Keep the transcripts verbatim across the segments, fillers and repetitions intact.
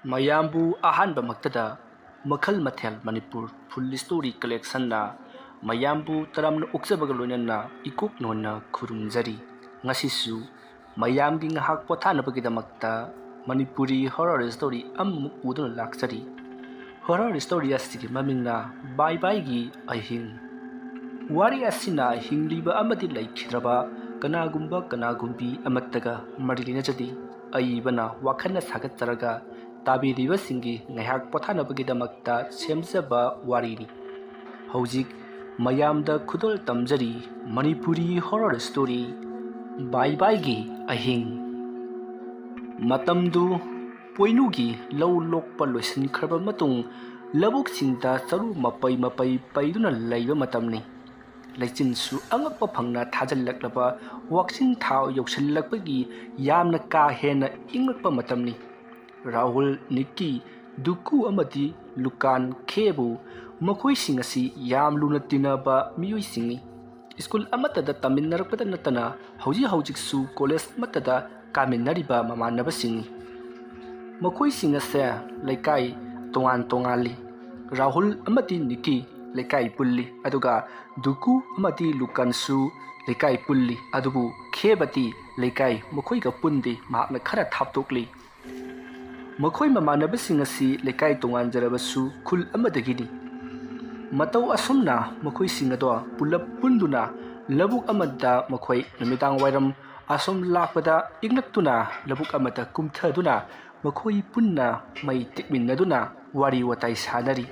ꯃꯌꯥꯝꯕꯨ ꯑꯍꯥꯟꯕꯃꯛꯇꯗ ꯃꯈꯜ ꯃꯊꯦꯜ ꯃꯅꯤꯄꯨꯔ ꯐꯨꯜ ꯁ꯭ꯇꯣꯔꯤ ꯀꯂꯦꯛꯁꯟꯅ ꯃꯌꯥꯝꯕꯨ ꯇꯔꯥꯝꯅ ꯑꯣꯛꯆꯕꯒ ꯂꯣꯏꯅꯅ ꯏꯀꯣꯛ ꯅꯣꯟꯅ ꯈꯨꯔꯨꯝꯖꯔꯤ꯫ ꯉꯁꯤꯁꯨ ꯃꯌꯥꯝꯒꯤ ꯉꯥꯏꯍꯥꯛ ꯄꯣꯊꯥꯅꯕꯒꯤꯗꯃꯛꯇ ꯃꯅꯤꯄꯨꯔꯤ ꯍꯣꯔꯔ ꯁ꯭ꯇꯣꯔꯤ ꯑꯃꯃꯨꯛ ꯄꯨꯗꯨꯅ ꯂꯥꯛꯆꯔꯤ꯫ ꯍꯣꯔꯔ ꯁ꯭ꯇꯣꯔꯤ ꯑꯁꯤꯒꯤ ꯃꯃꯤꯡꯅ ꯕꯥꯏ ꯕꯥꯏꯒꯤ ꯑꯍꯤꯡ꯫ ꯋꯥꯔꯤ ꯑꯁꯤꯅ ꯍꯤꯡꯂꯤꯕ ꯑꯃꯗꯤ ꯂꯩꯈꯤꯗ꯭ꯔꯕ ꯀꯅꯥꯒꯨꯝꯕ ꯀꯅꯥꯒꯨꯝꯕꯤ ꯑꯃꯠꯇꯒ ꯃꯔꯤ ꯂꯩꯅꯖꯗꯦ꯫ ꯑꯏꯕꯅ ꯋꯥꯈꯜꯅ ꯁꯥꯒꯠꯆꯔꯒ ꯇꯥꯕꯤꯔꯤꯕꯁꯤꯡꯒꯤ ꯉꯥꯏꯍꯥꯛ ꯄꯣꯊꯥꯅꯕꯒꯤꯗꯃꯛꯇ ꯁꯦꯝꯖꯕ ꯋꯥꯔꯤꯅꯤ꯫ ꯍꯧꯖꯤꯛ ꯃꯌꯥꯝꯗ ꯈꯨꯗꯣꯜ ꯇꯝꯖꯔꯤ ꯃꯅꯤꯄꯨꯔꯤ ꯍꯣꯔꯔ ꯁ꯭ꯇꯣꯔꯤ ꯕꯥꯏ ꯕꯥꯏꯒꯤ ꯑꯍꯤꯡ꯫ ꯃꯇꯝꯗꯨ ꯄꯣꯏꯅꯨꯒꯤ ꯂꯧ ꯂꯣꯛꯄ ꯂꯣꯏꯁꯤꯟꯈ꯭ꯔꯕ ꯃꯇꯨꯡ ꯂꯧꯕꯨꯛꯁꯤꯡꯗ ꯆꯔꯨ ꯃꯄꯩ ꯃꯄꯩ ꯄꯩꯗꯨꯅ ꯂꯩꯕ ꯃꯇꯝꯅꯤ꯫ ꯂꯩꯆꯤꯟꯁꯨ ꯑꯉꯛꯄ ꯐꯪꯅ ꯊꯥꯖꯤꯜꯂꯛꯂꯕ ꯋꯥꯛꯆꯤꯡ ꯊꯥ ꯌꯧꯁꯤꯜꯂꯛꯄꯒꯤ ꯌꯥꯝꯅ ꯀꯥ ꯍꯦꯟꯅ ꯏꯪꯂꯛꯄ ꯃꯇꯝꯅꯤ꯫ ꯔꯥꯍꯨꯜ, ꯅꯤꯛꯀꯤ, ꯗꯨꯀꯨ ꯑꯃꯗꯤ ꯂꯨꯀꯥꯟ ꯈꯦꯕꯨ ꯃꯈꯣꯏꯁꯤꯡ ꯑꯁꯤ ꯌꯥꯝ ꯂꯨꯅ ꯇꯤꯟꯅꯕ ꯃꯤꯑꯣꯏꯁꯤꯡꯅꯤ꯫ ꯁ꯭ꯀꯨꯜ ꯑꯃꯠꯇꯗ ꯇꯝꯃꯤꯟꯅꯔꯛꯄꯗ ꯅꯠꯇꯅ ꯍꯧꯖꯤꯛ ꯍꯧꯖꯤꯛꯁꯨ ꯀꯣꯂꯦꯖ ꯑꯃꯠꯇꯗ ꯀꯥꯃꯤꯟꯅꯔꯤꯕ ꯃꯃꯥꯟꯅꯕꯁꯤꯡꯅꯤ꯫ ꯃꯈꯣꯏꯁꯤꯡ ꯑꯁꯦ ꯂꯩꯀꯥꯏ ꯇꯣꯉꯥꯟ ꯇꯣꯉꯥꯜꯂꯤ꯫ ꯔꯥꯍꯨꯜ ꯑꯃꯗꯤ ꯅꯤꯛꯀꯤ ꯂꯩꯀꯥꯏ ꯄꯨꯜꯂꯤ, ꯑꯗꯨꯒ ꯗꯨꯀꯨ ꯑꯃꯗꯤ ꯂꯨꯀꯥꯟꯁꯨ ꯂꯩꯀꯥꯏ ꯄꯨꯜꯂꯤ, ꯑꯗꯨꯕꯨ ꯈꯦꯕꯗꯤ ꯂꯩꯀꯥꯏ ꯃꯈꯣꯏꯒ ꯄꯨꯟꯗꯦ, ꯃꯍꯥꯛꯅ ꯈꯔ ꯊꯥꯞꯇꯣꯛꯂꯤ꯫ ꯃꯈꯣꯏ ꯃꯃꯥꯟꯅꯕꯁꯤꯡ ꯑꯁꯤ ꯂꯩꯀꯥꯏ ꯇꯣꯉꯥꯟꯖꯔꯕꯁꯨ ꯈꯨꯜ ꯑꯃꯗꯒꯤꯅꯤ꯫ ꯃꯇꯧ ꯑꯁꯨꯝꯅ ꯃꯈꯣꯏꯁꯤꯡ ꯑꯗꯣ ꯄꯨꯂꯞ ꯄꯨꯟꯗꯨꯅ ꯂꯧꯕꯨꯛ ꯑꯃꯗ ꯃꯈꯣꯏ ꯅꯨꯃꯤꯗꯥꯡ ꯋꯥꯏꯔꯝ ꯑꯁꯨꯝ ꯂꯥꯛꯄꯗ ꯏꯪꯂꯛꯇꯨꯅ ꯂꯧꯕꯨꯛ ꯑꯃꯗ ꯀꯨꯝꯊꯗꯨꯅ ꯃꯈꯣꯏ ꯄꯨꯟꯅ ꯃꯩ ꯇꯤꯛꯃꯤꯟꯅꯗꯨꯅ ꯋꯥꯔꯤ ꯋꯥꯇꯥꯏ ꯁꯥꯅꯔꯤ꯫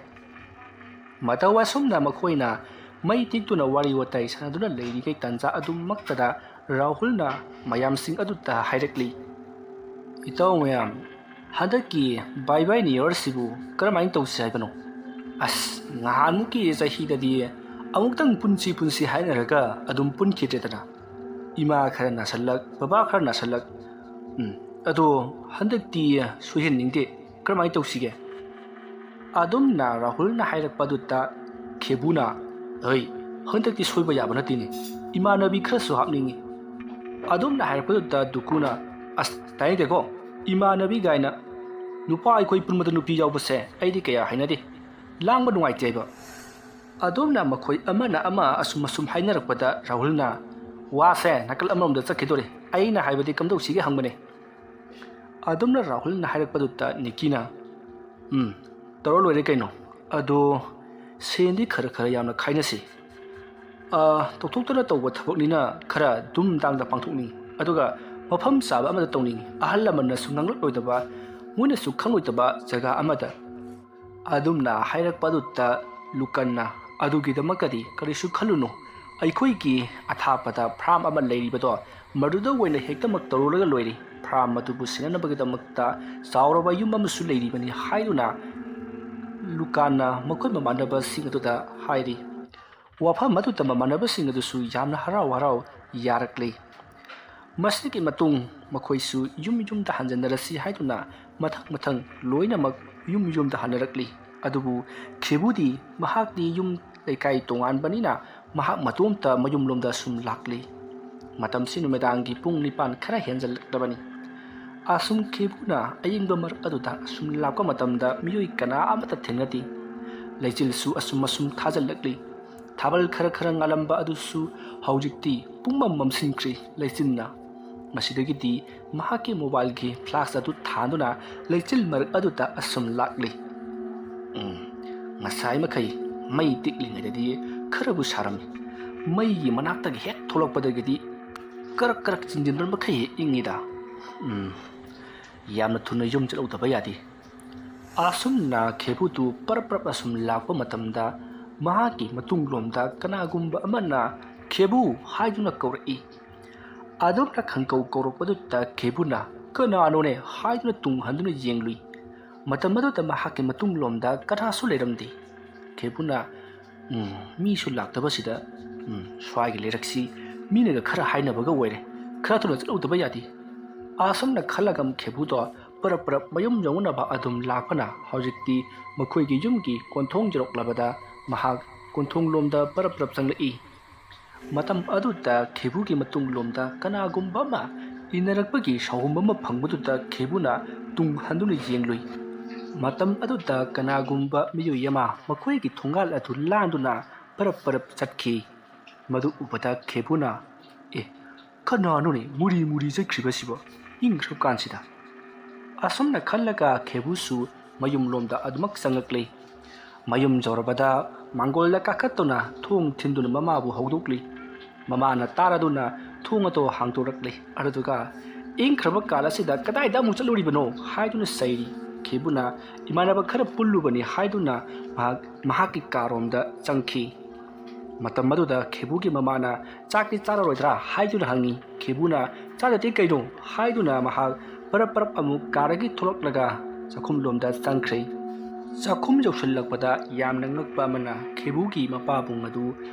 ꯃꯇꯧ ꯑꯁꯨꯝꯅ ꯃꯈꯣꯏꯅ ꯃꯩ ꯇꯤꯛꯇꯨꯅ ꯋꯥꯔꯤ ꯋꯥꯇꯥꯏ ꯁꯥꯟꯅꯗꯨꯅ ꯂꯩꯔꯤꯉꯩ ꯇꯥꯟꯖꯥ ꯑꯗꯨꯃꯛꯇꯗ ꯔꯥꯍꯨꯜꯅ ꯃꯌꯥꯝꯁꯤꯡ ꯑꯗꯨꯗ ꯍꯥꯏꯔꯛꯂꯤ, "ꯏꯇꯥꯎ ꯃꯌꯥꯝ, ꯍꯟꯗꯛꯀꯤ ꯕꯥꯏ ꯕꯥꯏ ꯅꯤꯌꯔꯁꯤꯕꯨ ꯀꯔꯝꯍꯥꯏꯅ ꯇꯧꯁꯤ ꯍꯥꯏꯕꯅꯣ? ꯑꯁ, ꯉꯍꯥꯟꯃꯨꯛꯀꯤ ꯆꯍꯤꯗꯗꯤ ꯑꯃꯨꯛꯇꯪ ꯄꯨꯟꯁꯤ ꯄꯨꯟꯁꯤ ꯍꯥꯏꯅꯔꯒ ꯑꯗꯨꯝ ꯄꯨꯟꯈꯤꯗ꯭ꯔꯦꯗꯅ꯫ ꯏꯃꯥ ꯈꯔ ꯅꯥꯁꯜꯂꯛ, ꯕꯕꯥ ꯈꯔ ꯅꯥꯁꯜꯂꯛ꯫ ꯎꯝ, ꯑꯗꯣ ꯍꯟꯗꯛꯇꯤ ꯁꯣꯏꯍꯟꯅꯤꯡꯗꯦ꯫ ꯀꯔꯝꯍꯥꯏꯅ ꯇꯧꯁꯤꯒꯦ?" ꯑꯗꯨꯝꯅ ꯔꯥꯍꯨꯜꯅ ꯍꯥꯏꯔꯛꯄꯗꯨꯗ ꯈꯦꯕꯨꯅ, "ꯍꯩ, ꯍꯟꯗꯛꯇꯤ ꯁꯣꯏꯕ ꯌꯥꯕ ꯅꯠꯇꯦꯅꯦ, ꯏꯃꯥꯟꯅꯕꯤ ꯈꯔꯁꯨ ꯍꯥꯞꯅꯤꯡꯉꯤ꯫" ꯑꯗꯨꯝꯅ ꯍꯥꯏꯔꯛꯄꯗꯨꯗ ꯗꯨꯀꯨꯅ, "ꯑꯁ, ꯇꯥꯅꯤꯡꯗꯦꯀꯣ, ꯏꯃꯥꯟꯅꯕꯤ ꯀꯥꯏꯅ꯫ ꯅꯨꯄꯥ ꯑꯩꯈꯣꯏ ꯄꯨꯟꯕꯗ ꯅꯨꯄꯤ ꯌꯥꯎꯕꯁꯦ ꯑꯩꯗꯤ ꯀꯌꯥ ꯍꯩꯅꯗꯦ꯫ ꯂꯥꯡꯕ ꯅꯨꯡꯉꯥꯏꯇꯦꯕ꯫ ꯑꯗꯨꯝꯅ ꯃꯈꯣꯏ ꯑꯃꯅ ꯑꯃ ꯑꯁꯨꯝ ꯑꯁꯨꯝ ꯍꯥꯏꯅꯔꯛꯄꯗ ꯔꯥꯍꯨꯜꯅ ꯋꯥꯁꯦ ꯅꯥꯀꯜ ꯑꯃꯔꯣꯝꯗ ꯆꯠꯈꯤꯗꯣꯔꯦ꯫ ꯑꯩꯅ ꯍꯥꯏꯕꯗꯤ ꯀꯝꯗꯧꯁꯤꯒꯦ ꯍꯪꯕꯅꯦ꯫ ꯑꯗꯨꯝꯅ ꯔꯥꯍꯨꯜꯅ ꯍꯥꯏꯔꯛꯄꯗꯨꯗ ꯅꯤꯀꯤꯅ, "ꯎꯝ, ꯇꯧꯔ ꯂꯣꯏꯔꯦ ꯀꯩꯅꯣ꯫ ꯑꯗꯣ ꯁꯦꯟꯗꯤ ꯈꯔ ꯈꯔ ꯌꯥꯝꯅ ꯈꯥꯏꯅꯁꯤ꯫ ꯑ, ꯇꯧꯊꯣꯛꯇꯅ ꯇꯧꯕ ꯊꯕꯛꯅꯤꯅ ꯈꯔ ꯗꯨꯝ ꯗꯥꯡꯗ ꯄꯥꯡꯊꯣꯛꯅꯤꯡꯉꯤ꯫ ꯑꯗꯨꯒ ꯃꯐꯝ ꯆꯥꯕ ꯑꯃꯗ ꯇꯧꯅꯤꯡꯉꯤ꯫ ꯑꯍꯜ ꯂꯃꯟꯅꯁꯨ ꯉꯥꯡꯂꯛꯂꯣꯏꯗꯕ, ꯃꯣꯏꯅꯁꯨ ꯈꯪꯂꯣꯏꯗꯕ ꯖꯒꯥ ꯑꯃꯗ꯫" ꯑꯗꯨꯝꯅ ꯍꯥꯏꯔꯛꯄ ꯑꯗꯨꯗ ꯂꯨꯀꯟꯅ, "ꯑꯗꯨꯒꯤꯗꯃꯛꯇꯗꯤ ꯀꯔꯤꯁꯨ ꯈꯜꯂꯨꯅꯨ꯫ ꯑꯩꯈꯣꯏꯒꯤ ꯑꯊꯥꯞꯄꯗ ꯐꯥꯔꯝ ꯑꯃ ꯂꯩꯔꯤꯕꯗꯣ, ꯃꯗꯨꯗ ꯑꯣꯏꯅ ꯍꯦꯛꯇꯃꯛ ꯇꯧꯔꯨꯔꯒ ꯂꯣꯏꯔꯦ꯫ ꯐꯥꯔꯝ ꯑꯗꯨꯕꯨ ꯁꯦꯟꯅꯅꯕꯒꯤꯗꯃꯛꯇ ꯆꯥꯎꯔꯕ ꯌꯨꯝ ꯑꯃꯁꯨ ꯂꯩꯔꯤꯕꯅꯤ" ꯍꯥꯏꯗꯨꯅ ꯂꯨꯀꯥꯟꯅ ꯃꯈꯣꯏ ꯃꯃꯥꯟꯅꯕꯁꯤꯡ ꯑꯗꯨꯗ ꯍꯥꯏꯔꯤ꯫ ꯋꯥꯐꯝ ꯑꯗꯨꯗ ꯃꯃꯥꯟꯅꯕꯁꯤꯡ ꯑꯗꯨꯁꯨ ꯌꯥꯝꯅ ꯍꯔꯥꯎ ꯍꯔꯥꯎ ꯌꯥꯔꯛꯂꯤ꯫ ꯃꯁꯤꯒꯤ ꯃꯇꯨꯡ ꯃꯈꯣꯏꯁꯨ ꯌꯨꯝ ꯌꯨꯝꯗ ꯍꯟꯖꯤꯟꯅꯔꯁꯤ ꯍꯥꯏꯗꯨꯅ ꯃꯊꯪ ꯃꯊꯪ ꯂꯣꯏꯅꯃꯛ ꯌꯨꯝ ꯌꯨꯝꯗ ꯍꯟꯅꯔꯛꯂꯤ꯫ ꯑꯗꯨꯕꯨ ꯈꯦꯕꯨꯗꯤ ꯃꯍꯥꯛꯇꯤ ꯌꯨꯝ ꯂꯩꯀꯥꯏ ꯇꯣꯉꯥꯟꯕꯅꯤꯅ ꯃꯍꯥꯛ ꯃꯇꯣꯝꯇ ꯃꯌꯨꯝꯂꯣꯝꯗ ꯁꯨꯝ ꯂꯥꯛꯂꯤ꯫ ꯃꯇꯝꯁꯤ ꯅꯨꯃꯤꯗꯥꯡꯒꯤ ꯄꯨꯡ ꯅꯤꯄꯥꯟ ꯈꯔ ꯍꯦꯟꯖꯜꯂꯛꯂꯕꯅꯤ꯫ ꯑꯁꯨꯝ ꯈꯦꯕꯨꯅ ꯑꯌꯤꯡꯕ ꯃꯔꯛ ꯑꯗꯨꯗ ꯁꯨꯝ ꯂꯥꯛꯄ ꯃꯇꯝꯗ ꯃꯤꯑꯣꯏ ꯀꯅꯥ ꯑꯃꯠꯇ ꯊꯦꯡꯅꯗꯦ꯫ ꯂꯩꯆꯤꯜꯁꯨ ꯑꯁꯨꯝ ꯑꯁꯨꯝ ꯊꯥꯖꯜꯂꯛꯂꯤ꯫ ꯊꯥꯕꯜ ꯈꯔ ꯈꯔ ꯉꯥꯜꯂꯝꯕ ꯑꯗꯨꯁꯨ ꯍꯧꯖꯤꯛꯇꯤ ꯄꯨꯡꯃꯝ ꯃꯝꯁꯤꯟꯈ꯭ꯔꯦ ꯂꯩꯆꯤꯜꯅ꯫ ꯃꯁꯤꯗꯒꯤꯗꯤ ꯃꯍꯥꯛꯀꯤ ꯃꯣꯕꯥꯏꯜꯒꯤ ꯐ꯭ꯂꯥꯁ ꯑꯗꯨ ꯊꯥꯟꯗꯨꯅ ꯂꯩꯆꯤꯜ ꯃꯔꯛ ꯑꯗꯨꯗ ꯑꯁꯨꯝ ꯂꯥꯛꯂꯤ꯫ ꯎꯝ, ꯉꯁꯥꯏ ꯃꯈꯩ ꯃꯩ ꯇꯤꯛꯂꯤꯉꯩꯗꯗꯤ ꯈꯔꯕꯨ ꯁꯥꯔꯝꯃꯤ꯫ ꯃꯩꯒꯤ ꯃꯅꯥꯛꯇꯒꯤ ꯍꯦꯛ ꯊꯣꯛꯂꯛꯄꯗꯒꯤꯗꯤ ꯀꯔꯛ ꯀꯔꯛ ꯆꯤꯡꯁꯤꯟꯕ ꯃꯈꯩ ꯍꯦꯛ ꯏꯪꯉꯤꯗ꯫ ꯎꯝ, ꯌꯥꯝꯅ ꯊꯨꯅ ꯌꯨꯝ ꯆꯠꯍꯧꯗꯕ ꯌꯥꯗꯦ꯫ ꯑꯁꯨꯝꯅ ꯈꯦꯕꯨꯗꯨ ꯄꯔꯞ ꯄꯔꯞ ꯑꯁꯨꯝ ꯂꯥꯛꯄ ꯃꯇꯝꯗ ꯃꯍꯥꯛꯀꯤ ꯃꯇꯨꯡꯂꯣꯝꯗ ꯀꯅꯥꯒꯨꯝꯕ ꯑꯃꯅ "ꯈꯦꯕꯨ" ꯍꯥꯏꯗꯨꯅ ꯀꯧꯔꯛꯏ꯫ ꯑꯗꯨꯝꯅ ꯈꯪꯀꯧ ꯀꯧꯔꯛꯄꯗꯨꯗ ꯈꯦꯕꯨꯅ "ꯀꯅꯥꯅꯣꯅꯦ?" ꯍꯥꯏꯗꯨꯅ ꯇꯨꯡ ꯍꯟꯗꯨꯅ ꯌꯦꯡꯂꯨꯏ꯫ ꯃꯇꯝ ꯑꯗꯨꯗ ꯃꯍꯥꯛꯀꯤ ꯃꯇꯨꯡꯂꯣꯝꯗ ꯀꯅꯥꯁꯨ ꯂꯩꯔꯝꯗꯦ꯫ ꯈꯦꯕꯨꯅ, "ꯎꯝ, ꯃꯤꯁꯨ ꯂꯥꯛꯇꯕꯁꯤꯗ, ꯎꯝ, ꯁ꯭ꯋꯥꯏꯒꯤ ꯂꯩꯔꯛꯁꯤ ꯃꯤꯅꯒ ꯈꯔ ꯍꯥꯏꯅꯕꯒ ꯑꯣꯏꯔꯦ꯫ ꯈꯔ ꯊꯨꯅ ꯆꯠꯍꯧꯗꯕ ꯌꯥꯗꯦ꯫" ꯑꯁꯨꯝꯅ ꯈꯜꯂꯒ ꯈꯦꯕꯨꯗꯣ ꯄꯔꯞ ꯄꯔꯞ ꯃꯌꯨꯝ ꯌꯧꯅꯅꯕ ꯑꯗꯨꯝ ꯂꯥꯛꯄꯅ ꯍꯧꯖꯤꯛꯇꯤ ꯃꯈꯣꯏꯒꯤ ꯌꯨꯝꯒꯤ ꯀꯣꯟꯊꯣꯡ ꯌꯧꯔꯛꯂꯕꯗ ꯃꯍꯥꯛ ꯀꯣꯟꯊꯣꯡꯂꯣꯝꯗ ꯄꯔꯞ ꯄꯔꯞ ꯆꯪꯂꯛꯏ꯫ ꯃꯇꯝ ꯑꯗꯨꯗ ꯈꯦꯕꯨꯒꯤ ꯃꯇꯨꯡꯂꯣꯝꯗ ꯀꯅꯥꯒꯨꯝꯕ ꯑꯃ ꯏꯟꯅꯔꯛꯄꯒꯤ ꯁꯥꯎꯍꯨꯝ ꯑꯃ ꯐꯪꯕꯗꯨꯗ ꯈꯦꯕꯨꯅ ꯇꯨꯡ ꯍꯟꯗꯨꯅ ꯌꯦꯡꯂꯨꯏ꯫ ꯃꯇꯝ ꯑꯗꯨꯗ ꯀꯅꯥꯒꯨꯝꯕ ꯃꯤꯑꯣꯏ ꯑꯃ ꯃꯈꯣꯏꯒꯤ ꯊꯣꯡꯒꯥꯜ ꯑꯗꯨ ꯂꯥꯟꯗꯨꯅ ꯄꯔꯞ ꯄꯔꯞ ꯆꯠꯈꯤ꯫ ꯃꯗꯨ ꯎꯕꯗ ꯈꯦꯕꯨꯅ, "ꯑꯦ, ꯀꯅꯥꯅꯣꯅꯦ ꯃꯨꯔꯤ ꯃꯨꯔꯤ ꯆꯠꯈ꯭ꯔꯤꯕꯁꯤꯕꯣ ꯏꯪꯈ꯭ꯔꯕ ꯀꯥꯟꯁꯤꯗ?" ꯑꯁꯨꯝꯅ ꯈꯜꯂꯒ ꯈꯦꯕꯨꯁꯨ ꯃꯌꯨꯝꯂꯣꯝꯗ ꯑꯗꯨꯃꯛ ꯆꯪꯂꯛꯂꯦ꯫ ꯃꯌꯨꯝ ꯌꯧꯔꯕꯗ ꯃꯥꯡꯒꯣꯜꯗ ꯀꯥꯈꯠꯇꯨꯅ ꯊꯣꯡ ꯊꯤꯟꯗꯨꯅ ꯃꯃꯥꯕꯨ ꯍꯧꯗꯣꯛꯂꯤ꯫ ꯃꯃꯥꯅ ꯇꯥꯔꯗꯨꯅ ꯊꯣꯡ ꯑꯗꯨ ꯍꯥꯡꯗꯣꯔꯛꯂꯤ꯫ ꯑꯗꯨꯗꯨꯒ, "ꯏꯪꯈ꯭ꯔꯕ ꯀꯥꯜ ꯑꯁꯤꯗ ꯀꯗꯥꯏꯗ ꯑꯃꯨꯛ ꯆꯠꯂꯨꯔꯤꯕꯅꯣ?" ꯍꯥꯏꯗꯨꯅ ꯆꯩꯔꯤ꯫ ꯈꯦꯕꯨꯅ ꯏꯃꯥꯟꯅꯕ ꯈꯔ ꯄꯨꯜꯂꯨꯕꯅꯤ ꯍꯥꯏꯗꯨꯅ ꯃꯍꯥꯛ ꯃꯍꯥꯛꯀꯤ ꯀꯥꯔꯣꯝꯗ ꯆꯪꯈꯤ꯫ ꯃꯇꯝ ꯑꯗꯨꯗ ꯈꯦꯕꯨꯒꯤ ꯃꯃꯥꯅ, "ꯆꯥꯛꯇꯤ ꯆꯥꯔꯔꯣꯏꯗ꯭ꯔꯥ?" ꯍꯥꯏꯗꯨꯅ ꯍꯪꯉꯤ꯫ ꯈꯦꯕꯨꯅ, "ꯆꯥꯗꯗꯤ ꯀꯩꯅꯣ?" ꯍꯥꯏꯗꯨꯅ ꯃꯍꯥꯛ ꯄꯔꯞ ꯄꯔꯞ ꯑꯃꯨꯛ ꯀꯥꯔꯒꯤ ꯊꯣꯛꯂꯛꯂꯒ ꯆꯥꯛꯈꯨꯝꯂꯣꯝꯗ ꯆꯪꯈ꯭ꯔꯦ꯫ ꯆꯥꯛꯈꯨꯝ ꯌꯧꯁꯤꯜꯂꯛꯄꯗ ꯌꯥꯝꯅ ꯉꯛꯄ ꯑꯃꯅ ꯈꯦꯕꯨꯒꯤ ꯃꯄꯥꯕꯨꯡ ꯑꯗꯨ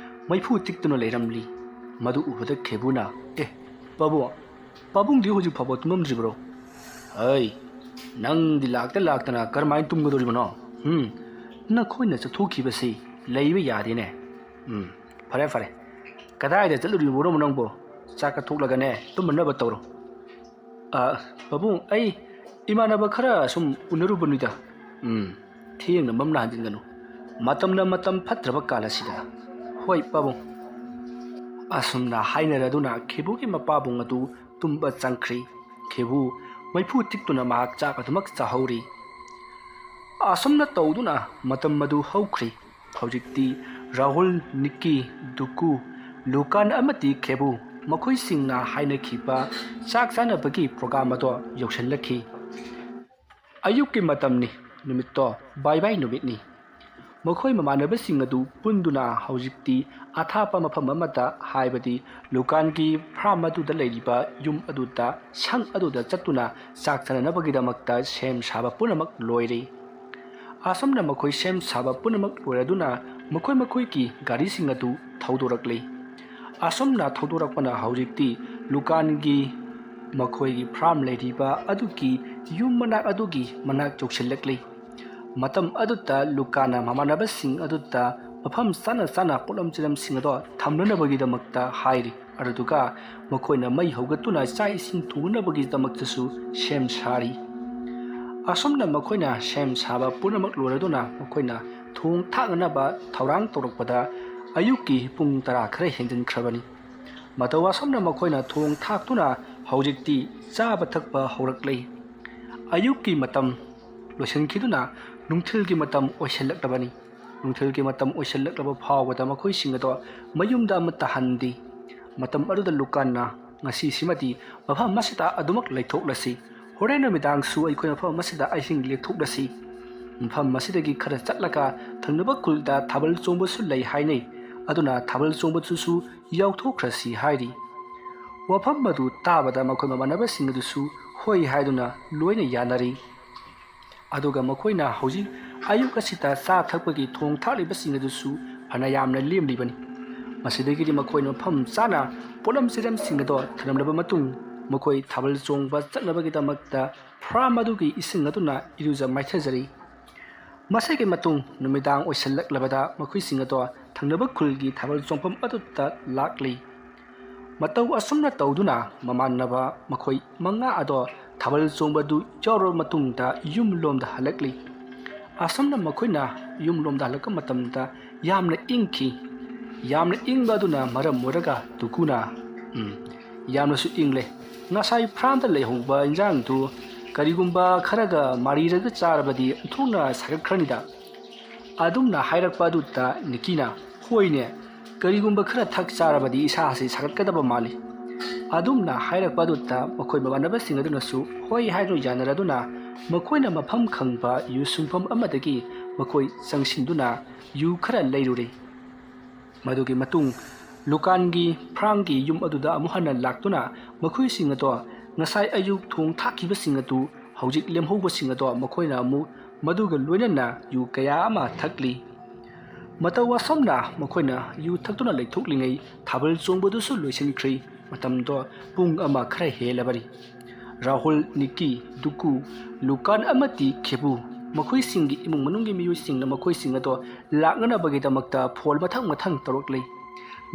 ꯃꯩꯐꯨ ꯇꯤꯛꯇꯨꯅ ꯂꯩꯔꯝꯂꯤ꯫ ꯃꯗꯨ ꯎꯕꯗ ꯈꯦꯕꯨꯅ, "ꯑꯦ, ꯄꯥꯕꯨꯡ, ꯄꯥꯕꯨꯡꯗꯤ ꯍꯧꯖꯤꯛ ꯐꯥꯎꯕ ꯇꯨꯝꯃꯝꯗ꯭ꯔꯤꯕ꯭ꯔꯣ?" "ꯍꯩ, ꯅꯪꯗꯤ ꯂꯥꯛꯇ ꯂꯥꯛꯇꯅ ꯀꯔꯝꯍꯥꯏꯅ ꯇꯨꯝꯒꯗꯧꯔꯤꯕꯅꯣ? ꯎꯝ, ꯅꯈꯣꯏꯅ ꯆꯠꯊꯣꯛꯈꯤꯕꯁꯤ ꯂꯩꯕ ꯌꯥꯗꯦꯅꯦ꯫ ꯎꯝ, ꯐꯔꯦ, ꯐꯔꯦ꯫ ꯀꯗꯥꯏꯗ ꯆꯠꯂꯨꯔꯤꯕꯅꯣ ꯅꯪꯕꯣ? ꯆꯥꯛ ꯀꯠꯊꯣꯛꯂꯒꯅꯦ, ꯇꯨꯝꯅꯅꯕ ꯇꯧꯔꯣ꯫" "ꯑ, ꯄꯥꯕꯨꯡ, ꯑꯩ ꯏꯃꯥꯟꯅꯕ ꯈꯔ ꯁꯨꯝ ꯎꯅꯔꯨꯕꯅꯤꯗ꯫" "ꯎꯝ, ꯊꯦꯡꯅ ꯃꯝꯅ ꯍꯟꯖꯤꯟꯒꯅꯨ꯫ ꯃꯇꯝꯅ ꯃꯇꯝ ꯐꯠꯇ꯭ꯔꯕ ꯀꯥꯜ ꯑꯁꯤꯗ꯫" "ꯍꯣꯏ, ꯄꯥꯕꯨꯡ꯫" ꯑꯁꯨꯝꯅ ꯍꯥꯏꯅꯔꯗꯨꯅ ꯈꯦꯕꯨꯒꯤ ꯃꯄꯥꯕꯨꯡ ꯑꯗꯨ ꯇꯨꯝꯕ ꯆꯪꯈ꯭ꯔꯤ꯫ ꯈꯦꯕꯨ ꯃꯩꯐꯨ ꯇꯤꯛꯇꯨꯅ ꯃꯍꯥꯛ ꯆꯥꯛ ꯑꯗꯨꯃꯛ ꯆꯥꯍꯧꯔꯤ꯫ ꯑꯁꯨꯝꯅ ꯇꯧꯗꯨꯅ ꯃꯇꯝ ꯑꯗꯨ ꯍꯧꯈ꯭ꯔꯤ꯫ ꯍꯧꯖꯤꯛꯇꯤ ꯔꯥꯍꯨꯜ, ꯅꯤꯛꯀꯤ, ꯗꯨꯀꯨ, ꯂꯨꯀꯥꯟ ꯑꯃꯗꯤ ꯈꯦꯕꯨ ꯃꯈꯣꯏꯁꯤꯡꯅ ꯍꯥꯏꯅꯈꯤꯕ ꯆꯥꯛ ꯆꯥꯅꯕꯒꯤ ꯄ꯭ꯔꯣꯒ꯭ꯔꯥꯝ ꯑꯗꯣ ꯌꯧꯁꯤꯜꯂꯛꯈꯤ꯫ ꯑꯌꯨꯛꯀꯤ ꯃꯇꯝꯅꯤ, ꯅꯨꯃꯤꯠꯇꯣ ꯕꯥꯏ ꯕꯥꯏ ꯅꯨꯃꯤꯠꯅꯤ꯫ ꯃꯈꯣꯏ ꯃꯃꯥꯟꯅꯕꯁꯤꯡ ꯑꯗꯨ ꯄꯨꯟꯗꯨꯅ ꯍꯧꯖꯤꯛꯇꯤ ꯑꯊꯥꯞꯄ ꯃꯐꯝ ꯑꯃꯗ, ꯍꯥꯏꯕꯗꯤ ꯂꯨꯀꯥꯟꯒꯤ ꯐꯥꯔꯝ ꯑꯗꯨꯗ ꯂꯩꯔꯤꯕ ꯌꯨꯝ ꯑꯗꯨꯗ, ꯁꯪ ꯑꯗꯨꯗ ꯆꯠꯇꯨꯅ ꯆꯥꯛ ꯆꯥꯅꯅꯕꯒꯤꯗꯃꯛꯇ ꯁꯦꯝ ꯁꯥꯕ ꯄꯨꯝꯅꯃꯛ ꯂꯣꯏꯔꯦ꯫ ꯑꯁꯨꯝꯅ ꯃꯈꯣꯏ ꯁꯦꯝ ꯁꯥꯕ ꯄꯨꯝꯅꯃꯛ ꯂꯣꯏꯔꯗꯨꯅ ꯃꯈꯣꯏ ꯃꯈꯣꯏꯒꯤ ꯒꯥꯔꯤꯁꯤꯡ ꯑꯗꯨ ꯊꯧꯗꯣꯔꯛꯂꯤ꯫ ꯑꯁꯨꯝꯅ ꯊꯧꯗꯣꯔꯛꯄꯅ ꯍꯧꯖꯤꯛꯇꯤ ꯂꯨꯀꯥꯟꯒꯤ ꯃꯈꯣꯏꯒꯤ ꯐꯥꯔꯝ ꯂꯩꯔꯤꯕ ꯑꯗꯨꯒꯤ ꯌꯨꯝ ꯃꯅꯥꯛ ꯑꯗꯨꯒꯤ ꯃꯅꯥꯛ ꯌꯧꯁꯤꯜꯂꯛꯂꯤ꯫ ꯃꯇꯝ ꯑꯗꯨꯗ ꯂꯨꯀꯥꯟꯅ ꯃꯃꯥꯟꯅꯕꯁꯤꯡ ꯑꯗꯨꯗ ꯃꯐꯝ ꯆꯥꯅ ꯆꯥꯅ ꯄꯣꯠꯂꯝ ꯆꯩꯂꯝꯁꯤꯡ ꯑꯗꯣ ꯊꯝꯅꯅꯕꯒꯤꯗꯃꯛꯇ ꯍꯥꯏꯔꯤ꯫ ꯑꯗꯨꯗꯨꯒ ꯃꯈꯣꯏꯅ ꯃꯩ ꯍꯧꯒꯠꯇꯨꯅ ꯆꯥꯛ ꯏꯁꯤꯡ ꯊꯣꯡꯅꯕꯒꯤꯗꯃꯛꯇꯁꯨ ꯁꯦꯝ ꯁꯥꯔꯤ꯫ ꯑꯁꯨꯝꯅ ꯃꯈꯣꯏꯅ ꯁꯦꯝ ꯁꯥꯕ ꯄꯨꯝꯅꯃꯛ ꯂꯣꯏꯔꯗꯨꯅ ꯃꯈꯣꯏꯅ ꯊꯣꯡ ꯊꯥꯛꯅꯅꯕ ꯊꯧꯔꯥꯡ ꯇꯧꯔꯛꯄꯗ ꯑꯌꯨꯛꯀꯤ ꯄꯨꯡ ꯇꯔꯥ ꯈꯔ ꯍꯦꯟꯖꯤꯟꯈ꯭ꯔꯕꯅꯤ꯫ ꯃꯇꯧ ꯑꯁꯨꯝꯅ ꯃꯈꯣꯏꯅ ꯊꯣꯡ ꯊꯥꯛꯇꯨꯅ ꯍꯧꯖꯤꯛꯇꯤ ꯆꯥꯕ ꯊꯛꯄ ꯍꯧꯔꯛꯂꯦ꯫ ꯑꯌꯨꯛꯀꯤ ꯃꯇꯝ ꯂꯣꯏꯁꯤꯟꯈꯤꯗꯨꯅ ꯅꯨꯡꯊꯤꯜꯒꯤ ꯃꯇꯝ ꯑꯣꯏꯁꯤꯜꯂꯛꯂꯕꯅꯤ꯫ ꯅꯨꯡꯊꯤꯜꯒꯤ ꯃꯇꯝ ꯑꯣꯏꯁꯤꯜꯂꯛꯂꯕ ꯐꯥꯎꯕꯗ ꯃꯈꯣꯏꯁꯤꯡ ꯑꯗꯣ ꯃꯌꯨꯝꯗ ꯑꯃꯠꯇ ꯍꯟꯗꯦ꯫ ꯃꯇꯝ ꯑꯗꯨꯗ ꯂꯨꯀꯥꯟꯅ, "ꯉꯁꯤꯁꯤꯃꯗꯤ ꯃꯐꯝ ꯑꯁꯤꯗ ꯑꯗꯨꯃꯛ ꯂꯩꯊꯣꯛꯂꯁꯤ꯫ ꯍꯣꯔꯦꯟ ꯅꯨꯃꯤꯗꯥꯡꯁꯨ ꯑꯩꯈꯣꯏ ꯃꯐꯝ ꯑꯁꯤꯗ ꯑꯍꯤꯡ ꯂꯦꯛꯊꯣꯛꯂꯁꯤ꯫ ꯃꯐꯝ ꯑꯁꯤꯗꯒꯤ ꯈꯔ ꯆꯠꯂꯒ ꯊꯪꯅꯕ ꯈꯨꯜꯗ ꯊꯥꯕꯜ ꯆꯣꯡꯕꯁꯨ ꯂꯩ ꯍꯥꯏꯅꯩ꯫ ꯑꯗꯨꯅ ꯊꯥꯕꯜ ꯆꯣꯡꯕꯗꯨꯁꯨ ꯌꯥꯎꯊꯣꯛꯈ꯭ꯔꯁꯤ" ꯍꯥꯏꯔꯤ꯫ ꯋꯥꯐꯝ ꯑꯗꯨ ꯇꯥꯕꯗ ꯃꯈꯣꯏ ꯃꯃꯥꯟꯅꯕꯁꯤꯡ ꯑꯗꯨꯁꯨ ꯍꯣꯏ ꯍꯥꯏꯗꯨꯅ ꯂꯣꯏꯅ ꯌꯥꯅꯔꯤ꯫ ꯑꯗꯨꯒ ꯃꯈꯣꯏꯅ ꯍꯧꯖꯤꯛ ꯑꯌꯨꯛ ꯑꯁꯤꯗ ꯆꯥ ꯊꯛꯄꯒꯤ ꯊꯣꯡ ꯊꯥꯛꯂꯤꯕꯁꯤꯡ ꯑꯗꯨꯁꯨ ꯐꯅ ꯌꯥꯝꯅ ꯂꯦꯝꯂꯤꯕꯅꯤ꯫ ꯃꯁꯤꯗꯒꯤꯗꯤ ꯃꯈꯣꯏꯅ ꯃꯐꯝ ꯆꯥꯅ ꯄꯣꯠꯂꯝ ꯆꯩꯔꯝꯁꯤꯡ ꯑꯗꯣ ꯊꯅꯝꯂꯕ ꯃꯇꯨꯡ, ꯃꯈꯣꯏ ꯊꯥꯕꯜ ꯆꯣꯡꯕ ꯆꯠꯅꯕꯒꯤꯗꯃꯛꯇ ꯐ꯭ꯔꯥꯝ ꯑꯗꯨꯒꯤ ꯏꯁꯤꯡ ꯑꯗꯨꯅ ꯏꯔꯨꯖ ꯃꯥꯏꯊꯖꯔꯤ꯫ ꯃꯁꯤꯒꯤ ꯃꯇꯨꯡ ꯅꯨꯃꯤꯗꯥꯡ ꯑꯣꯏꯁꯤꯜꯂꯛꯂꯕꯗ ꯃꯈꯣꯏꯁꯤꯡ ꯑꯗꯣ ꯊꯪꯅꯕ ꯈꯨꯜꯒꯤ ꯊꯥꯕꯜ ꯆꯣꯡꯐꯝ ꯑꯗꯨꯗ ꯂꯥꯛꯂꯤ꯫ ꯃꯇꯧ ꯑꯁꯨꯝꯅ ꯇꯧꯗꯨꯅ ꯃꯃꯥꯟꯅꯕ ꯃꯈꯣꯏ ꯃꯉꯥ ꯑꯗꯣ ꯊꯥꯕꯜ ꯆꯣꯡꯕꯗꯨ ꯌꯥꯎꯔꯕ ꯃꯇꯨꯡꯗ ꯌꯨꯝ ꯂꯣꯝꯗ ꯍꯜꯂꯛꯂꯤ꯫ ꯑꯁꯨꯝꯅ ꯃꯈꯣꯏꯅ ꯌꯨꯝ ꯂꯣꯝꯗ ꯍꯜꯂꯛꯄ ꯃꯇꯝꯗ ꯌꯥꯝꯅ ꯏꯪꯈꯤ꯫ ꯌꯥꯝꯅ ꯏꯪꯕ ꯑꯗꯨꯅ ꯃꯔꯝ ꯑꯣꯏꯔꯒ ꯇꯨꯀꯨꯅ, "ꯎꯝ, ꯌꯥꯝꯅꯁꯨ ꯏꯪꯂꯦ꯫ ꯉꯁꯥꯏ ꯐ꯭ꯔꯥꯝꯗ ꯂꯩꯍꯧꯕ ꯏꯟꯖꯥꯡꯗꯨ ꯀꯔꯤꯒꯨꯝꯕ ꯈꯔꯒ ꯃꯥꯔꯤꯔꯒ ꯆꯥꯔꯕꯗꯤ ꯑꯣꯟꯊꯣꯛꯅ ꯁꯥꯒꯠꯈ꯭ꯔꯅꯤꯗ"꯫ ꯑꯗꯨꯝꯅ ꯍꯥꯏꯔꯛꯄ ꯑꯗꯨꯗ ꯅꯤꯀꯤꯅ, "ꯍꯣꯏꯅꯦ, ꯀꯔꯤꯒꯨꯝꯕ ꯈꯔ ꯊꯛ ꯆꯥꯔꯕꯗꯤ ꯏꯁꯥꯁꯤ ꯁꯥꯒꯠꯀꯗꯕ ꯃꯥꯜꯂꯤ"꯫ ꯑꯗꯨꯝꯅ ꯍꯥꯏꯔꯛꯄ ꯑꯗꯨꯗ ꯃꯈꯣꯏ ꯃꯃꯥꯟꯅꯕꯁꯤꯡ ꯑꯗꯨꯅꯁꯨ ꯍꯣꯏ ꯍꯥꯏꯗꯨꯅ ꯌꯥꯅꯔꯗꯨꯅ ꯃꯈꯣꯏꯅ ꯃꯐꯝ ꯈꯪꯕ ꯌꯨ ꯁꯨꯡꯐꯝ ꯑꯃꯗꯒꯤ ꯃꯈꯣꯏ ꯆꯪꯁꯤꯟꯗꯨꯅ ꯌꯨ ꯈꯔ ꯂꯩꯔꯨꯔꯦ꯫ ꯃꯗꯨꯒꯤ ꯃꯇꯨꯡ ꯂꯨꯀꯥꯟꯒꯤ ꯐ꯭ꯔꯥꯡꯒꯤ ꯌꯨꯝ ꯑꯗꯨꯗ ꯑꯃꯨꯛ ꯍꯟꯅ ꯂꯥꯛꯇꯨꯅ ꯃꯈꯣꯏꯁꯤꯡ ꯑꯗꯣ ꯉꯁꯥꯏ ꯑꯌꯨꯛ ꯊꯣꯡ ꯊꯥꯛꯈꯤꯕꯁꯤꯡ ꯑꯗꯨ ꯍꯧꯖꯤꯛ ꯂꯦꯝꯍꯧꯕꯁꯤꯡ ꯑꯗꯣ ꯃꯈꯣꯏꯅ ꯑꯃꯨꯛ ꯃꯗꯨꯒ ꯂꯣꯏꯅꯅ ꯌꯨ ꯀꯌꯥ ꯑꯃ ꯊꯛꯂꯤ꯫ ꯃꯇꯧ ꯑꯁꯨꯝꯅ ꯃꯈꯣꯏꯅ ꯌꯨ ꯊꯛꯇꯨꯅ ꯂꯩꯊꯣꯛꯂꯤꯉꯩ ꯊꯥꯕꯜ ꯆꯣꯡꯕꯗꯨꯁꯨ ꯂꯣꯏꯁꯤꯟꯈ꯭ꯔꯤ꯫ ꯃꯇꯝꯗꯣ ꯄꯨꯡ ꯑꯃ ꯈꯔ ꯍꯦꯜꯂꯕꯅꯤ꯫ ꯔꯥꯍꯨꯜ, ꯅꯤꯀꯤ, ꯗꯨꯀꯨ, ꯂꯨꯀꯥꯟ ꯑꯃꯗꯤ ꯈꯦꯕꯨ, ꯃꯈꯣꯏꯁꯤꯡꯒꯤ ꯏꯃꯨꯡ ꯃꯅꯨꯡꯒꯤ ꯃꯤꯑꯣꯏꯁꯤꯡꯅ ꯃꯈꯣꯏꯁꯤꯡ ꯑꯗꯣ ꯂꯥꯛꯅꯅꯕꯒꯤꯗꯃꯛꯇ ꯐꯣꯟ ꯃꯊꯪ ꯃꯊꯪ ꯇꯧꯔꯛꯂꯤ꯫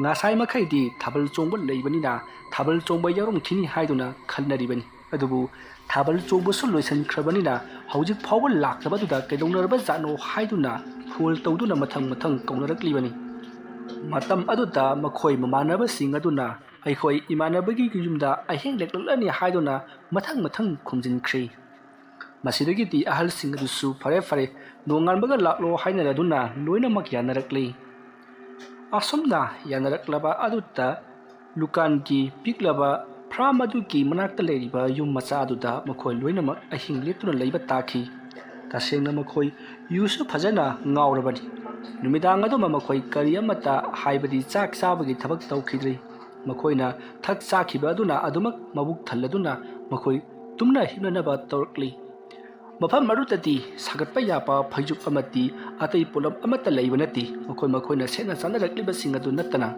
ꯉꯁꯥꯏ ꯃꯈꯩꯗꯤ ꯊꯥꯕꯜ ꯆꯣꯡꯕ ꯂꯩꯕꯅꯤꯅ ꯊꯥꯕꯜ ꯆꯣꯡꯕ ꯌꯥꯎꯔꯝꯈꯤꯅꯤ ꯍꯥꯏꯗꯨꯅ ꯈꯟꯅꯔꯤꯕꯅꯤ꯫ ꯑꯗꯨꯕꯨ ꯊꯥꯕꯜ ꯆꯣꯡꯕꯁꯨ ꯂꯣꯏꯁꯤꯟꯈ꯭ꯔꯕꯅꯤꯅ ꯍꯧꯖꯤꯛ ꯐꯥꯎꯕ ꯂꯥꯛꯇꯕꯗꯨꯗ ꯀꯩꯗꯧꯅꯔꯕ ꯖꯥꯠꯅꯣ ꯍꯥꯏꯗꯨꯅ ꯐꯣꯟ ꯇꯧꯗꯨꯅ ꯃꯊꯪ ꯃꯊꯪ ꯀꯧꯅꯔꯛꯂꯤꯕꯅꯤ꯫ ꯃꯇꯝ ꯑꯗꯨꯗ ꯃꯈꯣꯏ ꯃꯃꯥꯟꯅꯕꯁꯤꯡ ꯑꯗꯨꯅ ꯑꯩꯈꯣꯏ ꯏꯃꯥꯟꯅꯕꯒꯤ ꯌꯨꯝꯗ ꯑꯍꯤꯡ ꯂꯦꯛꯂꯛꯂꯅꯤ ꯍꯥꯏꯗꯨꯅ ꯃꯊꯪ ꯃꯊꯪ ꯈꯨꯝꯖꯤꯟꯈ꯭ꯔꯤ꯫ ꯃꯁꯤꯗꯒꯤꯗꯤ ꯑꯍꯜꯁꯤꯡ ꯑꯗꯨꯁꯨ ꯐꯔꯦ ꯐꯔꯦ, ꯅꯣꯡꯉꯥꯟꯕꯒ ꯂꯥꯛꯂꯣ ꯍꯥꯏꯅꯔꯗꯨꯅ ꯂꯣꯏꯅꯃꯛ ꯌꯥꯅꯔꯛꯂꯤ꯫ ꯑꯁꯨꯝꯅ ꯌꯥꯅꯔꯛꯂꯕ ꯑꯗꯨꯗ ꯂꯨꯀꯥꯟꯒꯤ ꯄꯤꯛꯂꯕ ꯐ꯭ꯔꯥꯝ ꯑꯗꯨꯒꯤ ꯃꯅꯥꯛꯇ ꯂꯩꯔꯤꯕ ꯌꯨꯝ ꯃꯆꯥ ꯑꯗꯨꯗ ꯃꯈꯣꯏ ꯂꯣꯏꯅꯃꯛ ꯑꯍꯤꯡ ꯂꯦꯛꯇꯨꯅ ꯂꯩꯕ ꯇꯥꯈꯤ꯫ ꯇꯁꯦꯡꯅ ꯃꯈꯣꯏ ꯌꯨꯁꯨ ꯐꯖꯅ ꯉꯥꯎꯔꯕꯅꯤ꯫ ꯅꯨꯃꯤꯗꯥꯡ ꯑꯗꯨꯃ ꯃꯈꯣꯏ ꯀꯔꯤ ꯑꯃꯠꯇ, ꯍꯥꯏꯕꯗꯤ ꯆꯥꯛ ꯆꯥꯕꯒꯤ ꯊꯕꯛ ꯇꯧꯈꯤꯗ꯭ꯔꯤ꯫ ꯃꯈꯣꯏꯅ ꯊꯛ ꯆꯥꯈꯤꯕ ꯑꯗꯨꯅ ꯑꯗꯨꯃꯛ ꯃꯕꯨꯛ ꯊꯜꯂꯗꯨꯅ ꯃꯈꯣꯏ ꯇꯨꯝꯅ ꯍꯤꯞꯅꯅꯕ ꯇꯧꯔꯛꯂꯤ꯫ ꯃꯐꯝ ꯑꯗꯨꯗꯗꯤ ꯁꯥꯒꯠꯄ ꯌꯥꯕ ꯐꯩꯖꯨꯞ ꯑꯃꯗꯤ ꯑꯇꯩ ꯄꯣꯠꯂꯝ ꯑꯃꯠꯇ ꯂꯩꯕ ꯅꯠꯇꯦ꯫ ꯃꯈꯣꯏ ꯃꯈꯣꯏꯅ ꯁꯦꯠꯅ ꯆꯥꯅꯔꯛꯂꯤꯕꯁꯤꯡ ꯑꯗꯨ ꯅꯠꯇꯅ,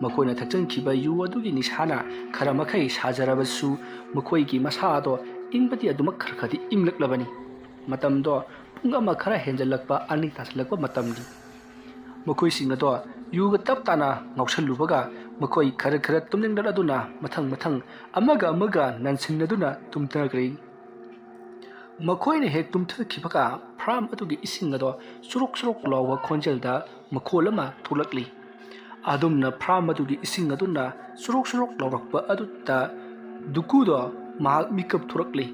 ꯃꯈꯣꯏꯅ ꯊꯛꯆꯤꯟꯈꯤꯕ ꯌꯨ ꯑꯗꯨꯒꯤ ꯅꯤꯁꯥꯅ ꯈꯔ ꯃꯈꯩ ꯁꯥꯖꯔꯕꯁꯨ, ꯃꯈꯣꯏꯒꯤ ꯃꯁꯥ ꯑꯗꯣ ꯏꯪꯕꯗꯤ ꯑꯗꯨꯃꯛ ꯈꯔ ꯈꯔꯗꯤ ꯏꯪꯂꯛꯂꯕꯅꯤ꯫ ꯃꯇꯝꯗꯣ ꯄꯨꯡ ꯑꯃ ꯈꯔ ꯍꯦꯟꯖꯜꯂꯛꯄ, ꯑꯅꯤ ꯇꯥꯁꯤꯜꯂꯛꯄ ꯃꯇꯝꯅꯤ꯫ ꯃꯈꯣꯏꯁꯤꯡ ꯑꯗꯣ ꯌꯨꯒ ꯇꯞ ꯇꯥꯅ ꯉꯥꯎꯁꯜꯂꯨꯕꯒ ꯃꯈꯣꯏ ꯈꯔ ꯈꯔ ꯇꯨꯝꯅꯤꯡꯂꯛꯂꯗꯨꯅ ꯃꯊꯪ ꯃꯊꯪ ꯑꯃꯒ ꯑꯃꯒ ꯅꯟꯁꯤꯟꯅꯗꯨꯅ ꯇꯨꯝꯊꯈ꯭ꯔꯦ꯫ ꯃꯈꯣꯏꯅ ꯍꯦꯛ ꯇꯨꯝꯊꯈꯤꯕꯒ ꯐ꯭ꯔꯥꯝ ꯑꯗꯨꯒꯤ ꯏꯁꯤꯡ ꯑꯗꯣ ꯆꯨꯔꯨꯛ ꯆꯨꯔꯨꯛ ꯂꯥꯎꯕ ꯈꯣꯟꯖꯦꯜꯗ ꯃꯈꯣꯜ ꯑꯃ ꯊꯣꯛꯂꯛꯂꯤ꯫ ꯑꯗꯨꯝꯅ ꯐ꯭ꯔꯥꯝ ꯑꯗꯨꯒꯤ ꯏꯁꯤꯡ ꯑꯗꯨꯅ ꯆꯨꯔꯨꯛ ꯆꯨꯔꯨꯛ ꯂꯥꯎꯔꯛꯄ ꯑꯗꯨꯗ ꯗꯨꯀꯨꯗꯣ ꯃꯍꯥꯛ ꯃꯤꯀꯞ ꯊꯣꯔꯛꯂꯤ꯫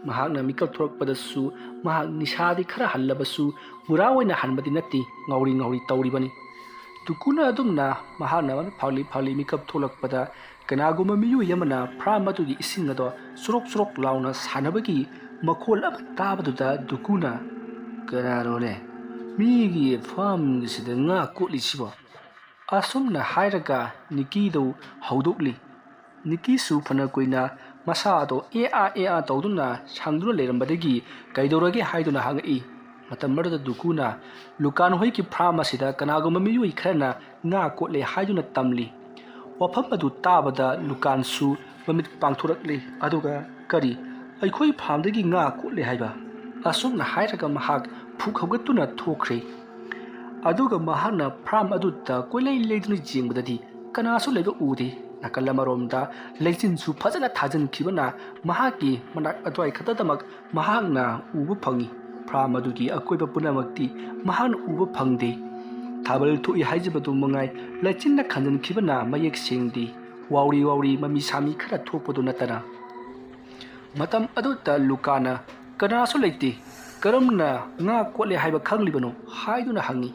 ꯃꯍꯥꯛꯅ ꯃꯤꯀꯞ ꯊꯣꯔꯛꯄꯗꯁꯨ ꯃꯍꯥꯛ ꯅꯤꯁꯥꯗꯤ ꯈꯔ ꯍꯜꯂꯕꯁꯨ ꯄꯨꯔꯥ ꯑꯣꯏꯅ ꯍꯟꯕꯗꯤ ꯅꯠꯇꯦ, ꯉꯥꯎꯔꯤ ꯉꯥꯎꯔꯤ ꯇꯧꯔꯤꯕꯅꯤ꯫ ꯗꯨꯀꯨꯅ ꯑꯗꯨꯝꯅ ꯃꯍꯥꯛꯅ ꯐꯥꯛꯂꯤ ꯐꯥꯛꯂꯤ ꯃꯤꯀꯞ ꯊꯣꯛꯂꯛꯄꯗ ꯀꯅꯥꯒꯨꯝꯕ ꯃꯤꯑꯣꯏ ꯑꯃꯅ ꯐ꯭ꯔꯥꯝ ꯑꯗꯨꯒꯤ ꯏꯁꯤꯡ ꯑꯗꯣ ꯆꯨꯔꯣꯛ ꯆꯨꯔꯣꯛ ꯂꯥꯎꯅ ꯁꯥꯟꯅꯕꯒꯤ ꯃꯈꯣꯜ ꯑꯃ ꯇꯥꯕꯗꯨꯗ ꯗꯨꯀꯨꯅ, "ꯀꯅꯥꯅꯣꯅꯦ ꯃꯤꯒꯤ ꯐꯥꯝꯒꯤꯁꯤꯗ ꯉꯥ ꯀꯣꯠꯂꯤꯁꯤꯕꯣ?" ꯑꯁꯨꯝꯅ ꯍꯥꯏꯔꯒ ꯅꯤꯀꯤꯗꯨ ꯍꯧꯗꯣꯛꯂꯤ꯫ ꯅꯤꯀꯤꯁꯨ ꯐꯅ ꯀꯨꯏꯅ ꯃꯁꯥ ꯑꯗꯣ ꯑꯦ ꯑꯥ ꯑꯦ ꯑꯥ ꯇꯧꯗꯨꯅ ꯁꯪꯗꯨꯅ ꯂꯩꯔꯝꯕꯗꯒꯤ ꯀꯩꯗꯧꯔꯒꯦ ꯍꯥꯏꯗꯨꯅ ꯍꯪꯉꯛꯏ꯫ ꯃꯇꯝ ꯑꯗꯨꯗ ꯗꯨꯀꯨꯅ ꯂꯨꯀꯥꯟ ꯍꯣꯏꯒꯤ ꯐ꯭ꯔꯥꯝ ꯑꯁꯤꯗ ꯀꯅꯥꯒꯨꯝꯕ ꯃꯤꯑꯣꯏ ꯈꯔꯅ ꯉꯥ ꯀꯣꯠꯂꯦ ꯍꯥꯏꯗꯨꯅ ꯇꯝꯂꯤ꯫ ꯋꯥꯐꯝ ꯑꯗꯨ ꯇꯥꯕꯗ ꯂꯨꯀꯥꯟꯁꯨ ꯃꯃꯤꯠ ꯄꯥꯡꯊꯣꯔꯛꯂꯤ꯫ ꯑꯗꯨꯒ, "ꯀꯔꯤ? ꯑꯩꯈꯣꯏ ꯐꯥꯝꯗꯒꯤ ꯉꯥ ꯀꯣꯠꯂꯦ ꯍꯥꯏꯕ?" ꯑꯁꯨꯝꯅ ꯍꯥꯏꯔꯒ ꯃꯍꯥꯛ ꯐꯨꯛ ꯍꯧꯒꯠꯇꯨꯅ ꯊꯣꯛꯈ꯭ꯔꯦ꯫ ꯑꯗꯨꯒ ꯃꯍꯥꯛꯅ ꯐꯥꯔꯝ ꯑꯗꯨꯗ ꯀꯣꯏꯂꯩ ꯂꯩꯗꯨꯅ ꯌꯦꯡꯕꯗꯗꯤ ꯀꯅꯥꯁꯨ ꯂꯩꯕ ꯎꯗꯦ꯫ ꯅꯥꯀꯜ ꯑꯃꯔꯣꯝꯗ ꯂꯩꯆꯤꯟꯁꯨ ꯐꯖꯅ ꯊꯥꯖꯤꯟꯈꯤꯕꯅ ꯃꯍꯥꯛꯀꯤ ꯃꯅꯥꯛ ꯑꯗꯨꯋꯥꯏ ꯈꯛꯇꯗꯃꯛ ꯃꯍꯥꯛꯅ ꯎꯕ ꯐꯪꯏ꯫ ꯐꯥꯔꯝ ꯑꯗꯨꯒꯤ ꯑꯀꯣꯏꯕ ꯄꯨꯝꯅꯃꯛꯇꯤ ꯃꯍꯥꯛꯅ ꯎꯕ ꯐꯪꯗꯦ꯫ ꯊꯥꯕꯜ ꯊꯣꯛꯏ ꯍꯥꯏꯖꯕꯗꯨ ꯃꯉꯥꯏ, ꯂꯩꯆꯤꯟꯅ ꯈꯟꯖꯤꯟꯈꯤꯕꯅ ꯃꯌꯦꯛ ꯁꯦꯡꯗꯦ꯫ ꯋꯥꯎꯔꯤ ꯋꯥꯎꯔꯤ ꯃꯃꯤ ꯁꯥꯃꯤ ꯈꯔ ꯊꯣꯛꯄꯗꯨ ꯅꯠꯇꯅ꯫ ꯃꯇꯝ ꯑꯗꯨꯗ ꯂꯨꯀꯥꯅ "ꯀꯅꯥꯁꯨ ꯂꯩꯇꯦ, ꯀꯔꯝꯅ ꯉꯥ ꯀꯣꯠꯂꯦ ꯍꯥꯏꯕ ꯈꯪꯂꯤꯕꯅꯣ?" ꯍꯥꯏꯗꯨꯅ ꯍꯪꯉꯤ꯫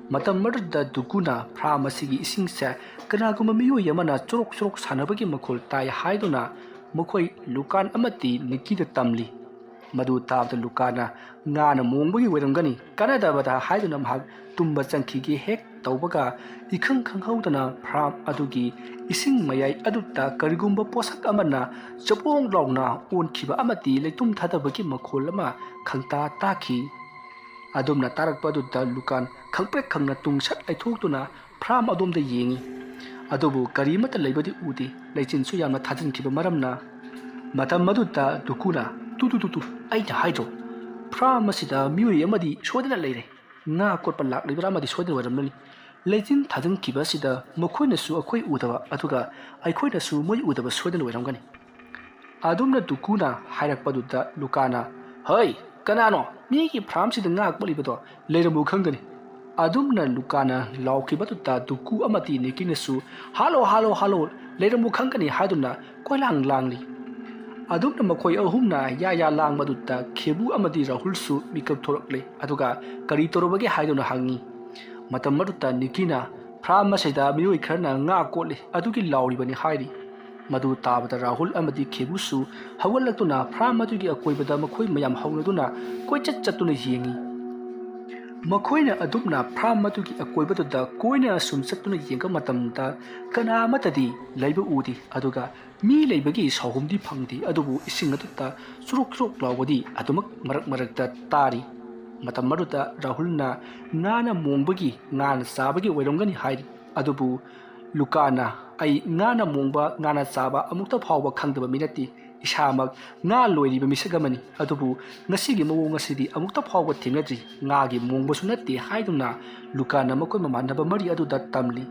ꯃꯇꯝ ꯑꯗꯨꯗ ꯗꯨꯀꯨꯅ ꯐꯥꯔꯝ ꯑꯁꯤꯒꯤ ꯏꯁꯤꯡꯁꯦ ꯀꯅꯥꯒꯨꯝꯕ ꯃꯤꯑꯣꯏ ꯑꯃꯅ ꯆꯣꯔꯣꯛ ꯆꯣꯔꯣꯛ ꯁꯥꯟꯅꯕꯒꯤ ꯃꯈꯣꯜ ꯇꯥꯏ ꯍꯥꯏꯗꯨꯅ ꯃꯈꯣꯏ ꯂꯨꯀꯥꯟ ꯑꯃꯗꯤ ꯅꯤꯀꯤꯗ ꯇꯝꯂꯤ꯫ ꯃꯗꯨ ꯇꯥꯕꯗ ꯂꯨꯀꯥꯅ "ꯉꯥꯅ ꯃꯣꯡꯕꯒꯤ ꯑꯣꯏꯔꯝꯒꯅꯤ, ꯀꯥꯟꯅꯗꯕꯗ" ꯍꯥꯏꯗꯨꯅ ꯃꯍꯥꯛ ꯇꯨꯝꯕ ꯆꯪꯈꯤꯒꯦ ꯍꯦꯛ ꯇꯧꯕꯒ, ꯏꯈꯪ ꯈꯪꯍꯧꯗꯅ ꯐꯥꯔꯝ ꯑꯗꯨꯒꯤ ꯏꯁꯤꯡ ꯃꯌꯥꯏ ꯑꯗꯨꯗ ꯀꯔꯤꯒꯨꯝꯕ ꯄꯣꯠꯁꯛ ꯑꯃꯅ ꯆꯄꯣꯡ ꯂꯥꯎꯅ ꯑꯣꯟꯈꯤꯕ ꯑꯃꯗꯤ ꯂꯩꯇꯨꯝ ꯊꯥꯗꯕꯒꯤ ꯃꯈꯣꯜ ꯑꯃ ꯈꯪꯇꯥ ꯇꯥꯈꯤ꯫ ꯑꯗꯨꯝꯅ ꯇꯥꯔꯛꯄ ꯑꯗꯨꯗ ꯂꯨꯀꯥꯟ ꯈꯪꯄ꯭ꯔꯦꯛ ꯈꯪꯅ ꯇꯨꯡꯁꯠ ꯂꯩꯊꯣꯛꯇꯨꯅ ꯐꯥꯔꯝ ꯑꯗꯣꯝꯗ ꯌꯦꯡꯉꯤ꯫ ꯑꯗꯨꯕꯨ ꯀꯔꯤꯃꯠꯇ ꯂꯩꯕꯗꯤ ꯎꯗꯦ, ꯂꯩꯆꯤꯟꯁꯨ ꯌꯥꯝꯅ ꯊꯥꯖꯤꯟꯈꯤꯕ ꯃꯔꯝꯅ꯫ ꯃꯇꯝ ꯑꯗꯨꯗ ꯗꯨꯀꯨꯅ "ꯇꯨ ꯇꯨ ꯇꯨ ꯇꯨ, ꯑꯩꯅ ꯍꯥꯏꯗ꯭ꯔꯣ, ꯐꯥꯔꯝ ꯑꯁꯤꯗ ꯃꯤꯑꯣꯏ ꯑꯃꯗꯤ ꯁꯣꯏꯗꯅ ꯂꯩꯔꯦ꯫ ꯉꯥ ꯀꯣꯠꯄ ꯂꯥꯛꯂꯤꯕ꯭ꯔꯥ ꯑꯃꯗꯤ ꯁꯣꯏꯗꯅ ꯑꯣꯏꯔꯝꯂꯅꯤ꯫ ꯂꯩꯆꯤꯟ ꯊꯥꯖꯤꯟꯈꯤꯕ ꯑꯁꯤꯗ ꯃꯈꯣꯏꯅꯁꯨ ꯑꯩꯈꯣꯏ ꯎꯗꯕ, ꯑꯗꯨꯒ ꯑꯩꯈꯣꯏꯅꯁꯨ ꯃꯣꯏ ꯎꯗꯕ ꯁꯣꯏꯗꯅ ꯑꯣꯏꯔꯝꯒꯅꯤ"꯫ ꯑꯗꯨꯝꯅ ꯗꯨꯀꯨꯅ ꯍꯥꯏꯔꯛꯄꯗꯨꯗ ꯂꯨꯀꯥꯅ "ꯍꯩ, ꯀꯅꯥꯅꯣ ꯃꯤꯒꯤ ꯐꯥꯔꯝꯁꯤꯗ ꯉꯥ ꯀꯣꯠꯂꯤꯕꯗꯣ? ꯂꯩꯔꯝꯃꯨ ꯈꯪꯒꯅꯤ"꯫ ꯑꯗꯨꯝꯅ ꯂꯨꯀꯥꯅ ꯂꯥꯎꯈꯤꯕꯗꯨꯗ ꯗꯨꯀꯨ ꯑꯃꯗꯤ ꯅꯤꯀꯤꯅꯁꯨ "ꯍꯥꯠꯂꯣ, ꯍꯥꯠꯂꯣ, ꯍꯥꯠꯂꯣ, ꯂꯩꯔꯝꯃꯨ ꯈꯪꯒꯅꯤ" ꯍꯥꯏꯗꯨꯅ ꯀꯣꯏꯂꯥꯡ ꯂꯥꯡꯂꯤ꯫ ꯑꯗꯨꯝꯅ ꯃꯈꯣꯏ ꯑꯍꯨꯝꯅ ꯌꯥ ꯌꯥ ꯂꯥꯡꯕꯗꯨꯗ ꯈꯦꯕꯨ ꯑꯃꯗꯤ ꯔꯥꯍꯨꯜꯁꯨ ꯃꯤꯀꯞ ꯊꯣꯔꯛꯂꯦ, ꯑꯗꯨꯒ "ꯀꯔꯤ ꯇꯧꯔꯕꯒꯦ?" ꯍꯥꯏꯗꯨꯅ ꯍꯪꯉꯤ꯫ ꯃꯇꯝ ꯑꯗꯨꯗ ꯅꯤꯀꯤꯅ "ꯐꯥꯔꯝ ꯑꯁꯤꯗ ꯃꯤꯑꯣꯏ ꯈꯔꯅ ꯉꯥ ꯀꯣꯠꯂꯤ, ꯑꯗꯨꯒꯤ ꯂꯥꯎꯔꯤꯕꯅꯤ" ꯍꯥꯏꯔꯤ꯫ ꯃꯗꯨ ꯇꯥꯕꯗ ꯔꯥꯍꯨꯜ ꯑꯃꯗꯤ ꯈꯦꯕꯨꯁꯨ ꯍꯧꯒꯠꯂꯛꯇꯨꯅ ꯐꯥꯔꯝ ꯑꯗꯨꯒꯤ ꯑꯀꯣꯏꯕꯗ ꯃꯈꯣꯏ ꯃꯌꯥꯝ ꯍꯧꯅꯗꯨꯅ ꯀꯣꯏꯆꯠ ꯆꯠꯇꯨꯅ ꯌꯦꯡꯉꯤ꯫ ꯃꯈꯣꯏꯅ ꯑꯗꯨꯝꯅ ꯐꯥꯔꯝ ꯑꯗꯨꯒꯤ ꯑꯀꯣꯏꯕꯗꯨꯗ ꯀꯣꯏꯅ ꯁꯨꯝ ꯆꯠꯇꯨꯅ ꯌꯦꯡꯕ ꯃꯇꯝꯗ ꯀꯅꯥ ꯑꯃꯠꯇꯗꯤ ꯂꯩꯕ ꯎꯗꯦ, ꯑꯗꯨꯒ ꯃꯤ ꯂꯩꯕꯒꯤ ꯁꯥꯎꯍꯨꯝꯗꯤ ꯐꯪꯗꯦ, ꯑꯗꯨꯕꯨ ꯏꯁꯤꯡ ꯑꯗꯨꯗ ꯆꯨꯔꯨꯛ ꯆꯨꯔꯨꯛ ꯂꯥꯎꯕꯗꯤ ꯑꯗꯨꯃꯛ ꯃꯔꯛ ꯃꯔꯛꯇ ꯇꯥꯔꯤ꯫ ꯃꯇꯝ ꯑꯗꯨꯗ ꯔꯥꯍꯨꯜꯅ "ꯉꯥꯅ ꯃꯣꯡꯕꯒꯤ, ꯉꯥꯅ ꯆꯥꯕꯒꯤ ꯑꯣꯏꯔꯝꯒꯅꯤ" ꯍꯥꯏꯔꯤ꯫ ꯑꯗꯨꯕꯨ ꯂꯨꯀꯥꯅ "ꯑꯩ ꯉꯥꯅ ꯃꯣꯡꯕ, ꯉꯥꯅ ꯆꯥꯕ ꯑꯃꯨꯛꯇ ꯐꯥꯎꯕ ꯈꯪꯗꯕ ꯃꯤ ꯅꯠꯇꯦ꯫ "ꯏꯁꯥꯃꯛ ꯉꯥ ꯂꯣꯏꯔꯤꯕ ꯃꯤꯁꯛ ꯑꯃꯅꯤ, ꯑꯗꯨꯕꯨ ꯉꯁꯤꯒꯤ ꯃꯑꯣꯡ ꯑꯁꯤꯗꯤ ꯑꯃꯨꯛꯇ ꯐꯥꯎꯕ ꯊꯦꯡꯅꯗ꯭ꯔꯤ꯫ ꯉꯥꯒꯤ ꯃꯣꯡꯕꯁꯨ ꯅꯠꯇꯦ" ꯍꯥꯏꯗꯨꯅ ꯂꯨꯀꯥꯅ ꯃꯈꯣꯏ ꯃꯃꯥꯟꯅꯕ ꯃꯔꯤ ꯑꯗꯨꯗ ꯇꯝꯂꯤ꯫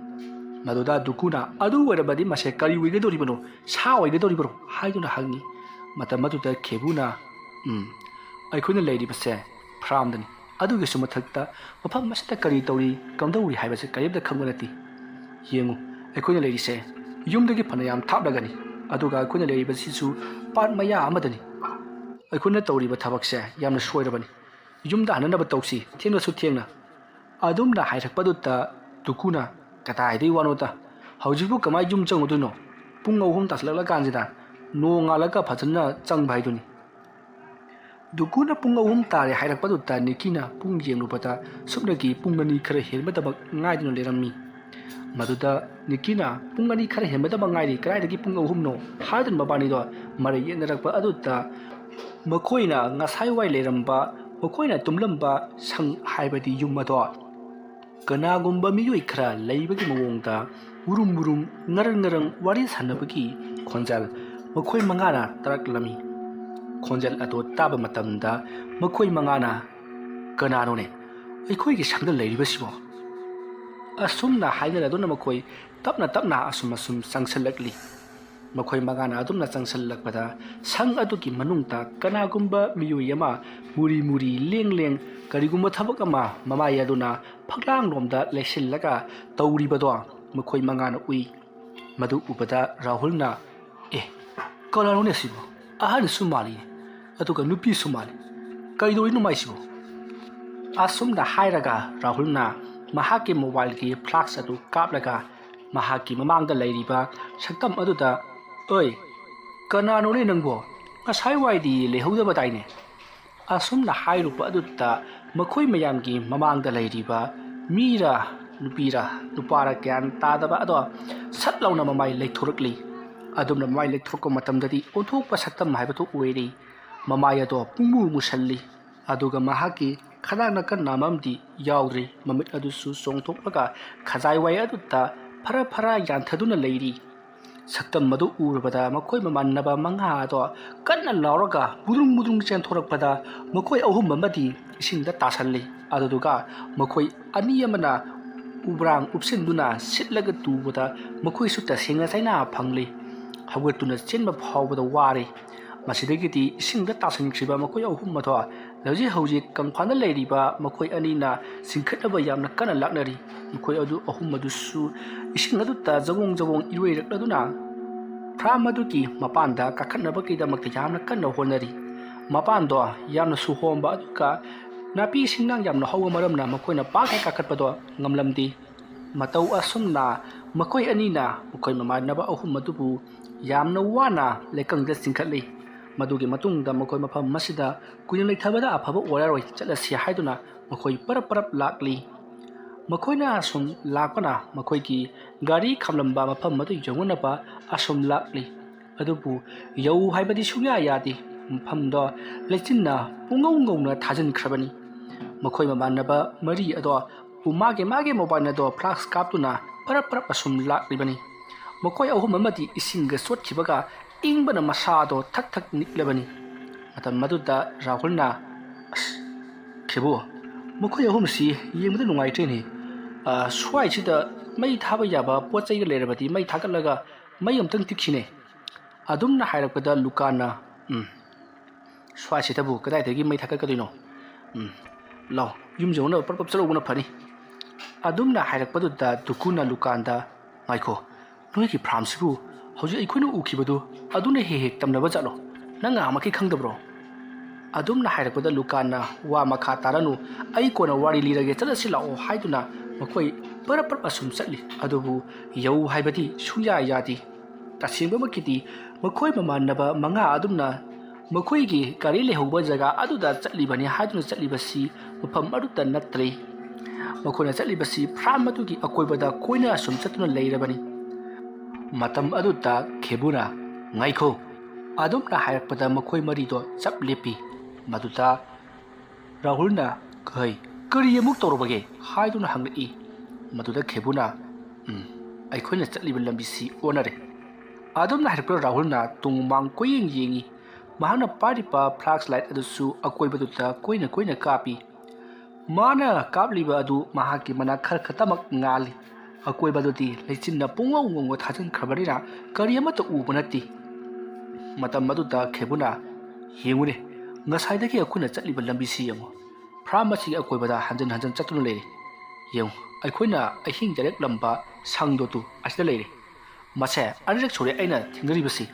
ꯃꯗꯨꯗ ꯗꯨꯀꯨꯅ, "ꯑꯗꯨ ꯑꯣꯏꯔꯕꯗꯤ ꯃꯁꯦ ꯀꯔꯤ ꯑꯣꯏꯒꯗꯧꯔꯤꯕꯅꯣ? ꯁꯥ ꯑꯣꯏꯒꯗꯧꯔꯤꯕꯅꯣ?" ꯍꯥꯏꯗꯨꯅ ꯍꯪꯉꯤ꯫ ꯃꯇꯝ ꯑꯗꯨꯗ ꯈꯦꯕꯨꯅ, "ꯎꯝ, ꯑꯩꯈꯣꯏꯅ ꯂꯩꯔꯤꯕꯁꯦ ꯐ꯭ꯔꯥꯝꯗꯅꯤ꯫ ꯑꯗꯨꯒꯤꯁꯨ ꯃꯊꯛꯇ ꯃꯐꯝ ꯑꯁꯤꯗ ꯀꯔꯤ ꯇꯧꯔꯤ, ꯀꯝꯗꯧꯔꯤ ꯍꯥꯏꯕꯁꯦ ꯀꯔꯤꯝꯇ ꯈꯪꯕ ꯅꯠꯇꯦ꯫ ꯌꯦꯡꯉꯨ, ꯑꯩꯈꯣꯏꯅ ꯂꯩꯔꯤꯁꯦ ꯌꯨꯝꯗꯒꯤ ꯐꯅꯌꯥꯝ ꯊꯥꯞꯂꯒꯅꯤ, ꯑꯗꯨꯒ ꯑꯩꯈꯣꯏꯅ ꯂꯩꯔꯤꯕꯁꯤꯁꯨ ꯄꯥꯠ ꯃꯌꯥ ꯑꯃꯗꯅꯤ꯫ ꯑꯩꯈꯣꯏꯅ ꯇꯧꯔꯤꯕ ꯊꯕꯛꯁꯦ ꯌꯥꯝꯅ ꯁꯣꯏꯔꯕꯅꯤ꯫ ꯌꯨꯝꯗ ꯍꯟꯅꯅꯕ ꯇꯧꯁꯤ, ꯊꯦꯡꯂꯁꯨ ꯊꯦꯡꯅ"꯫ ꯑꯗꯨꯝꯅ ꯍꯥꯏꯔꯛꯄꯗꯨꯗ ꯗꯨꯀꯨꯅ, "ꯀꯗꯥꯏꯗꯒꯤ ꯋꯥꯅꯣꯗ? ꯍꯧꯖꯤꯛꯄꯨ ꯀꯃꯥꯏ ꯌꯨꯝ ꯆꯪꯉꯨꯗꯣꯏꯅꯣ? ꯄꯨꯡ ꯑꯍꯨꯝ ꯇꯥꯁꯤꯜꯂꯛꯂꯀꯥꯟꯁꯤꯗ ꯅꯣꯡꯉꯥꯜꯂꯒ ꯐꯖꯅ ꯆꯪꯕ ꯍꯥꯏꯗꯨꯅꯤ"꯫ ꯗꯨꯀꯨꯅ ꯄꯨꯡ ꯑꯍꯨꯝ ꯇꯥꯔꯦ ꯍꯥꯏꯔꯛꯄꯗꯨꯗ ꯅꯤꯀꯤꯅ ꯄꯨꯡ ꯌꯦꯡꯂꯨꯕꯗ ꯁꯨꯞꯅꯒꯤ ꯄꯨꯡ ꯑꯅꯤ ꯈꯔ ꯍꯦꯟꯕꯗꯃꯛ ꯉꯥꯏꯗꯨꯅ ꯂꯩꯔꯝꯃꯤ꯫ ꯃꯗꯨꯗ ꯅꯤꯀꯤꯅ, "ꯄꯨꯡ ꯑꯅꯤ ꯈꯔ ꯍꯦꯟꯕꯗꯃꯛ ꯉꯥꯏꯔꯤ, ꯀꯗꯥꯏꯗꯒꯤ ꯄꯨꯡ ꯑꯍꯨꯝꯅꯣ?" ꯍꯥꯏꯗꯨꯅ ꯃꯕꯥꯅꯤꯗꯣ ꯃꯔꯩ ꯌꯦꯠꯅꯔꯛꯄ ꯑꯗꯨꯗ ꯃꯈꯣꯏꯅ ꯉꯁꯥꯏ ꯋꯥꯏ ꯂꯩꯔꯝꯕ, ꯃꯈꯣꯏꯅ ꯇꯨꯝꯂꯝꯕ ꯁꯪ, ꯍꯥꯏꯕꯗꯤ ꯌꯨꯝ ꯑꯗꯣ ꯀꯅꯥꯒꯨꯝꯕ ꯃꯤꯑꯣꯏ ꯈꯔ ꯂꯩꯕꯒꯤ ꯃꯑꯣꯡꯗ ꯎꯔꯨꯝ ꯎꯔꯨꯝ, ꯉꯔꯪ ꯉꯔꯪ ꯋꯥꯔꯤ ꯁꯥꯟꯅꯕꯒꯤ ꯈꯣꯟꯖꯦꯜ ꯃꯈꯣꯏ ꯃꯉꯥꯅ ꯇꯥꯔꯛꯂꯝꯃꯤ꯫ ꯈꯣꯟꯖꯦꯜ ꯑꯗꯨ ꯇꯥꯕ ꯃꯇꯝꯗ ꯃꯈꯣꯏ ꯃꯉꯥꯅ, "ꯀꯅꯥꯅꯣꯅꯦ ꯑꯩꯈꯣꯏꯒꯤ ꯁꯪꯗ ꯂꯩꯔꯤꯕꯁꯤꯕꯣ?" ꯑꯁꯨꯝꯅ ꯍꯥꯏꯅꯔꯗꯨꯅ ꯃꯈꯣꯏ ꯇꯞꯅ ꯇꯞꯅ ꯑꯁꯨꯝ ꯑꯁꯨꯝ ꯆꯪꯁꯤꯜꯂꯛꯂꯤ꯫ ꯃꯈꯣꯏ ꯃꯉꯥꯅ ꯑꯗꯨꯝꯅ ꯆꯪꯁꯤꯜꯂꯛꯄꯗ ꯁꯪ ꯑꯗꯨꯒꯤ ꯃꯅꯨꯡꯗ ꯀꯅꯥꯒꯨꯝꯕ ꯃꯤꯑꯣꯏ ꯑꯃ ꯃꯨꯔꯤ ꯃꯨꯔꯤ ꯂꯦꯡ ꯂꯦꯡ ꯀꯔꯤꯒꯨꯝꯕ ꯊꯕꯛ ꯑꯃ ꯃꯃꯥꯏ ꯑꯗꯨꯅ ꯐꯛꯂꯥꯡꯂꯣꯝꯗ ꯂꯩꯁꯤꯜꯂꯒ ꯇꯧꯔꯤꯕꯗꯣ ꯃꯈꯣꯏ ꯃꯉꯥꯅ ꯎꯏ꯫ ꯃꯗꯨ ꯎꯕꯗ ꯔꯥꯍꯨꯜꯅ, "ꯑꯦ, ꯀꯅꯥꯅꯣꯅꯦ ꯁꯤꯕꯣ? ꯑꯍꯟꯁꯨ ꯃꯥꯜꯂꯤ, ꯑꯗꯨꯒ ꯅꯨꯄꯤꯁꯨ ꯃꯥꯜꯂꯤ꯫ ꯀꯩꯗꯧꯔꯤꯅꯣ ꯃꯥꯏꯁꯤꯕꯣ?" ꯑꯁꯨꯝꯅ ꯍꯥꯏꯔꯒ ꯔꯥꯍꯨꯜꯅ ꯃꯍꯥꯛꯀꯤ ꯃꯣꯕꯥꯏꯜꯒꯤ ꯐ꯭ꯂꯥꯁ ꯑꯗꯨ ꯀꯥꯞꯂꯒ ꯃꯍꯥꯛꯀꯤ ꯃꯃꯥꯡꯗ ꯂꯩꯔꯤꯕ ꯁꯛꯇꯝ ꯑꯗꯨꯗ, "ꯑꯣꯏ, ꯀꯅꯥꯅꯣꯅꯦ ꯅꯪꯕꯣ? ꯉꯁꯥꯏ ꯋꯥꯏꯗꯤ ꯂꯩꯍꯧꯗꯕꯗꯥꯏꯅꯦ?" ꯑꯁꯨꯝꯅ ꯍꯥꯏꯔꯨꯕ ꯑꯗꯨꯗ ꯃꯈꯣꯏ ꯃꯌꯥꯝꯒꯤ ꯃꯃꯥꯡꯗ ꯂꯩꯔꯤꯕ ꯃꯤꯔ ꯅꯨꯄꯤꯔ ꯅꯨꯄꯥꯔ ꯒ꯭ꯌꯥꯟ ꯇꯥꯗꯕ ꯑꯗꯣ ꯁꯠ ꯂꯥꯎꯅ ꯃꯃꯥꯏ ꯂꯩꯊꯣꯔꯛꯂꯤ꯫ ꯑꯗꯨꯝꯅ ꯃꯃꯥꯏ ꯂꯩꯊꯣꯔꯛꯄ ꯃꯇꯝꯗꯗꯤ ꯑꯣꯟꯊꯣꯛꯄ ꯁꯛꯇꯝ ꯍꯥꯏꯕꯗꯨ ꯑꯣꯏꯔꯤ꯫ ꯃꯃꯥꯏ ꯑꯗꯣ ꯄꯨꯡꯃꯨ ꯃꯨꯁꯜꯂꯤ꯫ ꯑꯗꯨꯒ ꯃꯍꯥꯛꯀꯤ ꯈꯗꯥꯡ ꯅꯥꯀꯟ ꯅꯥꯝꯃ ꯑꯃꯗꯤ ꯌꯥꯎꯗ꯭ꯔꯤ꯫ ꯃꯃꯤꯠ ꯑꯗꯨꯁꯨ ꯆꯣꯡꯊꯣꯛꯂꯒ ꯈꯖꯥꯏ ꯋꯥꯏ ꯑꯗꯨꯗ ꯐꯔ ꯐꯔ ꯌꯥꯟꯊꯗꯨꯅ ꯂꯩꯔꯤ꯫ ꯁꯛꯇꯝ ꯑꯗꯨ ꯎꯔꯕꯗ ꯃꯈꯣꯏ ꯃꯃꯥꯟꯅꯕ ꯃꯉꯥ ꯑꯗꯣ ꯀꯟꯅ ꯂꯥꯎꯔꯒ ꯃꯨꯗ꯭ꯔꯨꯡ ꯃꯨꯗ꯭ꯔꯨꯡ ꯆꯦꯟꯊꯣꯔꯛꯄꯗ ꯃꯈꯣꯏ ꯑꯍꯨꯝ ꯑꯃꯗꯤ ꯏꯁꯤꯡꯗ ꯇꯥꯁꯜꯂꯤ꯫ ꯑꯗꯨꯗꯨꯒ ꯃꯈꯣꯏ ꯑꯅꯤ ꯑꯃꯅ ꯎꯕ꯭ꯔꯥꯡ ꯎꯞꯁꯤꯟꯗꯨꯅ ꯁꯤꯠꯂꯒ ꯇꯨꯕꯗ ꯃꯈꯣꯏꯁꯨ ꯇꯁꯦꯡꯅ ꯆꯩꯅꯥ ꯐꯪꯂꯤ꯫ ꯍꯧꯒꯠꯇꯨꯅ ꯆꯦꯟꯕ ꯐꯥꯎꯕꯗ ꯋꯥꯔꯦ꯫ ꯃꯁꯤꯗꯒꯤꯗꯤ ꯏꯁꯤꯡꯗ ꯇꯥꯁꯤꯟꯈ꯭ꯔꯤꯕ ꯃꯈꯣꯏ ꯑꯍꯨꯝ ꯑꯗꯣ ꯍꯧꯖꯤꯛ ꯍꯧꯖꯤꯛ ꯀꯪꯐꯥꯟꯗ ꯂꯩꯔꯤꯕ ꯃꯈꯣꯏ ꯑꯅꯤꯅ ꯆꯤꯡꯈꯠꯅꯕ ꯌꯥꯝꯅ ꯀꯟꯅ ꯂꯥꯛꯅꯔꯤ꯫ ꯃꯈꯣꯏ ꯑꯗꯨ ꯑꯍꯨꯝ ꯑꯗꯨꯁꯨ ꯏꯁꯤꯡ ꯑꯗꯨꯗ ꯖꯕꯣꯡ ꯖꯕꯣꯡ ꯏꯔꯣꯏꯔꯛꯂꯗꯨꯅ ꯐ꯭ꯔꯥꯝ ꯑꯗꯨꯒꯤ ꯃꯄꯥꯟꯗ ꯀꯥꯈꯠꯅꯕꯒꯤꯗꯃꯛꯇ ꯌꯥꯝꯅ ꯀꯟꯅ ꯍꯣꯠꯅꯔꯤ꯫ ꯃꯄꯥꯟꯗꯣ ꯌꯥꯝꯅꯁꯨ ꯍꯣꯝꯕ, ꯑꯗꯨꯒ ꯅꯥꯄꯤ ꯁꯤꯡꯅꯥꯡ ꯌꯥꯝꯅ ꯍꯧꯕ ꯃꯔꯝꯅ ꯃꯈꯣꯏꯅ ꯄꯥꯛ ꯍꯦꯛ ꯀꯥꯈꯠꯄꯗꯣ ꯉꯝꯂꯝꯗꯦ꯫ ꯃꯇꯧ ꯑꯁꯨꯝꯅ ꯃꯈꯣꯏ ꯑꯅꯤꯅ ꯃꯈꯣꯏ ꯃꯃꯥꯟꯅꯕ ꯑꯍꯨꯝ ꯑꯗꯨꯕꯨ ꯌꯥꯝꯅ ꯋꯥꯅ ꯂꯩꯀꯪꯗ ꯆꯤꯡꯈꯠꯂꯤ꯫ ꯃꯗꯨꯒꯤ ꯃꯇꯨꯡꯗ ꯃꯈꯣꯏ ꯃꯐꯝ ꯑꯁꯤꯗ ꯀꯨꯏꯅ ꯂꯩꯊꯕꯗ ꯑꯐꯕ ꯑꯣꯏꯔꯔꯣꯏ, ꯆꯠꯂꯁꯤ ꯍꯥꯏꯗꯨꯅ ꯃꯈꯣꯏ ꯄꯔꯞ ꯄꯔꯞ ꯂꯥꯛꯂꯤ꯫ ꯃꯈꯣꯏꯅ ꯑꯁꯨꯝ ꯂꯥꯛꯄꯅ ꯃꯈꯣꯏꯒꯤ ꯒꯥꯔꯤ ꯈꯥꯝꯂꯝꯕ ꯃꯐꯝ ꯑꯗꯨ ꯌꯧꯅꯅꯕ ꯑꯁꯨꯝ ꯂꯥꯛꯂꯤ꯫ ꯑꯗꯨꯕꯨ ꯌꯧ ꯍꯥꯏꯕꯗꯤ ꯁꯨꯡꯌꯥ ꯌꯥꯗꯦ꯫ ꯃꯐꯝꯗꯣ ꯂꯩꯆꯤꯟꯅ ꯄꯨꯡꯉꯧ ꯉꯧꯅ ꯊꯥꯖꯤꯟꯈ꯭ꯔꯕꯅꯤ꯫ ꯃꯈꯣꯏ ꯃꯃꯥꯟꯅꯕ ꯃꯔꯤ ꯑꯗꯣ ꯃꯥꯒꯤ ꯃꯥꯒꯤ ꯃꯣꯕꯥꯏꯜ ꯑꯗꯣ ꯐ꯭ꯂꯥꯁ ꯀꯥꯞꯇꯨꯅ ꯄꯔꯞ ꯄꯔꯞ ꯑꯁꯨꯝ ꯂꯥꯛꯂꯤꯕꯅꯤ꯫ ꯃꯈꯣꯏ ꯑꯍꯨꯝ ꯑꯃꯗꯤ ꯏꯁꯤꯡꯒ ꯆꯣꯠꯈꯤꯕꯒ ꯏꯪꯕꯅ ꯃꯁꯥꯗꯣ ꯊꯛ ꯊꯛ ꯅꯤꯛꯂꯕꯅꯤ꯫ ꯃꯇꯝ ꯑꯗꯨꯗ ꯔꯥꯍꯨꯜꯅ, "ꯑꯁ, ꯈꯦꯕꯨ, ꯃꯈꯣꯏ ꯑꯍꯨꯝꯁꯤ ꯌꯦꯡꯕꯗ ꯅꯨꯡꯉꯥꯏꯇ꯭ꯔꯦꯅꯦ꯫ ꯑ, ꯁ꯭ꯋꯥꯏꯁꯤꯗ ꯃꯩ ꯊꯥꯕ ꯌꯥꯕ ꯄꯣꯠ ꯆꯩꯒ ꯂꯩꯔꯕꯗꯤ ꯃꯩ ꯊꯥꯒꯠꯂꯒ ꯃꯩ ꯑꯃꯇꯪ ꯇꯤꯛꯁꯤꯅꯦ"꯫ ꯑꯗꯨꯝꯅ ꯍꯥꯏꯔꯛꯄꯗ ꯂꯨꯀꯥꯟꯅ, "ꯎꯝ, ꯁ꯭ꯋꯥꯏꯁꯤꯗꯕꯨ ꯀꯗꯥꯏꯗꯒꯤ ꯃꯩ ꯊꯥꯒꯠꯀꯗꯣꯏꯅꯣ? ꯎꯝ, ꯂꯥꯎ, ꯌꯨꯝ ꯌꯧꯅꯕ ꯄꯔꯞ ꯄꯔꯞ ꯆꯠꯍꯧꯕꯅ ꯐꯅꯤ"꯫ ꯑꯗꯨꯝꯅ ꯍꯥꯏꯔꯛꯄꯗꯨꯗ ꯗꯨꯀꯨꯅ ꯂꯨꯀꯥꯟꯗ, "ꯉꯥꯏꯈꯣ, ꯅꯣꯏꯒꯤ ꯐꯥꯔꯝꯁꯤꯕꯨ ꯍꯧꯖꯤꯛ ꯑꯩꯈꯣꯏꯅ ꯎꯈꯤꯕꯗꯨ ꯑꯗꯨꯅ ꯍꯦꯛ ꯍꯦꯛ ꯇꯝꯅꯕ ꯖꯥꯠꯂꯣ? ꯅꯪ ꯉꯍꯥꯟꯃꯛꯀꯤ ꯈꯪꯗꯕ꯭ꯔꯣ?" ꯑꯗꯨꯝꯅ ꯍꯥꯏꯔꯛꯄꯗ ꯂꯨꯀꯥꯟꯅ, "ꯋꯥ ꯃꯈꯥ ꯇꯥꯔꯅꯨ, ꯑꯩ ꯀꯣꯟꯅ ꯋꯥꯔꯤ ꯂꯤꯔꯒꯦ, ꯆꯠꯂꯁꯤ ꯂꯥꯛꯑꯣ" ꯍꯥꯏꯗꯨꯅ ꯃꯈꯣꯏ ꯄꯔꯞ ꯄꯔꯞ ꯑꯁꯨꯝ ꯆꯠꯂꯤ꯫ ꯑꯗꯨꯕꯨ ꯌꯧ ꯍꯥꯏꯕꯗꯤ ꯁꯨꯡꯌꯥ ꯌꯥꯗꯦ꯫ ꯇꯁꯦꯡꯕꯃꯛꯀꯤꯗꯤ ꯃꯈꯣꯏ ꯃꯃꯥꯟꯅꯕ ꯃꯉꯥ ꯑꯗꯨꯝꯅ ꯃꯈꯣꯏꯒꯤ ꯒꯥꯔꯤ ꯂꯩꯍꯧꯕ ꯖꯒꯥ ꯑꯗꯨꯗ ꯆꯠꯂꯤꯕꯅꯤ ꯍꯥꯏꯗꯨꯅ ꯆꯠꯂꯤꯕꯁꯤ ꯃꯐꯝ ꯑꯗꯨꯗ ꯅꯠꯇ꯭ꯔꯦ꯫ ꯃꯈꯣꯏꯅ ꯆꯠꯂꯤꯕꯁꯤ ꯐꯥꯔꯝ ꯑꯗꯨꯒꯤ ꯑꯀꯣꯏꯕꯗ ꯀꯣꯏꯅ ꯑꯁꯨꯝ ꯆꯠꯇꯨꯅ ꯂꯩꯔꯕꯅꯤ꯫ ꯃꯇꯝ ꯑꯗꯨꯗ ꯈꯦꯕꯨꯅ, "ꯉꯥꯏꯈꯣ!" ꯑꯗꯨꯝꯅ ꯍꯥꯏꯔꯛꯄꯗ ꯃꯈꯣꯏ ꯃꯔꯤꯗꯣ ꯆꯞ ꯂꯦꯞꯄꯤ꯫ ꯃꯗꯨꯗ ꯔꯥꯍꯨꯜꯅ, "ꯀꯩ, ꯀꯔꯤ ꯑꯃꯨꯛ ꯇꯧꯔꯕꯒꯦ?" ꯍꯥꯏꯗꯨꯅ ꯍꯪꯂꯛꯏ꯫ ꯃꯗꯨꯗ ꯈꯦꯕꯨꯅ, "ꯎꯝ, ꯑꯩꯈꯣꯏꯅ ꯆꯠꯂꯤꯕ ꯂꯝꯕꯤꯁꯤ ꯑꯣꯟꯅꯔꯦ꯫ ꯑꯗꯨꯝꯅ ꯍꯥꯏꯔꯛꯄ ꯔꯥꯍꯨꯜꯅ ꯇꯨꯡ ꯃꯥꯡ ꯀꯣꯏꯌꯦꯡ ꯌꯦꯡꯏ꯫ ꯃꯍꯥꯛꯅ ꯄꯥꯏꯔꯤꯕ flashlight ꯑꯗꯨꯁꯨ ꯑꯀꯣꯏꯕꯗꯨꯗ ꯀꯣꯏꯅ ꯀꯣꯏꯅ ꯀꯥꯞꯄꯤ꯫ ꯃꯥꯅ ꯀꯥꯞꯂꯤꯕ ꯑꯗꯨ ꯃꯍꯥꯛꯀꯤ ꯃꯅꯥꯛ ꯈꯔ ꯈꯛꯇꯃꯛ ꯉꯥꯜꯂꯤ꯫ ꯑꯀꯣꯏꯕꯗꯨꯗꯤ ꯂꯩꯆꯤꯟꯅ ꯄꯨꯡꯉꯧ ꯉꯧꯅ ꯊꯥꯖꯤꯟꯈ꯭ꯔꯕꯅꯤꯅ ꯀꯔꯤ ꯑꯃꯠꯇ ꯎꯕ ꯅꯠꯇꯦ꯫ ꯃꯇꯝ ꯑꯗꯨꯗ ꯈꯦꯕꯨꯅ, "ꯌꯦꯡꯉꯨꯅꯦ, ꯉꯁꯥꯏꯗꯒꯤ ꯑꯩꯈꯣꯏꯅ ꯆꯠꯂꯤꯕ ꯂꯝꯕꯤꯁꯤ ꯌꯦꯡꯉꯨ꯫ Farm ꯑꯁꯤꯒꯤ ꯑꯀꯣꯏꯕꯗ ꯍꯟꯖꯤꯟ ꯍꯟꯖꯤꯟ ꯆꯠꯇꯨꯅ ꯂꯩꯔꯤ꯫ ꯌꯦꯡꯉꯨ, ꯑꯩꯈꯣꯏꯅ ꯑꯍꯤꯡ ꯂꯦꯛꯂꯝꯕ ꯁꯪꯗꯣ ꯇꯨ ꯑꯁꯤꯗ ꯂꯩꯔꯦ꯫ ꯃꯁꯦ ꯑꯅꯤꯔꯛ ꯁꯨꯔꯦ ꯑꯩꯅ ꯊꯦꯡꯅꯔꯤꯕꯁꯤ"꯫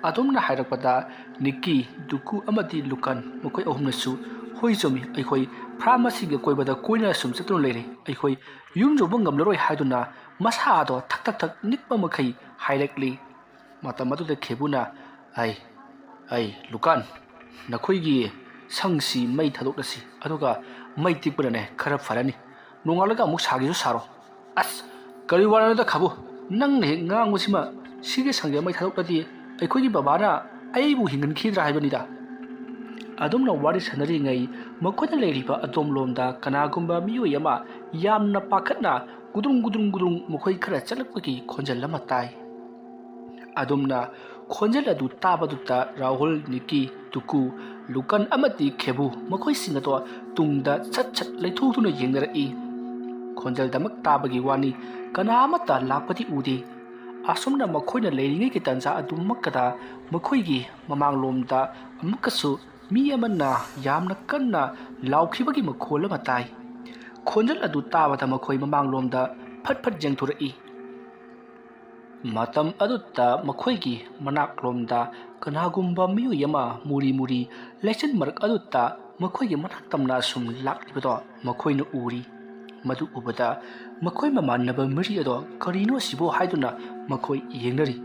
ꯑꯗꯨꯝꯅ ꯍꯥꯏꯔꯛꯄꯗ ꯅꯤꯛꯀꯤ, ꯗꯨꯀꯨ ꯑꯃꯗꯤ ꯂꯨꯀꯥꯟ ꯃꯈꯣꯏ ꯑꯍꯨꯝꯅꯁꯨ, "ꯍꯣꯏ ꯆꯨꯝꯃꯤ, ꯑꯩꯈꯣꯏ farm ꯑꯁꯤꯒꯤ ꯑꯀꯣꯏꯕꯗ ꯀꯣꯏꯅ ꯁꯨꯝ ꯆꯠꯇꯨꯅ ꯂꯩꯔꯦ꯫ ꯑꯩꯈꯣꯏ ꯌꯨꯝ ꯌꯧꯕ ꯉꯝꯂꯔꯣꯏ" ꯍꯥꯏꯗꯨꯅ ꯃꯁꯥꯗꯣ ꯊꯛ ꯊꯛ ꯊꯛ ꯅꯤꯛꯄ ꯃꯈꯩ ꯍꯥꯏꯔꯛꯂꯤ꯫ ꯃꯇꯝ ꯑꯗꯨꯗ ꯈꯦꯕꯨꯅ, "ꯑꯩ, ꯑꯩ, ꯂꯨꯀꯥꯟ, ꯅꯈꯣꯏꯒꯤ ꯁꯪꯁꯤ ꯃꯩ ꯊꯥꯗꯣꯛꯂꯁꯤ, ꯑꯗꯨꯒ ꯃꯩ ꯇꯤꯛꯄꯅꯅꯦ ꯈꯔ ꯐꯔꯅꯤ꯫ ꯅꯣꯡꯉꯥꯜꯂꯒ ꯑꯃꯨꯛ ꯁꯥꯒꯦꯁꯨ ꯁꯥꯔꯣ"꯫ "ꯑꯁ, ꯀꯔꯤ ꯋꯥꯅꯣꯗ ꯈꯥꯕꯨ? ꯅꯪꯅ ꯍꯦꯛ ꯉꯥꯡꯕꯁꯤꯃ ꯁꯤꯒꯤ ꯁꯪꯗ ꯃꯩ ꯊꯥꯗꯣꯛꯂꯗꯤ ꯑꯩꯈꯣꯏꯒꯤ ꯕꯕꯥꯅ ꯑꯩꯕꯨ ꯍꯤꯡꯍꯟꯈꯤꯗ꯭ꯔꯥ ꯍꯥꯏꯕꯅꯤꯗ"꯫ ꯑꯗꯨꯝꯅ ꯋꯥꯔꯤ ꯁꯥꯟꯅꯔꯤꯉꯩ ꯃꯈꯣꯏꯅ ꯂꯩꯔꯤꯕ ꯑꯗꯣꯝꯂꯣꯝꯗ ꯀꯅꯥꯒꯨꯝꯕ ꯃꯤꯑꯣꯏ ꯑꯃ ꯌꯥꯝꯅ ꯄꯥꯈꯠꯅ ꯒꯨꯗ꯭ꯔꯨꯡ ꯒꯨꯗ꯭ꯔꯨꯡ ꯒꯨꯗ꯭ꯔꯨꯡ ꯃꯈꯣꯏ ꯈꯔ ꯆꯠꯂꯛꯄꯒꯤ ꯈꯣꯟꯖꯦꯜ ꯑꯃ ꯇꯥꯏ꯫ ꯑꯗꯨꯝꯅ ꯈꯣꯟꯖꯦꯜ ꯑꯗꯨ ꯇꯥꯕꯗꯨꯗ ꯔꯥꯍꯨꯜ, ꯅꯤꯀꯤ, ꯇꯨꯀꯨ, ꯂꯨꯀꯟ ꯑꯃꯗꯤ ꯈꯦꯕꯨ ꯃꯈꯣꯏꯁꯤꯡ ꯑꯗꯣ ꯇꯨꯡꯗ ꯁꯠ ꯁꯠ ꯂꯩꯊꯣꯛꯇꯨꯅ ꯌꯦꯡꯅꯔꯛꯏ꯫ ꯈꯣꯟꯖꯦꯜꯗꯃꯛ ꯇꯥꯕꯒꯤ ꯋꯥꯅꯤ, ꯀꯅꯥ ꯑꯃꯠꯇ ꯂꯥꯛꯄꯗꯤ ꯎꯗꯦ꯫ ꯑꯁꯨꯝꯅ ꯃꯈꯣꯏꯅ ꯂꯩꯔꯤꯉꯩꯒꯤ ꯇꯥꯟꯖꯥ ꯑꯗꯨꯃꯛꯀꯗ ꯃꯈꯣꯏꯒꯤ ꯃꯃꯥꯡꯂꯣꯝꯗ ꯑꯃꯨꯛꯀꯁꯨ ꯃꯤ ꯑꯃꯅ ꯌꯥꯝꯅ ꯀꯟꯅ ꯂꯥꯎꯈꯤꯕꯒꯤ ꯃꯈꯣꯜ ꯑꯃ ꯇꯥꯏ꯫ ꯈꯣꯟꯖꯦꯜ ꯑꯗꯨ ꯇꯥꯕꯗ ꯃꯈꯣꯏ ꯃꯃꯥꯡꯂꯣꯝꯗ ꯐꯠ ꯐꯠ ꯌꯦꯡꯊꯣꯔꯛꯏ꯫ ꯃꯇꯝ ꯑꯗꯨꯗ ꯃꯈꯣꯏꯒꯤ ꯃꯅꯥꯛꯂꯣꯝꯗ ꯀꯅꯥꯒꯨꯝꯕ ꯃꯤꯑꯣꯏ ꯑꯃ ꯃꯨꯔꯤ ꯃꯨꯔꯤ ꯂꯩꯆꯤꯟ ꯃꯔꯛ ꯑꯗꯨꯗ ꯃꯈꯣꯏꯒꯤ ꯃꯅꯥꯛ ꯇꯝꯅ ꯁꯨꯝ ꯂꯥꯛꯂꯤꯕꯗꯣ ꯃꯈꯣꯏꯅ ꯎꯔꯤ꯫ ꯃꯗꯨ ꯎꯕꯗ ꯃꯈꯣꯏ ꯃꯃꯥꯟꯅꯕ ꯃꯔꯤ ꯑꯗꯣ "ꯀꯔꯤꯅꯣ ꯑꯁꯤꯕꯣ?" ꯍꯥꯏꯗꯨꯅ ꯃꯈꯣꯏ ꯌꯦꯡꯅꯔꯤ꯫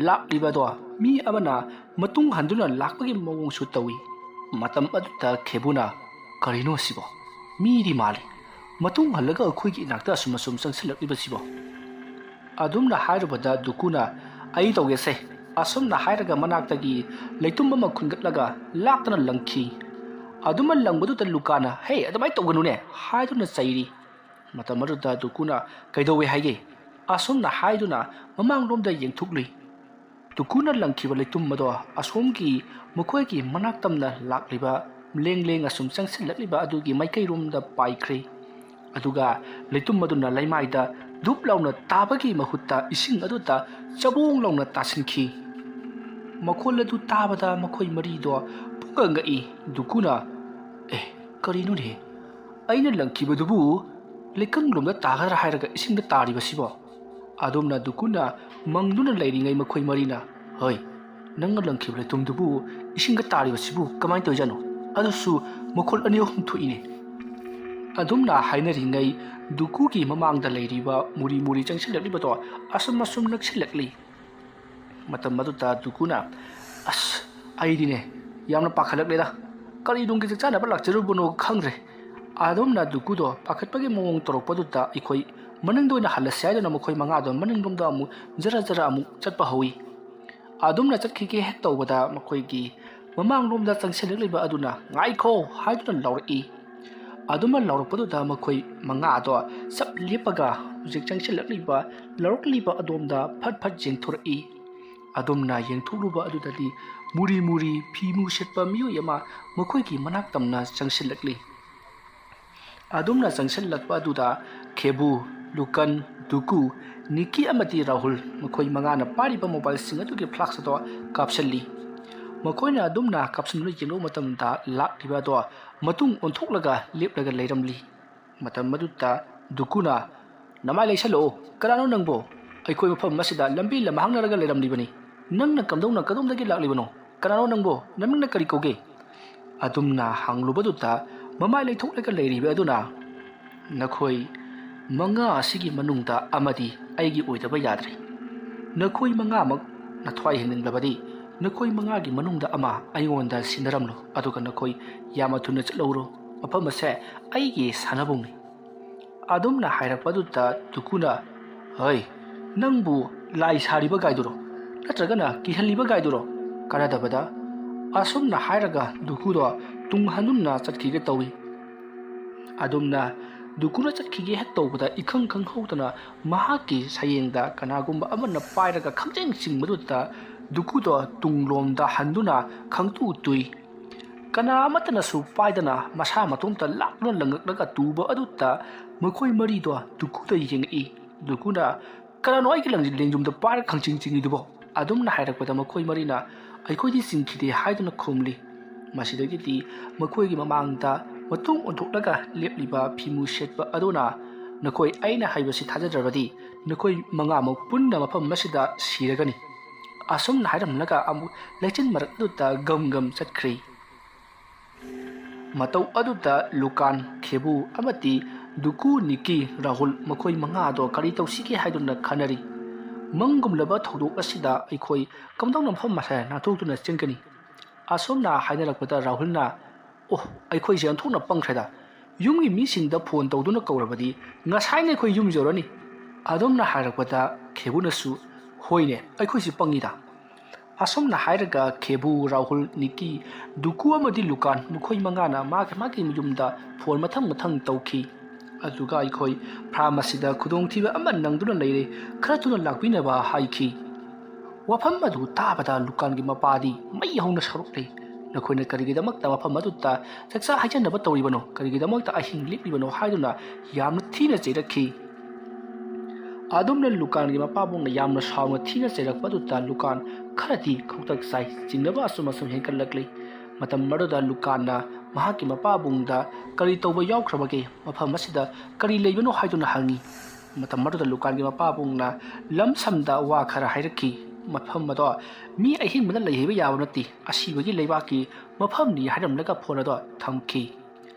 ꯂꯥꯛꯂꯤꯕꯗꯣ ꯃꯤ ꯑꯃꯅ ꯃꯇꯨꯡ ꯍꯟꯗꯨꯅ ꯂꯥꯛꯄꯒꯤ ꯃꯑꯣꯡꯁꯨ ꯇꯧꯏ꯫ ꯃꯇꯝ ꯑꯗꯨꯗ ꯈꯦꯕꯨꯅ, "ꯀꯔꯤꯅꯣ ꯑꯁꯤꯕꯣ? ꯃꯤꯗꯤ ꯃꯥꯜꯂꯤ꯫ ꯃꯇꯨꯡ ꯍꯜꯂꯒ ꯑꯩꯈꯣꯏꯒꯤ ꯏꯅꯥꯛꯇ ꯑꯁꯨꯝ ꯑꯁꯨꯝ ꯆꯪꯁꯤꯜꯂꯛꯂꯤꯕꯁꯤꯕꯣ?" ꯑꯗꯨꯝꯅ ꯍꯥꯏꯔꯨꯕꯗ ꯗꯨꯀꯨꯅ, "ꯑꯩ ꯇꯧꯒꯦꯁꯦ"꯫ ꯑꯁꯨꯝꯅ ꯍꯥꯏꯔꯒ ꯃꯅꯥꯛꯇꯒꯤ ꯂꯩꯇꯨꯝ ꯑꯃ ꯈꯨꯟꯒꯠꯂꯒ ꯂꯥꯛꯇꯅ ꯂꯪꯈꯤ꯫ ꯑꯗꯨꯃ ꯂꯪꯕꯗꯨꯗ ꯂꯨꯀꯥꯅ, "ꯍꯦ, ꯑꯗꯨꯃꯥꯏꯅ ꯇꯧꯒꯅꯨꯅꯦ" ꯍꯥꯏꯗꯨꯅ ꯆꯩꯔꯤ꯫ ꯃꯇꯝ ꯑꯗꯨꯗ ꯗꯨꯀꯨꯅ, "ꯀꯩꯗꯧꯋꯦ ꯍꯥꯏꯒꯦ?" ꯑꯁꯨꯝꯅ ꯍꯥꯏꯗꯨꯅ ꯃꯃꯥꯡꯂꯣꯝꯗ ꯌꯦꯡꯊꯣꯛꯂꯨꯏ꯫ ꯗꯨꯀꯨꯅ ꯂꯪꯈꯤꯕ ꯂꯩꯇꯨꯝ ꯑꯗꯣ ꯑꯁꯣꯝꯒꯤ ꯃꯈꯣꯏꯒꯤ ꯃꯅꯥꯛ ꯇꯝꯅ ꯂꯥꯛꯂꯤꯕ, ꯂꯦꯡ ꯂꯦꯡ ꯑꯁꯨꯝ ꯆꯪꯁꯤꯜꯂꯛꯂꯤꯕ ꯑꯗꯨꯒꯤ ꯃꯥꯏꯀꯩꯔꯣꯝꯗ ꯄꯥꯏꯈ꯭ꯔꯦ꯫ ꯑꯗꯨꯒ ꯂꯩꯇꯨꯝ ꯑꯗꯨꯅ ꯂꯩꯃꯥꯏꯗ ꯙꯨꯞ ꯂꯥꯎꯅ ꯇꯥꯕꯒꯤ ꯃꯍꯨꯠꯇ ꯏꯁꯤꯡ ꯑꯗꯨꯗ ꯆꯕꯣꯡ ꯂꯥꯎꯅ ꯇꯥꯁꯤꯟꯈꯤ꯫ ꯃꯈꯣꯜ ꯑꯗꯨ ꯇꯥꯕꯗ ꯃꯈꯣꯏ ꯃꯔꯤꯗꯣ ꯄꯨꯡꯉꯛ ꯉꯛꯏ꯫ ꯗꯨꯀꯨꯅ, "ꯑꯦ, ꯀꯔꯤꯅꯣꯅꯦ? ꯑꯩꯅ ꯂꯪꯈꯤꯕꯗꯨꯕꯨ ꯂꯩꯀꯪꯂꯣꯝꯗ ꯇꯥꯒꯗ꯭ꯔꯥ ꯍꯥꯏꯔꯒ ꯏꯁꯤꯡꯗ ꯇꯥꯔꯤꯕꯁꯤꯕꯣ?" ꯑꯗꯨꯝꯅ ꯗꯨꯀꯨꯅ ꯃꯪꯗꯨꯅ ꯂꯩꯔꯤꯉꯩ ꯃꯈꯣꯏ ꯃꯔꯤꯅ, "ꯍꯣꯏ, ꯅꯪꯅ ꯂꯪꯈꯤꯕ ꯂꯩꯇꯨꯝꯗꯨꯕꯨ ꯏꯁꯤꯡꯗ ꯇꯥꯔꯤꯕꯁꯤꯕꯨ ꯀꯃꯥꯏꯅ ꯇꯧꯔꯤꯖꯥꯠꯅꯣ? ꯑꯗꯨꯁꯨ ꯃꯈꯣꯜ ꯑꯅꯤ ꯑꯍꯨꯝ ꯊꯣꯛꯏꯅꯦ?" ꯑꯗꯨꯝꯅ ꯍꯥꯏꯅꯔꯤꯉꯩ ꯗꯨꯀꯨꯒꯤ ꯃꯃꯥꯡꯗ ꯂꯩꯔꯤꯕ ꯃꯨꯔꯤ ꯃꯨꯔꯤ ꯆꯪꯁꯤꯜꯂꯛꯂꯤꯕꯗꯣ ꯑꯁꯨꯝ ꯑꯁꯨꯝ ꯅꯛꯁꯤꯜꯂꯛꯂꯤ꯫ ꯃꯇꯝ ꯑꯗꯨꯗ ꯗꯨꯀꯨꯅ, "ꯑꯁ, ꯑꯩꯗꯤꯅꯦ ꯌꯥꯝꯅ ꯄꯥꯈꯠꯂꯛꯂꯦꯗ꯫ ꯀꯔꯤ ꯅꯨꯡꯒꯤ ꯆꯥꯛ ꯆꯥꯅꯕ ꯂꯥꯛꯆꯔꯨꯕꯅꯣ ꯈꯪꯗ꯭ꯔꯦ꯫" ꯑꯗꯨꯝꯅ ꯗꯨꯀꯨꯗꯣ ꯄꯥꯈꯠꯄꯒꯤ ꯃꯑꯣꯡ ꯇꯧꯔꯛꯄꯗꯨꯗ ꯑꯩꯈꯣꯏ ꯃꯅꯤꯡꯗ ꯑꯣꯏꯅ ꯍꯜꯂꯁꯤ ꯍꯥꯏꯗꯨꯅ ꯃꯈꯣꯏ ꯃꯉꯥꯗꯣ ꯃꯅꯤꯡꯂꯣꯝꯗ ꯑꯃꯨꯛ ꯖꯔ ꯖꯔ ꯑꯃꯨꯛ ꯆꯠꯄ ꯍꯧꯏ꯫ ꯑꯗꯨꯝꯅ ꯆꯠꯈꯤꯒꯦ ꯍꯦꯛ ꯇꯧꯕꯗ ꯃꯈꯣꯏꯒꯤ ꯃꯃꯥꯡꯂꯣꯝꯗ ꯆꯪꯁꯤꯜꯂꯛꯂꯤꯕ ꯑꯗꯨꯅ, "ꯉꯥꯏꯈꯣ!" ꯍꯥꯏꯗꯨꯅ ꯂꯥꯎꯔꯛꯏ꯫ ꯑꯗꯨꯝꯅ ꯂꯥꯎꯔꯛꯄꯗꯨꯗ ꯃꯈꯣꯏ ꯃꯉꯥꯗꯣ ꯆꯞ ꯂꯦꯞꯄꯒ ꯍꯧꯖꯤꯛ ꯆꯪꯁꯤꯜꯂꯛꯂꯤꯕ, ꯂꯥꯎꯔꯛꯂꯤꯕ ꯑꯗꯣꯝꯗ ꯐꯠ ꯐꯠ ꯌꯦꯡꯊꯣꯔꯛꯏ꯫ ꯑꯗꯨꯝꯅ ꯌꯦꯡꯊꯣꯛꯂꯨꯕ ꯑꯗꯨꯗꯗꯤ ꯃꯨꯔꯤ ꯃꯨꯔꯤ ꯐꯤ ꯃꯨ ꯁꯦꯠꯄ ꯃꯤꯑꯣꯏ ꯑꯃ ꯃꯈꯣꯏꯒꯤ ꯃꯅꯥꯛ ꯇꯝꯅ ꯆꯪꯁꯤꯜꯂꯛꯂꯤ꯫ ꯑꯗꯨꯝꯅ ꯆꯪꯁꯤꯜꯂꯛꯄ ꯑꯗꯨꯗ ꯈꯦꯕꯨ, ꯂꯨꯀꯟ, ꯗꯨꯀꯨ, ꯅꯤꯀꯤ ꯑꯃꯗꯤ ꯔꯥꯍꯨꯜ ꯃꯈꯣꯏ ꯃꯉꯥꯅ ꯄꯥꯏꯔꯤꯕ ꯃꯣꯕꯥꯏꯜꯁꯤꯡ ꯑꯗꯨꯒꯤ ꯐ꯭ꯂꯥꯁ ꯑꯗꯣ ꯀꯥꯞꯁꯤꯜꯂꯤ꯫ ꯃꯈꯣꯏꯅ ꯑꯗꯨꯝꯅ ꯀꯥꯞꯁꯤꯟꯗꯨꯅ ꯌꯦꯡꯂꯨꯕ ꯃꯇꯝꯗ ꯂꯥꯛꯂꯤꯕ ꯑꯗꯣ ꯃꯇꯨꯡ ꯑꯣꯟꯊꯣꯛꯂꯒ ꯂꯦꯞꯂꯒ ꯂꯩꯔꯝꯂꯤ꯫ ꯃꯇꯝ ꯑꯗꯨꯗ ꯗꯨꯀꯨꯅ, "ꯅꯃꯥꯏ ꯂꯩꯁꯜꯂꯛꯑꯣ, ꯀꯅꯥꯅꯣ ꯅꯪꯕꯣ? ꯑꯩꯈꯣꯏ ꯃꯐꯝ ꯑꯁꯤꯗ ꯂꯝꯕꯤ ꯂꯝꯍꯥꯡꯅꯔꯒ ꯂꯩꯔꯝꯂꯤꯕꯅꯤ꯫ ꯅꯪꯅ ꯀꯝꯗꯧꯅ ꯀꯗꯣꯝꯗꯒꯤ ꯂꯥꯛꯂꯤꯕꯅꯣ? ꯀꯅꯥꯅꯣ ꯅꯪꯕꯣ? ꯅꯃꯤꯡꯅ ꯀꯔꯤ ꯀꯧꯒꯦ?" ꯑꯗꯨꯝꯅ ꯍꯪꯂꯨꯕꯗꯨꯗ ꯃꯃꯥꯏ ꯂꯩꯊꯣꯛꯂꯒ ꯂꯩꯔꯤꯕ ꯑꯗꯨꯅ, "ꯅꯈꯣꯏ ꯃꯉꯥ ꯑꯁꯤꯒꯤ ꯃꯅꯨꯡꯗ ꯑꯃꯗꯤ ꯑꯩꯒꯤ ꯑꯣꯏꯗꯕ ꯌꯥꯗ꯭ꯔꯦ꯫ ꯅꯈꯣꯏ ꯃꯉꯥꯃꯛ ꯅꯊ꯭ꯋꯥꯏ ꯍꯤꯡꯅꯤꯡꯂꯕꯗꯤ ꯅꯈꯣꯏ ꯃꯉꯥꯒꯤ ꯃꯅꯨꯡꯗ ꯑꯃ ꯑꯩꯉꯣꯟꯗ ꯁꯤꯟꯅꯔꯝꯂꯣ, ꯑꯗꯨꯒ ꯅꯈꯣꯏ ꯌꯥꯝꯅ ꯊꯨꯅ ꯆꯠꯍꯧꯔꯣ꯫ ꯃꯐꯝ ꯑꯁꯦ ꯑꯩꯒꯤ ꯁꯥꯟꯅꯕꯨꯡꯅꯤ꯫" ꯑꯗꯨꯝꯅ ꯍꯥꯏꯔꯛꯄꯗꯨꯗ ꯗꯨꯀꯨꯅ, "ꯍꯩ, ꯅꯪꯕꯨ ꯂꯥꯏ ꯁꯥꯔꯤꯕ ꯒꯥꯏꯗꯨꯔꯣ? ꯅꯠꯇ꯭ꯔꯒꯅ ꯀꯤꯍꯜꯂꯤꯕ ꯒꯥꯏꯗꯨꯔꯣ?" ꯀꯥꯟꯅꯗꯕꯗ ꯑꯁꯨꯝꯅ ꯍꯥꯏꯔꯒ ꯗꯨꯀꯨꯗꯣ ꯇꯨꯡ ꯍꯟꯗꯨꯅ ꯆꯠꯈꯤꯒꯦ ꯇꯧꯏ꯫ ꯑꯗꯨꯝꯅ ꯗꯨꯀꯨꯅ ꯆꯠꯈꯤꯒꯦ ꯍꯦꯛ ꯇꯧꯕꯗ, ꯏꯈꯪ ꯈꯪꯍꯧꯗꯅ ꯃꯍꯥꯛꯀꯤ ꯁꯌꯦꯡꯗ ꯀꯅꯥꯒꯨꯝꯕ ꯑꯃꯅ ꯄꯥꯏꯔꯒ ꯈꯪꯆꯤꯡ ꯆꯤꯡꯕꯗꯨꯗ ꯗꯨꯀꯨꯗꯣ ꯇꯨꯡꯂꯣꯝꯗ ꯍꯟꯗꯨꯅ ꯈꯪꯇꯨ ꯇꯨꯏ꯫ ꯀꯅꯥ ꯑꯃꯠꯇꯅꯁꯨ ꯄꯥꯏꯗꯅ ꯃꯁꯥ ꯃꯇꯣꯝꯇ ꯂꯥꯞꯅ ꯂꯪꯉꯛꯂꯒ ꯇꯨꯕ ꯑꯗꯨꯗ ꯃꯈꯣꯏ ꯃꯔꯤꯗꯣ ꯗꯨꯀꯨꯗ ꯌꯦꯡꯉꯛꯏ꯫ ꯗꯨꯀꯨꯅ, "ꯀꯅꯥꯅꯣ ꯑꯩꯒꯤ ꯂꯪ-, ꯂꯦꯡꯖꯨꯝꯗ ꯄꯥꯏꯔꯒ ꯈꯪꯆꯤꯡ ꯆꯤꯡꯉꯤꯗꯨꯕꯣ?" ꯑꯗꯨꯝꯅ ꯍꯥꯏꯔꯛꯄꯗ ꯃꯈꯣꯏ ꯃꯔꯤꯅ, "ꯑꯩꯈꯣꯏꯗꯤ ꯆꯤꯡꯈꯤꯗꯦ" ꯍꯥꯏꯗꯨꯅ ꯈꯨꯝꯂꯤ꯫ ꯃꯁꯤꯗꯒꯤꯗꯤ ꯃꯈꯣꯏꯒꯤ ꯃꯃꯥꯡꯗ ꯃꯇꯨꯡ ꯑꯣꯟꯊꯣꯛꯂꯒ ꯂꯦꯞꯂꯤꯕ ꯐꯤꯃꯨ ꯁꯦꯠꯄ ꯑꯗꯨꯅ, "ꯅꯈꯣꯏ ꯑꯩꯅ ꯍꯥꯏꯕꯁꯤ ꯊꯥꯖꯗ꯭ꯔꯕꯗꯤ ꯅꯈꯣꯏ ꯃꯉꯥꯃꯛ ꯄꯨꯟꯅ ꯃꯐꯝ ꯑꯁꯤꯗ ꯁꯤꯔꯒꯅꯤ" ꯑꯁꯨꯝꯅ ꯍꯥꯏꯔꯝꯂꯒ ꯑꯃꯨꯛ ꯂꯩꯆꯤꯟ ꯃꯔꯛ ꯑꯗꯨꯗ ꯒꯝ ꯒꯝ ꯆꯠꯈ꯭ꯔꯤ꯫ ꯃꯇꯧ ꯑꯗꯨꯗ ꯂꯨꯀꯥꯟ, ꯈꯦꯕꯨ ꯑꯃꯗꯤ ꯗꯨꯀꯨ, ꯅꯤꯀꯤ, ꯔꯥꯍꯨꯜ ꯃꯈꯣꯏ ꯃꯉꯥꯗꯣ ꯀꯔꯤ ꯇꯧꯁꯤꯒꯦ ꯍꯥꯏꯗꯨꯅ ꯈꯟꯅꯔꯤ꯫ "ꯃꯪꯒꯨꯝꯂꯕ ꯊꯧꯗꯣꯛ ꯑꯁꯤꯗ ꯑꯩꯈꯣꯏ ꯀꯝꯗꯧꯅ ꯃꯐꯝ ꯑꯁꯦ ꯅꯥꯟꯊꯣꯛꯇꯨꯅ ꯆꯦꯟꯒꯅꯤ?" ꯑꯁꯨꯝꯅ ꯍꯥꯏꯅꯔꯛꯄꯗ ꯔꯥꯍꯨꯜꯅ, "ꯑꯣ, ꯑꯩꯈꯣꯏꯁꯦ ꯑꯣꯟꯊꯣꯛꯅ ꯄꯪꯈ꯭ꯔꯦꯗ꯫ ꯌꯨꯝꯒꯤ ꯃꯤꯁꯤꯡꯗ ꯐꯣꯟ ꯇꯧꯗꯨꯅ ꯀꯧꯔꯕꯗꯤ ꯉꯁꯥꯏꯅ ꯑꯩꯈꯣꯏ ꯌꯨꯝ ꯌꯧꯔꯅꯤ" ꯑꯗꯨꯝꯅ ꯍꯥꯏꯔꯛꯄꯗ ꯈꯦꯕꯨꯅꯁꯨ, "ꯍꯣꯏꯅꯦ, ꯑꯩꯈꯣꯏꯁꯤ ꯄꯪꯉꯤꯗ"꯫ ꯑꯁꯨꯝꯅ ꯍꯥꯏꯔꯒ ꯈꯦꯕꯨ, ꯔꯥꯍꯨꯜ, ꯅꯤꯀꯤ, ꯗꯨꯀꯨ ꯑꯃꯗꯤ ꯂꯨꯀꯥꯟ ꯃꯈꯣꯏ ꯃꯉꯥꯅ ꯃꯥꯒꯤ ꯃꯥꯒꯤ ꯌꯨꯝꯗ ꯐꯣꯟ ꯃꯊꯪ ꯃꯊꯪ ꯇꯧꯈꯤ꯫ ꯑꯗꯨꯒ ꯑꯩꯈꯣꯏ ꯐꯥꯔꯝ ꯑꯁꯤꯗ ꯈꯨꯗꯣꯡꯊꯤꯕ ꯑꯃ ꯅꯪꯗꯨꯅ ꯂꯩꯔꯦ, ꯈꯔ ꯊꯨꯅ ꯂꯥꯛꯄꯤꯅꯕ ꯍꯥꯏꯈꯤ꯫ ꯋꯥꯐꯝ ꯑꯗꯨ ꯇꯥꯕꯗ ꯂꯨꯀꯥꯟꯒꯤ ꯃꯄꯥꯗꯤ ꯃꯩ ꯍꯧꯅ ꯁꯧꯔꯛꯂꯦ꯫ "ꯅꯈꯣꯏꯅ ꯀꯔꯤꯒꯤꯗꯃꯛꯇ ꯃꯐꯝ ꯑꯗꯨꯗ ꯆꯥꯛꯆꯥ ꯍꯩꯖꯅꯕ ꯇꯧꯔꯤꯕꯅꯣ? ꯀꯔꯤꯒꯤꯗꯃꯛꯇ ꯑꯍꯤꯡ ꯂꯦꯞꯂꯤꯕꯅꯣ?" ꯍꯥꯏꯗꯨꯅ ꯌꯥꯝꯅ ꯊꯤꯅ ꯆꯩꯔꯛꯈꯤ꯫ ꯑꯗꯨꯝꯅ ꯂꯨꯀꯥꯟꯒꯤ ꯃꯄꯥꯕꯨꯡꯅ ꯌꯥꯝꯅ ꯁꯥꯎꯅ ꯊꯤꯅ ꯆꯩꯔꯛꯄ ꯑꯗꯨꯗ ꯂꯨꯀꯥꯟ ꯈꯔꯗꯤ ꯈꯧꯇꯛ ꯆꯥꯏ꯫ ꯆꯤꯡꯅꯕ ꯑꯁꯨꯝ ꯑꯁꯨꯝ ꯍꯦꯟꯒꯠꯂꯛꯂꯤ꯫ ꯃꯇꯝ ꯑꯗꯨꯗ ꯂꯨꯀꯥꯟꯅ ꯃꯍꯥꯛꯀꯤ ꯃꯄꯥꯕꯨꯡꯗ "ꯀꯔꯤ ꯇꯧꯕ ꯌꯥꯎꯈ꯭ꯔꯕꯒꯦ? ꯃꯐꯝ ꯑꯁꯤꯗ ꯀꯔꯤ ꯂꯩꯕꯅꯣ?" ꯍꯥꯏꯗꯨꯅ ꯍꯪꯉꯤ꯫ ꯃꯇꯝ ꯑꯗꯨꯗ ꯂꯨꯀꯥꯟꯒꯤ ꯃꯄꯥꯕꯨꯡꯅ ꯂꯝꯁꯝꯗ ꯋꯥ ꯈꯔ ꯍꯥꯏꯔꯛꯈꯤ꯫ "ꯃꯐꯝ ꯑꯗꯣ ꯃꯤ ꯑꯍꯤꯡꯕꯅ ꯂꯩꯍꯩꯕ ꯌꯥꯕ ꯅꯠꯇꯦ, ꯑꯁꯤꯕꯒꯤ ꯂꯩꯕꯥꯛꯀꯤ ꯃꯐꯝꯅꯤ" ꯍꯥꯏꯔꯝꯂꯒ ꯐꯣꯟ ꯑꯗꯣ ꯊꯝꯈꯤ꯫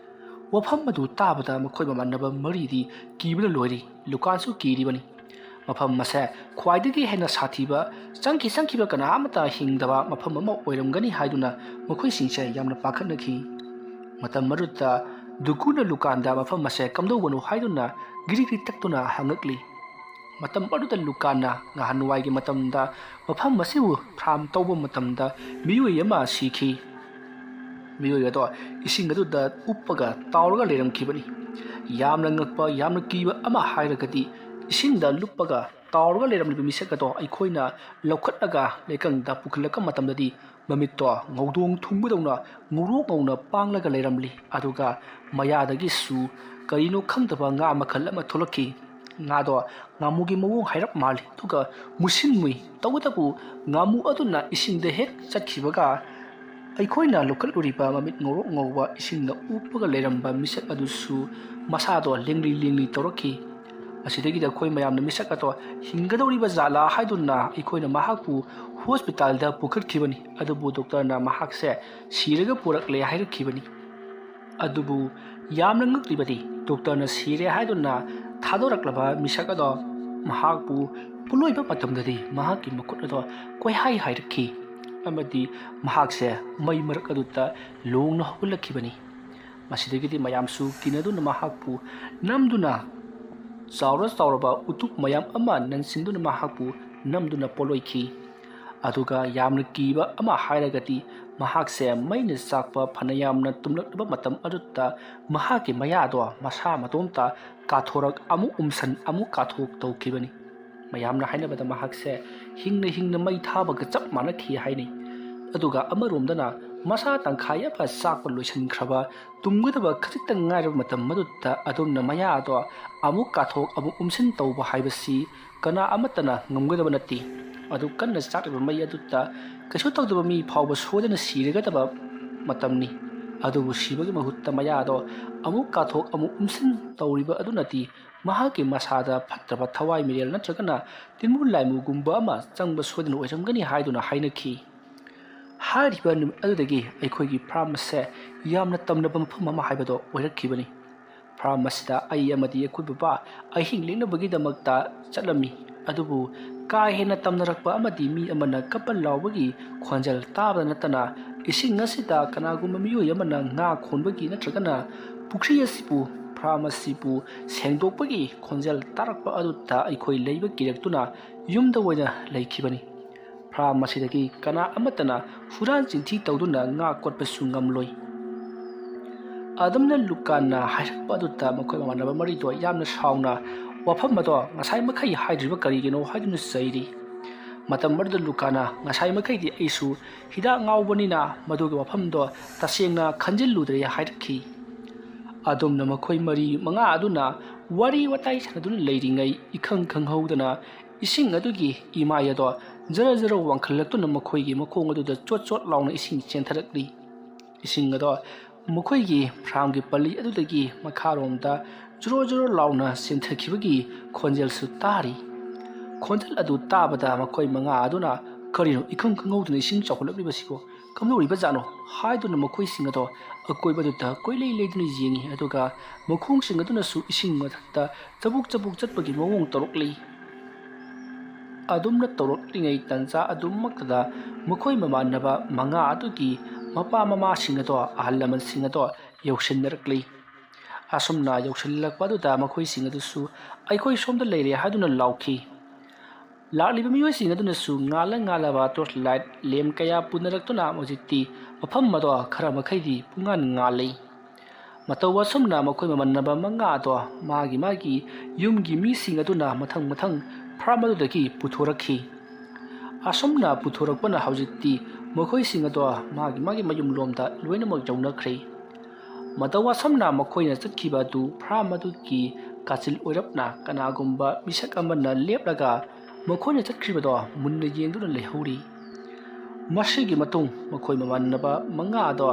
ꯋꯥꯐꯝ ꯑꯗꯨ ꯇꯥꯕꯗ ꯃꯈꯣꯏ ꯃꯃꯥꯟꯅꯕ ꯃꯔꯤꯗꯤ ꯀꯤꯕꯅ ꯂꯣꯏꯔꯤ꯫ ꯂꯨꯀꯥꯟꯁꯨ ꯀꯤꯔꯤꯕꯅꯤ꯫ ꯃꯐꯝ ꯑꯁꯦ ꯈ꯭ꯋꯥꯏꯗꯒꯤ ꯍꯦꯟꯅ ꯁꯥꯊꯤꯕ, ꯆꯪꯈꯤ ꯆꯪꯈꯤꯕ ꯀꯅꯥ ꯑꯃꯠꯇ ꯍꯤꯡꯗꯕ ꯃꯐꯝ ꯑꯃ ꯑꯣꯏꯔꯝꯒꯅꯤ ꯍꯥꯏꯗꯨꯅ ꯃꯈꯣꯏꯁꯤꯡꯁꯦ ꯌꯥꯝꯅ ꯄꯥꯈꯠꯅꯈꯤ꯫ ꯃꯇꯝ ꯑꯗꯨꯗ ꯗꯨꯀꯨꯅ ꯂꯨꯀꯥꯟꯗ ꯃꯐꯝ ꯑꯁꯦ ꯀꯝꯗꯧꯕꯅꯣ ꯍꯥꯏꯗꯨꯅ ꯒꯤꯔꯤ ꯒꯤꯔꯤ ꯇꯛꯇꯨꯅ ꯍꯪꯉꯛꯂꯤ꯫ ꯃꯇꯝ ꯑꯗꯨꯗ ꯂꯨꯀꯥꯟꯅ ꯉꯍꯥꯟꯋꯥꯏꯒꯤ ꯃꯇꯝꯗ ꯃꯐꯝ ꯑꯁꯤꯕꯨ ꯐꯥꯔꯝ ꯇꯧꯕ ꯃꯇꯝꯗ ꯃꯤꯑꯣꯏ ꯑꯃ ꯁꯤꯈꯤ꯫ ꯃꯤꯑꯣꯏ ꯑꯗꯣ ꯏꯁꯤꯡ ꯑꯗꯨꯗ ꯎꯞꯄꯒ ꯇꯥꯎꯔꯒ ꯂꯩꯔꯝꯈꯤꯕꯅꯤ꯫ ꯌꯥꯝꯅ ꯉꯛꯄ, ꯌꯥꯝꯅ ꯀꯤꯕ ꯑꯃ ꯍꯥꯏꯔꯒꯗꯤ, ꯏꯁꯤꯡꯗ ꯂꯨꯞꯄꯒ ꯇꯥꯎꯔꯒ ꯂꯩꯔꯝꯂꯤꯕ ꯃꯤꯁꯛ ꯑꯗꯣ ꯑꯩꯈꯣꯏꯅ ꯂꯧꯈꯠꯂꯒ ꯂꯩꯀꯪꯗ ꯄꯨꯈꯠꯂꯛꯄ ꯃꯇꯝꯗꯗꯤ, ꯃꯃꯤꯠꯇꯣ ꯉꯧꯗꯣꯡ ꯊꯨꯝꯕꯗꯧꯅ ꯉꯧꯔꯣꯛ ꯉꯧꯅ ꯄꯥꯡꯂꯒ ꯂꯩꯔꯝꯂꯤ꯫ ꯑꯗꯨꯒ ꯃꯌꯥꯗꯒꯤꯁꯨ ꯀꯔꯤꯅꯣ ꯈꯪꯗꯕ ꯉꯥ ꯃꯈꯜ ꯑꯃ ꯊꯣꯛꯂꯛꯈꯤ꯫ ꯉꯥꯗꯣ ꯉꯥꯃꯨꯒꯤ ꯃꯑꯣꯡ ꯍꯥꯏꯔꯞ ꯃꯥꯜꯂꯤ, ꯑꯗꯨꯒ ꯃꯨꯁꯤꯟ ꯃꯨꯏ꯫ ꯇꯧꯕꯇꯕꯨ ꯉꯥꯃꯨ ꯑꯗꯨꯅ ꯏꯁꯤꯡꯗ ꯍꯦꯛ ꯆꯠꯈꯤꯕꯒ, ꯑꯩꯈꯣꯏꯅ ꯂꯧꯈꯠꯂꯨꯔꯤꯕ ꯃꯃꯤꯠ ꯉꯧꯔꯣꯛ ꯉꯧꯕ ꯏꯁꯤꯡꯅ ꯎꯞꯄꯒ ꯂꯩꯔꯝꯕ ꯃꯤꯁꯛ ꯑꯗꯨꯁꯨ ꯃꯁꯥꯗꯣ ꯂꯦꯡꯂꯤ ꯂꯦꯡꯂꯤ ꯇꯧꯔꯛꯈꯤ꯫ ꯑꯁꯤꯗꯒꯤꯗꯤ ꯑꯩꯈꯣꯏ ꯃꯌꯥꯝꯅ ꯃꯤꯁꯛ ꯑꯗꯣ ꯍꯤꯡꯒꯗꯧꯔꯤꯕ ꯖꯥꯠꯂꯥ ꯍꯥꯏꯗꯨꯅ ꯑꯩꯈꯣꯏꯅ ꯃꯍꯥꯛꯄꯨ ꯍꯣꯁꯄꯤꯇꯥꯜꯗ ꯄꯨꯈꯠꯈꯤꯕꯅꯤ꯫ ꯑꯗꯨꯕꯨ ꯗꯣꯛꯇꯔꯅ ꯃꯍꯥꯛꯁꯦ ꯁꯤꯔꯒ ꯄꯨꯔꯛꯂꯦ ꯍꯥꯏꯔꯛꯈꯤꯕꯅꯤ꯫ ꯑꯗꯨꯕꯨ ꯌꯥꯝꯅ ꯉꯛꯂꯤꯕꯗꯤ, ꯗꯣꯛꯇꯔꯅ ꯁꯤꯔꯦ ꯍꯥꯏꯗꯨꯅ ꯊꯥꯗꯣꯔꯛꯂꯕ ꯃꯤꯁꯛ ꯑꯗꯣ ꯃꯍꯥꯛꯄꯨ ꯄꯣꯠꯂꯣꯏꯕ ꯃꯇꯝꯗꯗꯤ ꯃꯍꯥꯛꯀꯤ ꯃꯈꯨꯠ ꯑꯗꯣ ꯀꯣꯏꯍꯥꯏ ꯍꯥꯏꯔꯛꯈꯤ ꯑꯃꯗꯤ ꯃꯍꯥꯛꯁꯦ ꯃꯩ ꯃꯔꯛ ꯑꯗꯨꯗ ꯂꯣꯡꯅ ꯍꯧꯒꯠꯂꯛꯈꯤꯕꯅꯤ꯫ ꯃꯁꯤꯗꯒꯤꯗꯤ ꯃꯌꯥꯝꯁꯨ ꯀꯤꯅꯗꯨꯅ ꯃꯍꯥꯛꯄꯨ ꯅꯝꯗꯨꯅ, ꯆꯥꯎꯔ ꯆꯥꯎꯔꯕ ꯎꯇꯨꯞ ꯃꯌꯥꯝ ꯑꯃ ꯅꯟꯁꯤꯟꯗꯨꯅ ꯃꯍꯥꯛꯄꯨ ꯅꯝꯗꯨꯅ ꯄꯣꯠꯂꯣꯏꯈꯤ꯫ ꯑꯗꯨꯒ ꯌꯥꯝꯅ ꯀꯤꯕ ꯑꯃ ꯍꯥꯏꯔꯒꯗꯤ, ꯃꯍꯥꯛꯁꯦ ꯃꯩꯅ ꯆꯥꯛꯄ ꯐꯅ ꯌꯥꯝꯅ ꯇꯨꯝꯂꯛꯂꯕ ꯃꯇꯝ ꯑꯗꯨꯗ ꯃꯍꯥꯛꯀꯤ ꯃꯌꯥꯗꯣ ꯃꯁꯥ ꯃꯇꯣꯝꯇ ꯀꯥꯊꯣꯔꯛ, ꯑꯃꯨꯛ ꯎꯝꯁꯟ, ꯑꯃꯨꯛ ꯀꯥꯊꯣꯛ ꯇꯧꯈꯤꯕꯅꯤ꯫ ꯃꯌꯥꯝꯅ ꯍꯥꯏꯅꯕꯗ ꯃꯍꯥꯛꯁꯦ ꯍꯤꯡꯅ ꯍꯤꯡꯅ ꯃꯩ ꯊꯥꯕꯒ ꯆꯞ ꯃꯥꯟꯅꯈꯤ ꯍꯥꯏꯅꯩ꯫ ꯑꯗꯨꯒ ꯑꯃꯔꯣꯝꯗꯅ ꯃꯁꯥ ꯇꯪꯈꯥꯏ ꯑꯃ ꯆꯥꯛꯄ ꯂꯣꯏꯁꯤꯟꯈ꯭ꯔꯕ, ꯇꯨꯝꯒꯗꯕ ꯈꯖꯤꯛꯇꯪ ꯉꯥꯏꯔꯕ ꯃꯇꯝ ꯑꯗꯨꯗ ꯑꯗꯣꯝꯅ ꯃꯌꯥ ꯑꯗꯣ ꯑꯃꯨꯛ ꯀꯥꯊꯣꯛ ꯑꯃꯨꯛ ꯎꯝꯁꯤꯟ ꯇꯧꯕ ꯍꯥꯏꯕꯁꯤ ꯀꯅꯥ ꯑꯃꯠꯇꯅ ꯉꯝꯒꯗꯕ ꯅꯠꯇꯦ꯫ ꯑꯗꯨ ꯀꯟꯅ ꯆꯥꯛꯂꯤꯕ ꯃꯩ ꯑꯗꯨꯗ ꯀꯩꯁꯨ ꯇꯧꯗꯕ ꯃꯤ ꯐꯥꯎꯕ ꯁꯣꯏꯗꯅ ꯁꯤꯔꯒꯗꯕ ꯃꯇꯝꯅꯤ꯫ ꯑꯗꯨꯕꯨ ꯁꯤꯕꯒꯤ ꯃꯍꯨꯠꯇ ꯃꯌꯥꯗꯣ ꯑꯃꯨꯛ ꯀꯥꯊꯣꯛ ꯑꯃꯨꯛ ꯎꯝꯁꯤꯟ ꯇꯧꯔꯤꯕ ꯑꯗꯨꯅꯗꯤ ꯃꯍꯥꯛꯀꯤ ꯃꯁꯥꯗ ꯐꯠꯇ꯭ꯔꯕ ꯊꯋꯥꯏ ꯃꯤꯔꯦꯜ ꯅꯠꯇ꯭ꯔꯒꯅ ꯇꯤꯟꯃꯨ ꯂꯥꯏꯃꯨꯒꯨꯝꯕ ꯑꯃ ꯆꯪꯕ ꯁꯣꯏꯗꯅ ꯑꯣꯏꯔꯝꯒꯅꯤ ꯍꯥꯏꯗꯨꯅ ꯍꯥꯏꯅꯈꯤ꯫ ꯍꯥꯏꯔꯤꯕ ꯅꯨꯃꯤꯠ ꯑꯗꯨꯗꯒꯤ ꯑꯩꯈꯣꯏꯒꯤ ꯐꯥꯔꯝ ꯑꯁꯦ ꯌꯥꯝꯅ ꯇꯝꯅꯕ ꯃꯐꯝ ꯑꯃ ꯍꯥꯏꯕꯗꯣ ꯑꯣꯏꯔꯛꯈꯤꯕꯅꯤ꯫ ꯐꯥꯔꯝ ꯑꯁꯤꯗ ꯑꯩ ꯑꯃꯗꯤ ꯑꯩꯈꯣꯏ ꯕꯕꯥ ꯑꯍꯤꯡ ꯂꯦꯛꯅꯕꯒꯤꯗꯃꯛꯇ ꯆꯠꯂꯝꯃꯤ꯫ ꯑꯗꯨꯕꯨ ꯀꯥ ꯍꯦꯟꯅ ꯇꯝꯅꯔꯛꯄ ꯑꯃꯗꯤ ꯃꯤ ꯑꯃꯅ ꯀꯞꯄ ꯂꯥꯎꯕꯒꯤ ꯈꯣꯟꯖꯦꯜ ꯇꯥꯕꯗ ꯅꯠꯇꯅ ꯏꯁꯤꯡ ꯑꯁꯤꯗ ꯀꯅꯥꯒꯨꯝꯕ ꯃꯤꯑꯣꯏ ꯑꯃꯅ ꯉꯥ ꯈꯣꯟꯕꯒꯤ ꯅꯠꯇ꯭ꯔꯒꯅ ꯄꯨꯈ꯭ꯔꯤ ꯑꯁꯤꯕꯨ, ꯐꯥꯔꯝ ꯑꯁꯤꯕꯨ ꯁꯦꯡꯗꯣꯛꯄꯒꯤ ꯈꯣꯟꯖꯦꯜ ꯇꯥꯔꯛꯄ ꯑꯗꯨꯗ ꯑꯩꯈꯣꯏ ꯂꯩꯕ ꯀꯤꯔꯛꯇꯨꯅ ꯌꯨꯝꯗ ꯑꯣꯏꯅ ꯂꯩꯈꯤꯕꯅꯤ꯫ ꯐꯥꯔꯝ ꯑꯁꯤꯗꯒꯤ ꯀꯅꯥ ꯑꯃꯠꯇꯅ ꯍꯨꯔꯥꯟ ꯆꯤꯟꯊꯤ ꯇꯧꯗꯨꯅ ꯉꯥ ꯀꯣꯠꯄꯁꯨ ꯉꯝꯂꯣꯏ꯫ ꯑꯗꯨꯝꯅ ꯂꯨꯀꯥꯟꯅ ꯍꯥꯏꯔꯛꯄ ꯑꯗꯨꯗ ꯃꯈꯣꯏ ꯃꯃꯥꯟꯅꯕ ꯃꯔꯤꯗꯣ ꯌꯥꯝꯅ ꯁꯥꯎꯅ ꯋꯥꯐꯝ ꯑꯗꯣ ꯉꯁꯥꯏ ꯃꯈꯩ ꯍꯥꯏꯗ꯭ꯔꯤꯕ ꯀꯔꯤꯒꯤꯅꯣ ꯍꯥꯏꯗꯨꯅ ꯆꯩꯔꯤ꯫ ꯃꯇꯝ ꯑꯗꯨꯗ ꯂꯨꯀꯥꯅ, "ꯉꯁꯥꯏ ꯃꯈꯩꯗꯤ ꯑꯩꯁꯨ ꯍꯤꯗꯥꯛ ꯉꯥꯎꯕꯅꯤꯅ ꯃꯗꯨꯒꯤ ꯋꯥꯐꯝꯗꯣ ꯇꯁꯦꯡꯅ ꯈꯟꯖꯤꯜꯂꯨꯗ꯭ꯔꯦ" ꯍꯥꯏꯔꯛꯈꯤ꯫ ꯑꯗꯨꯝꯅ ꯃꯈꯣꯏ ꯃꯔꯤ ꯃꯉꯥ ꯑꯗꯨꯅ ꯋꯥꯔꯤ ꯋꯥꯇꯥꯏ ꯁꯥꯟꯅꯗꯨꯅ ꯂꯩꯔꯤꯉꯩ, ꯏꯈꯪ ꯈꯪꯍꯧꯗꯅ ꯏꯁꯤꯡ ꯑꯗꯨꯒꯤ ꯏꯃꯥꯏ ꯑꯗꯣ ꯖꯔ ꯖꯔ ꯋꯥꯡꯈꯠꯂꯛꯇꯨꯅ ꯃꯈꯣꯏꯒꯤ ꯃꯈꯣꯡ ꯑꯗꯨꯗ ꯆꯣꯠ ꯆꯣꯠ ꯂꯥꯎꯅ ꯏꯁꯤꯡ ꯆꯦꯟꯊꯔꯛꯂꯤ꯫ ꯏꯁꯤꯡ ꯑꯗꯣ ꯃꯈꯣꯏꯒꯤ ꯐ꯭ꯔꯥꯝꯒꯤ ꯄꯜꯂꯤ ꯑꯗꯨꯗꯒꯤ ꯃꯈꯥꯔꯣꯝꯗ ꯖꯣꯔꯣ ꯖꯣꯔꯣ ꯂꯥꯎꯅ ꯆꯦꯟꯊꯈꯤꯕꯒꯤ ꯈꯣꯟꯖꯦꯜꯁꯨ ꯇꯥꯔꯤ꯫ ꯈꯣꯟꯖꯦꯜ ꯑꯗꯨ ꯇꯥꯕꯗ ꯃꯈꯣꯏ ꯃꯉꯥ ꯑꯗꯨꯅ "ꯀꯔꯤꯅꯣ ꯏꯈꯪ ꯈꯪꯍꯧꯗꯅ ꯏꯁꯤꯡ ꯆꯥꯎꯈꯠꯂꯛꯂꯤꯕꯁꯤꯕꯣ? ꯀꯝꯗꯧꯔꯤꯕꯖꯥꯠꯅꯣ?" ꯍꯥꯏꯗꯨꯅ ꯃꯈꯣꯏꯁꯤꯡ ꯑꯗꯣ ꯑꯀꯣꯏꯕꯗꯨꯗ ꯀꯣꯏꯂꯩ ꯂꯩꯗꯨꯅ ꯌꯦꯡꯉꯤ, ꯑꯗꯨꯒ ꯃꯈꯣꯡꯁꯤꯡ ꯑꯗꯨꯅꯁꯨ ꯏꯁꯤꯡ ꯃꯊꯛꯇ ꯆꯕꯨꯛ ꯆꯕꯨꯛ ꯆꯠꯄꯒꯤ ꯃꯑꯣꯡ ꯇꯧꯔꯛꯂꯤ꯫ ꯑꯗꯨꯝꯅ ꯇꯧꯔꯛꯂꯤꯉꯩ ꯇꯟꯖꯥ ꯑꯗꯨꯃꯛꯇꯗ ꯃꯈꯣꯏ ꯃꯃꯥꯟꯅꯕ ꯃꯉꯥ ꯑꯗꯨꯒꯤ ꯃꯄꯥ ꯃꯃꯥꯁꯤꯡ ꯑꯗꯣ, ꯑꯍꯜ ꯂꯃꯟꯁꯤꯡ ꯑꯗꯣ ꯌꯧꯁꯤꯟꯅꯔꯛꯂꯤ꯫ ꯑꯁꯨꯝꯅ ꯌꯧꯁꯤꯜꯂꯛꯄ ꯑꯗꯨꯗ ꯃꯈꯣꯏꯁꯤꯡ ꯑꯗꯨꯁꯨ "ꯑꯩꯈꯣꯏ ꯁꯣꯝꯗ ꯂꯩꯔꯦ" ꯍꯥꯏꯗꯨꯅ ꯂꯥꯎꯈꯤ꯫ ꯂꯥꯛꯂꯤꯕ ꯃꯤꯑꯣꯏꯁꯤꯡ ꯑꯗꯨꯅꯁꯨ ꯉꯥꯜꯂ ꯉꯥꯜꯂꯕ torch light lamp ꯀꯌꯥ ꯄꯨꯅꯔꯛꯇꯨꯅ ꯍꯧꯖꯤꯛꯇꯤ ꯃꯐꯝ ꯑꯗꯣ ꯈꯔ ꯃꯈꯩꯗꯤ ꯄꯨꯡꯉꯥꯟ ꯉꯥꯜꯂꯤ꯫ ꯃꯇꯧ ꯑꯁꯨꯝꯅ ꯃꯈꯣꯏ ꯃꯃꯟꯅꯕ ꯃꯉꯥ ꯑꯗꯣ ꯃꯥꯒꯤ ꯃꯥꯒꯤ ꯌꯨꯝꯒꯤ ꯃꯤꯁꯤꯡ ꯑꯗꯨꯅ ꯃꯊꯪ ꯃꯊꯪ ꯐ꯭ꯔꯥꯝ ꯑꯗꯨꯗꯒꯤ ꯄꯨꯊꯣꯔꯛꯈꯤ꯫ ꯑꯁꯨꯝꯅ ꯄꯨꯊꯣꯔꯛꯄꯅ ꯍꯧꯖꯤꯛꯇꯤ ꯃꯈꯣꯏꯁꯤꯡ ꯑꯗꯣ ꯃꯥꯒꯤ ꯃꯥꯒꯤ ꯃꯌꯨꯝꯂꯣꯝꯗ ꯂꯣꯏꯅꯃꯛ ꯌꯧꯅꯈ꯭ꯔꯦ꯫ ꯃꯇꯧ ꯑꯁꯨꯝꯅ ꯃꯈꯣꯏꯅ ꯆꯠꯈꯤꯕ ꯑꯗꯨ ꯐ꯭ꯔꯥꯝ ꯑꯗꯨꯒꯤ ꯀꯥꯆꯤꯜ ꯑꯣꯏꯔꯞꯅ ꯀꯅꯥꯒꯨꯝꯕ ꯃꯤꯁꯛ ꯑꯃꯅ ꯂꯦꯞꯂꯒ ꯃꯈꯣꯏꯅ ꯆꯠꯈ꯭ꯔꯤꯕꯗꯣ ꯃꯨꯟꯅ ꯌꯦꯡꯗꯨꯅ ꯂꯩꯍꯧꯔꯤ꯫ ꯃꯁꯤꯒꯤ ꯃꯇꯨꯡ ꯃꯈꯣꯏ ꯃꯃꯥꯟꯅꯕ ꯃꯉꯥ ꯑꯗꯣ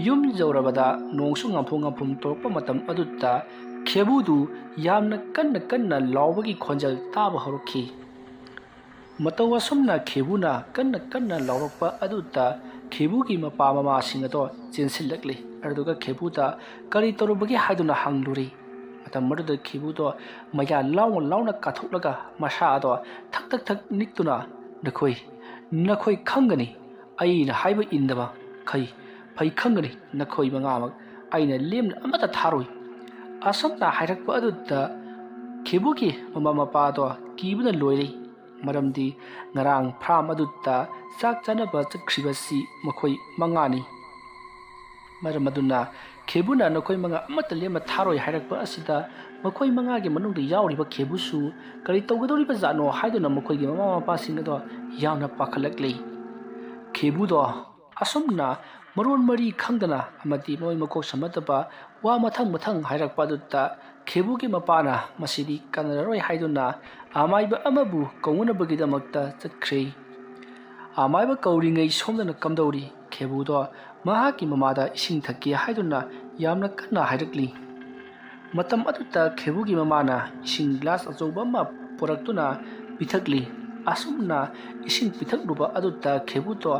ꯌꯨꯝ ꯌꯧꯔꯕꯗ ꯅꯣꯡꯁꯨ ꯉꯥꯝꯐꯨ ꯉꯥꯝꯐꯨꯝ ꯇꯧꯔꯛꯄ ꯃꯇꯝ ꯑꯗꯨꯗ ꯈꯦꯕꯨꯗꯨ ꯌꯥꯝꯅ ꯀꯟꯅ ꯀꯟꯅ ꯂꯥꯎꯕꯒꯤ ꯈꯣꯟꯖꯦꯜ ꯇꯥꯕ ꯍꯧꯔꯛꯈꯤ꯫ ꯃꯇꯧ ꯑꯁꯨꯝꯅ ꯈꯦꯕꯨꯅ ꯀꯟꯅ ꯀꯟꯅ ꯂꯥꯎꯔꯛꯄ ꯑꯗꯨꯗ ꯈꯦꯕꯨꯒꯤ ꯃꯄꯥ ꯃꯃꯥꯁꯤꯡ ꯑꯗꯣ ꯆꯦꯟꯁꯤꯜꯂꯛꯂꯤ꯫ ꯑꯗꯨꯒ ꯈꯦꯕꯨꯗ ꯀꯔꯤ ꯇꯧꯔꯨꯕꯒꯦ ꯍꯥꯏꯗꯨꯅ ꯍꯪꯂꯨꯔꯤ꯫ ꯃꯇꯝ ꯑꯗꯨꯗ ꯈꯦꯕꯨꯗꯣ ꯃꯌꯥ ꯂꯥꯎꯅ ꯂꯥꯎꯅ ꯀꯥꯊꯣꯛꯂꯒ ꯃꯁꯥ ꯑꯗꯣ ꯊꯛ ꯊꯛ ꯊꯛ ꯅꯤꯛꯇꯨꯅ, "ꯅꯈꯣꯏ, ꯅꯈꯣꯏ ꯈꯪꯒꯅꯤ, ꯑꯩꯅ ꯍꯥꯏꯕ ꯏꯟꯗꯕ ꯈꯩ ꯐꯩ ꯈꯪꯒꯅꯤ, ꯅꯈꯣꯏ ꯃꯉꯥꯃꯛ ꯑꯩꯅ ꯂꯦꯝꯅ ꯑꯃꯠꯇ ꯊꯥꯔꯣꯏ"꯫ ꯑꯁꯨꯝꯅ ꯍꯥꯏꯔꯛꯄ ꯑꯗꯨꯗ ꯈꯦꯕꯨꯒꯤ ꯃꯃꯥ ꯃꯄꯥꯗꯣ ꯀꯤꯕꯅ ꯂꯣꯏꯔꯦ꯫ ꯃꯔꯝꯗꯤ ꯉꯔꯥꯡ ꯐ꯭ꯔꯥꯝ ꯑꯗꯨꯗ ꯆꯥꯛ ꯆꯥꯅꯕ ꯆꯠꯈ꯭ꯔꯤꯕꯁꯤ ꯃꯈꯣꯏ ꯃꯉꯥꯅꯤ꯫ ꯃꯔꯝ ꯑꯗꯨꯅ ꯈꯦꯕꯨꯅ ꯅꯈꯣꯏ ꯃꯉꯥ ꯑꯃꯠꯇ ꯂꯦꯝꯅ ꯊꯥꯔꯣꯏ ꯍꯥꯏꯔꯛꯄ ꯑꯁꯤꯗ ꯃꯈꯣꯏ ꯃꯉꯥꯒꯤ ꯃꯅꯨꯡꯗ ꯌꯥꯎꯔꯤꯕ ꯈꯦꯕꯨꯁꯨ ꯀꯔꯤ ꯇꯧꯒꯗꯧꯔꯤꯕ ꯖꯥꯠꯅꯣ ꯍꯥꯏꯗꯨꯅ ꯃꯈꯣꯏꯒꯤ ꯃꯃꯥ ꯃꯄꯥꯁꯤꯡ ꯑꯗꯣ ꯌꯥꯝꯅ ꯄꯥꯈꯠꯂꯛꯂꯤ꯫ ꯈꯦꯕꯨꯗꯣ ꯑꯁꯨꯝꯅ ꯃꯔꯣꯟ ꯃꯔꯤ ꯈꯪꯗꯅ ꯑꯃꯗꯤ ꯃꯣꯏ ꯃꯀꯣꯛ ꯁꯝꯅꯗꯕ ꯋꯥ ꯃꯊꯪ ꯃꯊꯪ ꯍꯥꯏꯔꯛꯄ ꯑꯗꯨꯗ ꯈꯦꯕꯨꯒꯤ ꯃꯄꯥꯅ ꯃꯁꯤꯗꯤ ꯀꯥꯟꯅꯔꯔꯣꯏ ꯍꯥꯏꯗꯨꯅ ꯑꯃꯥꯏꯕ ꯑꯃꯕꯨ ꯀꯧꯅꯅꯕꯒꯤꯗꯃꯛꯇ ꯆꯠꯈ꯭ꯔꯦ꯫ ꯑꯃꯥꯏꯕ ꯀꯧꯔꯤꯉꯩ ꯁꯣꯝꯗꯅ ꯀꯝꯗꯧꯔꯤ? ꯈꯦꯕꯨꯗꯣ ꯃꯍꯥꯛꯀꯤ ꯃꯃꯥꯗ ꯏꯁꯤꯡ ꯊꯛꯀꯦ ꯍꯥꯏꯗꯨꯅ ꯌꯥꯝꯅ ꯀꯟꯅ ꯍꯥꯏꯔꯛꯂꯤ꯫ ꯃꯇꯝ ꯑꯗꯨꯗ ꯈꯦꯕꯨꯒꯤ ꯃꯃꯥꯅ ꯏꯁꯤꯡ ꯒ꯭ꯂꯥꯁ ꯑꯆꯧꯕ ꯑꯃ ꯄꯨꯔꯛꯇꯨꯅ ꯄꯤꯊꯛꯂꯤ꯫ ꯑꯁꯨꯝꯅ ꯏꯁꯤꯡ ꯄꯤꯊꯛꯂꯨꯕ ꯑꯗꯨꯗ ꯈꯦꯕꯨꯗꯣ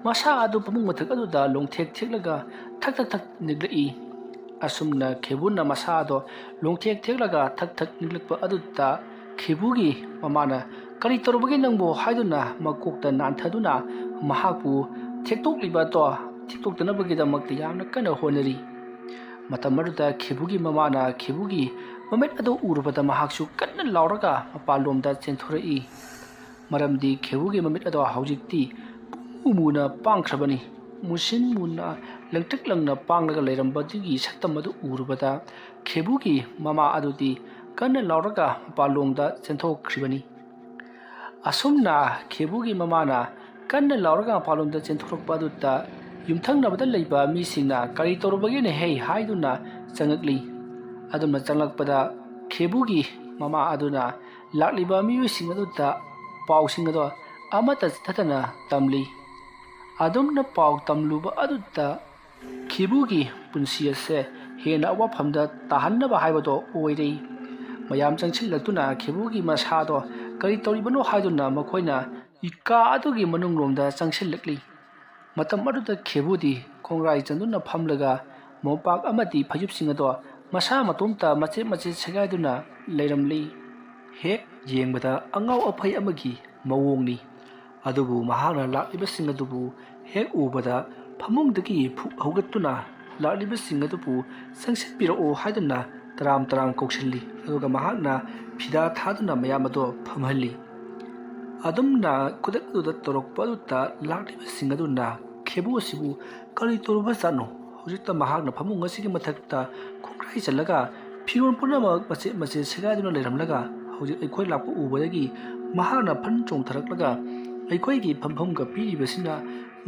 ꯃꯁꯥ ꯑꯗꯨ ꯐꯃꯨꯡ ꯃꯊꯛ ꯑꯗꯨꯗ ꯂꯣꯡꯊꯦꯛ ꯊꯦꯛꯂꯒ ꯊꯛ ꯊꯛ ꯊꯛ ꯅꯤꯛꯂꯛꯏ꯫ ꯑꯁꯨꯝꯅ ꯈꯦꯕꯨꯅ ꯃꯁꯥ ꯑꯗꯣ ꯂꯣꯡꯊꯦꯛ ꯊꯦꯛꯂꯒ ꯊꯛ ꯊꯛ ꯅꯤꯛꯂꯛꯄ ꯑꯗꯨꯗ ꯈꯦꯕꯨꯒꯤ ꯃꯃꯥꯅ "ꯀꯔꯤ ꯇꯧꯔꯕꯒꯦ ꯅꯪꯕꯨ?" ꯍꯥꯏꯗꯨꯅ ꯃꯀꯣꯛꯇ ꯅꯥꯟꯊꯗꯨꯅ ꯃꯍꯥꯛꯄꯨ ꯊꯦꯛꯇꯣꯛꯂꯤꯕ ꯑꯗꯣ ꯊꯦꯛꯇꯣꯛꯇꯅꯕꯒꯤꯗꯃꯛꯇ ꯌꯥꯝꯅ ꯀꯟꯅ ꯍꯣꯠꯅꯔꯤ꯫ ꯃꯇꯝ ꯑꯗꯨꯗ ꯈꯦꯕꯨꯒꯤ ꯃꯃꯥꯅ ꯈꯦꯕꯨꯒꯤ ꯃꯃꯤꯠ ꯑꯗꯨ ꯎꯔꯨꯕꯗ ꯃꯍꯥꯛꯁꯨ ꯀꯟꯅ ꯂꯥꯎꯔꯒ ꯃꯄꯥꯟꯂꯣꯝꯗ ꯆꯦꯟꯊꯣꯔꯛꯏ꯫ ꯃꯔꯝꯗꯤ ꯈꯦꯕꯨꯒꯤ ꯃꯃꯤꯠ ꯑꯗꯣ ꯍꯧꯖꯤꯛꯇꯤ ꯄꯨꯡꯃꯨ ꯃꯨꯅ ꯄꯥꯡꯈ꯭ꯔꯕꯅꯤ꯫ ꯃꯨꯁꯤꯟ ꯃꯨꯅ ꯂꯪꯇ꯭ꯔꯤꯛ ꯂꯪꯅ ꯄꯥꯡꯂꯒ ꯂꯩꯔꯝꯕꯗꯨꯒꯤ ꯁꯛꯇꯝ ꯑꯗꯨ ꯎꯔꯨꯕꯗ ꯈꯦꯕꯨꯒꯤ ꯃꯃꯥ ꯑꯗꯨꯗꯤ ꯀꯟꯅ ꯂꯥꯎꯔꯒ ꯃꯄꯥꯟꯂꯣꯝꯗ ꯆꯦꯟꯊꯣꯛꯈ꯭ꯔꯤꯕꯅꯤ꯫ ꯑꯁꯨꯝꯅ ꯈꯦꯕꯨꯒꯤ ꯃꯃꯥꯅ ꯀꯟꯅ ꯂꯥꯎꯔꯒ ꯃꯄꯥꯟꯂꯣꯝꯗ ꯆꯦꯟꯊꯣꯔꯛꯄ ꯑꯗꯨꯗ ꯌꯨꯝꯊꯪꯅꯕꯗ ꯂꯩꯕ ꯃꯤꯁꯤꯡꯅ "ꯀꯔꯤ ꯇꯧꯔꯕꯒꯦꯅꯦ ꯍꯦ?" ꯍꯥꯏꯗꯨꯅ ꯆꯪꯉꯛꯂꯤ꯫ ꯑꯗꯨꯝꯅ ꯆꯪꯂꯛꯄꯗ ꯈꯦꯕꯨꯒꯤ ꯃꯃꯥ ꯑꯗꯨꯅ ꯂꯥꯛꯂꯤꯕ ꯃꯤꯑꯣꯏꯁꯤꯡ ꯑꯗꯨꯗ ꯄꯥꯎꯁꯤꯡ ꯑꯗꯣ ꯑꯃꯠꯇ ꯆꯤꯊꯗꯅ ꯇꯝꯂꯤ꯫ ꯑꯗꯨꯝꯅ ꯄꯥꯎ ꯇꯝꯂꯨꯕ ꯑꯗꯨꯗ ꯈꯦꯕꯨꯒꯤ ꯄꯨꯟꯁꯤ ꯑꯁꯦ ꯍꯦꯟꯅ ꯑꯋꯥꯐꯝꯗ ꯇꯥꯍꯟꯅꯕ ꯍꯥꯏꯕꯗꯣ ꯑꯣꯏꯔꯦ꯫ ꯃꯌꯥꯝ ꯆꯪꯁꯤꯜꯂꯛꯇꯨꯅ ꯈꯦꯕꯨꯒꯤ ꯃꯁꯥꯗꯣ ꯀꯔꯤ ꯇꯧꯔꯤꯕꯅꯣ ꯍꯥꯏꯗꯨꯅ ꯃꯈꯣꯏꯅ ꯀꯥ ꯑꯗꯨꯒꯤ ꯃꯅꯨꯡꯂꯣꯝꯗ ꯆꯪꯁꯤꯜꯂꯛꯂꯤ꯫ ꯃꯇꯝ ꯑꯗꯨꯗ ꯈꯦꯕꯨꯗꯤ ꯈꯣꯡꯒ꯭ꯔꯥꯏ ꯆꯟꯗꯨꯅ ꯐꯝꯂꯒ ꯃꯣꯝꯄꯥꯛ ꯑꯃꯗꯤ ꯐꯩꯖꯨꯞꯁꯤꯡ ꯑꯗꯣ ꯃꯁꯥ ꯃꯇꯣꯝꯇ ꯃꯆꯦꯠ ꯃꯆꯦꯠ ꯁꯦꯒꯥꯏꯗꯨꯅ ꯂꯩꯔꯝꯂꯤ꯫ ꯍꯦꯛ ꯌꯦꯡꯕꯗ ꯑꯉꯥꯎ ꯑꯐꯩ ꯑꯃꯒꯤ ꯃꯑꯣꯡꯅꯤ꯫ ꯑꯗꯨꯕꯨ ꯃꯍꯥꯛꯅ ꯂꯥꯛꯂꯤꯕꯁꯤꯡ ꯑꯗꯨꯕꯨ ꯍꯦꯛ ꯎꯕꯗ ꯐꯃꯨꯡꯗꯒꯤ ꯐꯨꯛ ꯍꯧꯒꯠꯇꯨꯅ ꯂꯥꯛꯂꯤꯕꯁꯤꯡ ꯑꯗꯨꯕꯨ "ꯆꯪꯁꯤꯟꯕꯤꯔꯛꯑꯣ" ꯍꯥꯏꯗꯨꯅ ꯇꯔꯥꯝ ꯇꯔꯥꯝ ꯀꯧꯁꯤꯜꯂꯤ꯫ ꯑꯗꯨꯒ ꯃꯍꯥꯛꯅ ꯐꯤꯗꯥ ꯊꯥꯗꯨꯅ ꯃꯌꯥꯝ ꯑꯗꯣ ꯐꯝꯍꯜꯂꯤ꯫ ꯑꯗꯨꯝꯅ ꯈꯨꯗꯛ ꯑꯗꯨꯗ ꯇꯧꯔꯛꯄ ꯑꯗꯨꯗ ꯂꯥꯛꯂꯤꯕꯁꯤꯡ ꯑꯗꯨꯅ ꯈꯦꯕꯨ ꯑꯁꯤꯕꯨ "ꯀꯔꯤ ꯇꯧꯔꯕꯖꯥꯠꯅꯣ? ꯍꯧꯖꯤꯛꯇ ꯃꯍꯥꯛꯅ ꯐꯃꯨꯡ ꯑꯁꯤꯒꯤ ꯃꯊꯛꯇ ꯈꯣꯡꯒ꯭ꯔꯥꯏ ꯆꯜꯂꯒ ꯐꯤꯔꯣꯜ ꯄꯨꯝꯅꯃꯛ ꯃꯆꯦꯠ ꯃꯆꯦꯠ ꯁꯦꯒꯥꯏꯗꯨꯅ ꯂꯩꯔꯝꯂꯒ ꯍꯧꯖꯤꯛ ꯑꯩꯈꯣꯏ ꯂꯥꯛꯄ ꯎꯕꯗꯒꯤ ꯃꯍꯥꯛꯅ ꯐꯟ ꯆꯣꯡꯊꯔꯛꯂꯒ ꯑꯩꯈꯣꯏꯒꯤ ꯐꯝꯐꯝꯒ ꯄꯤꯔꯤꯕꯁꯤꯅ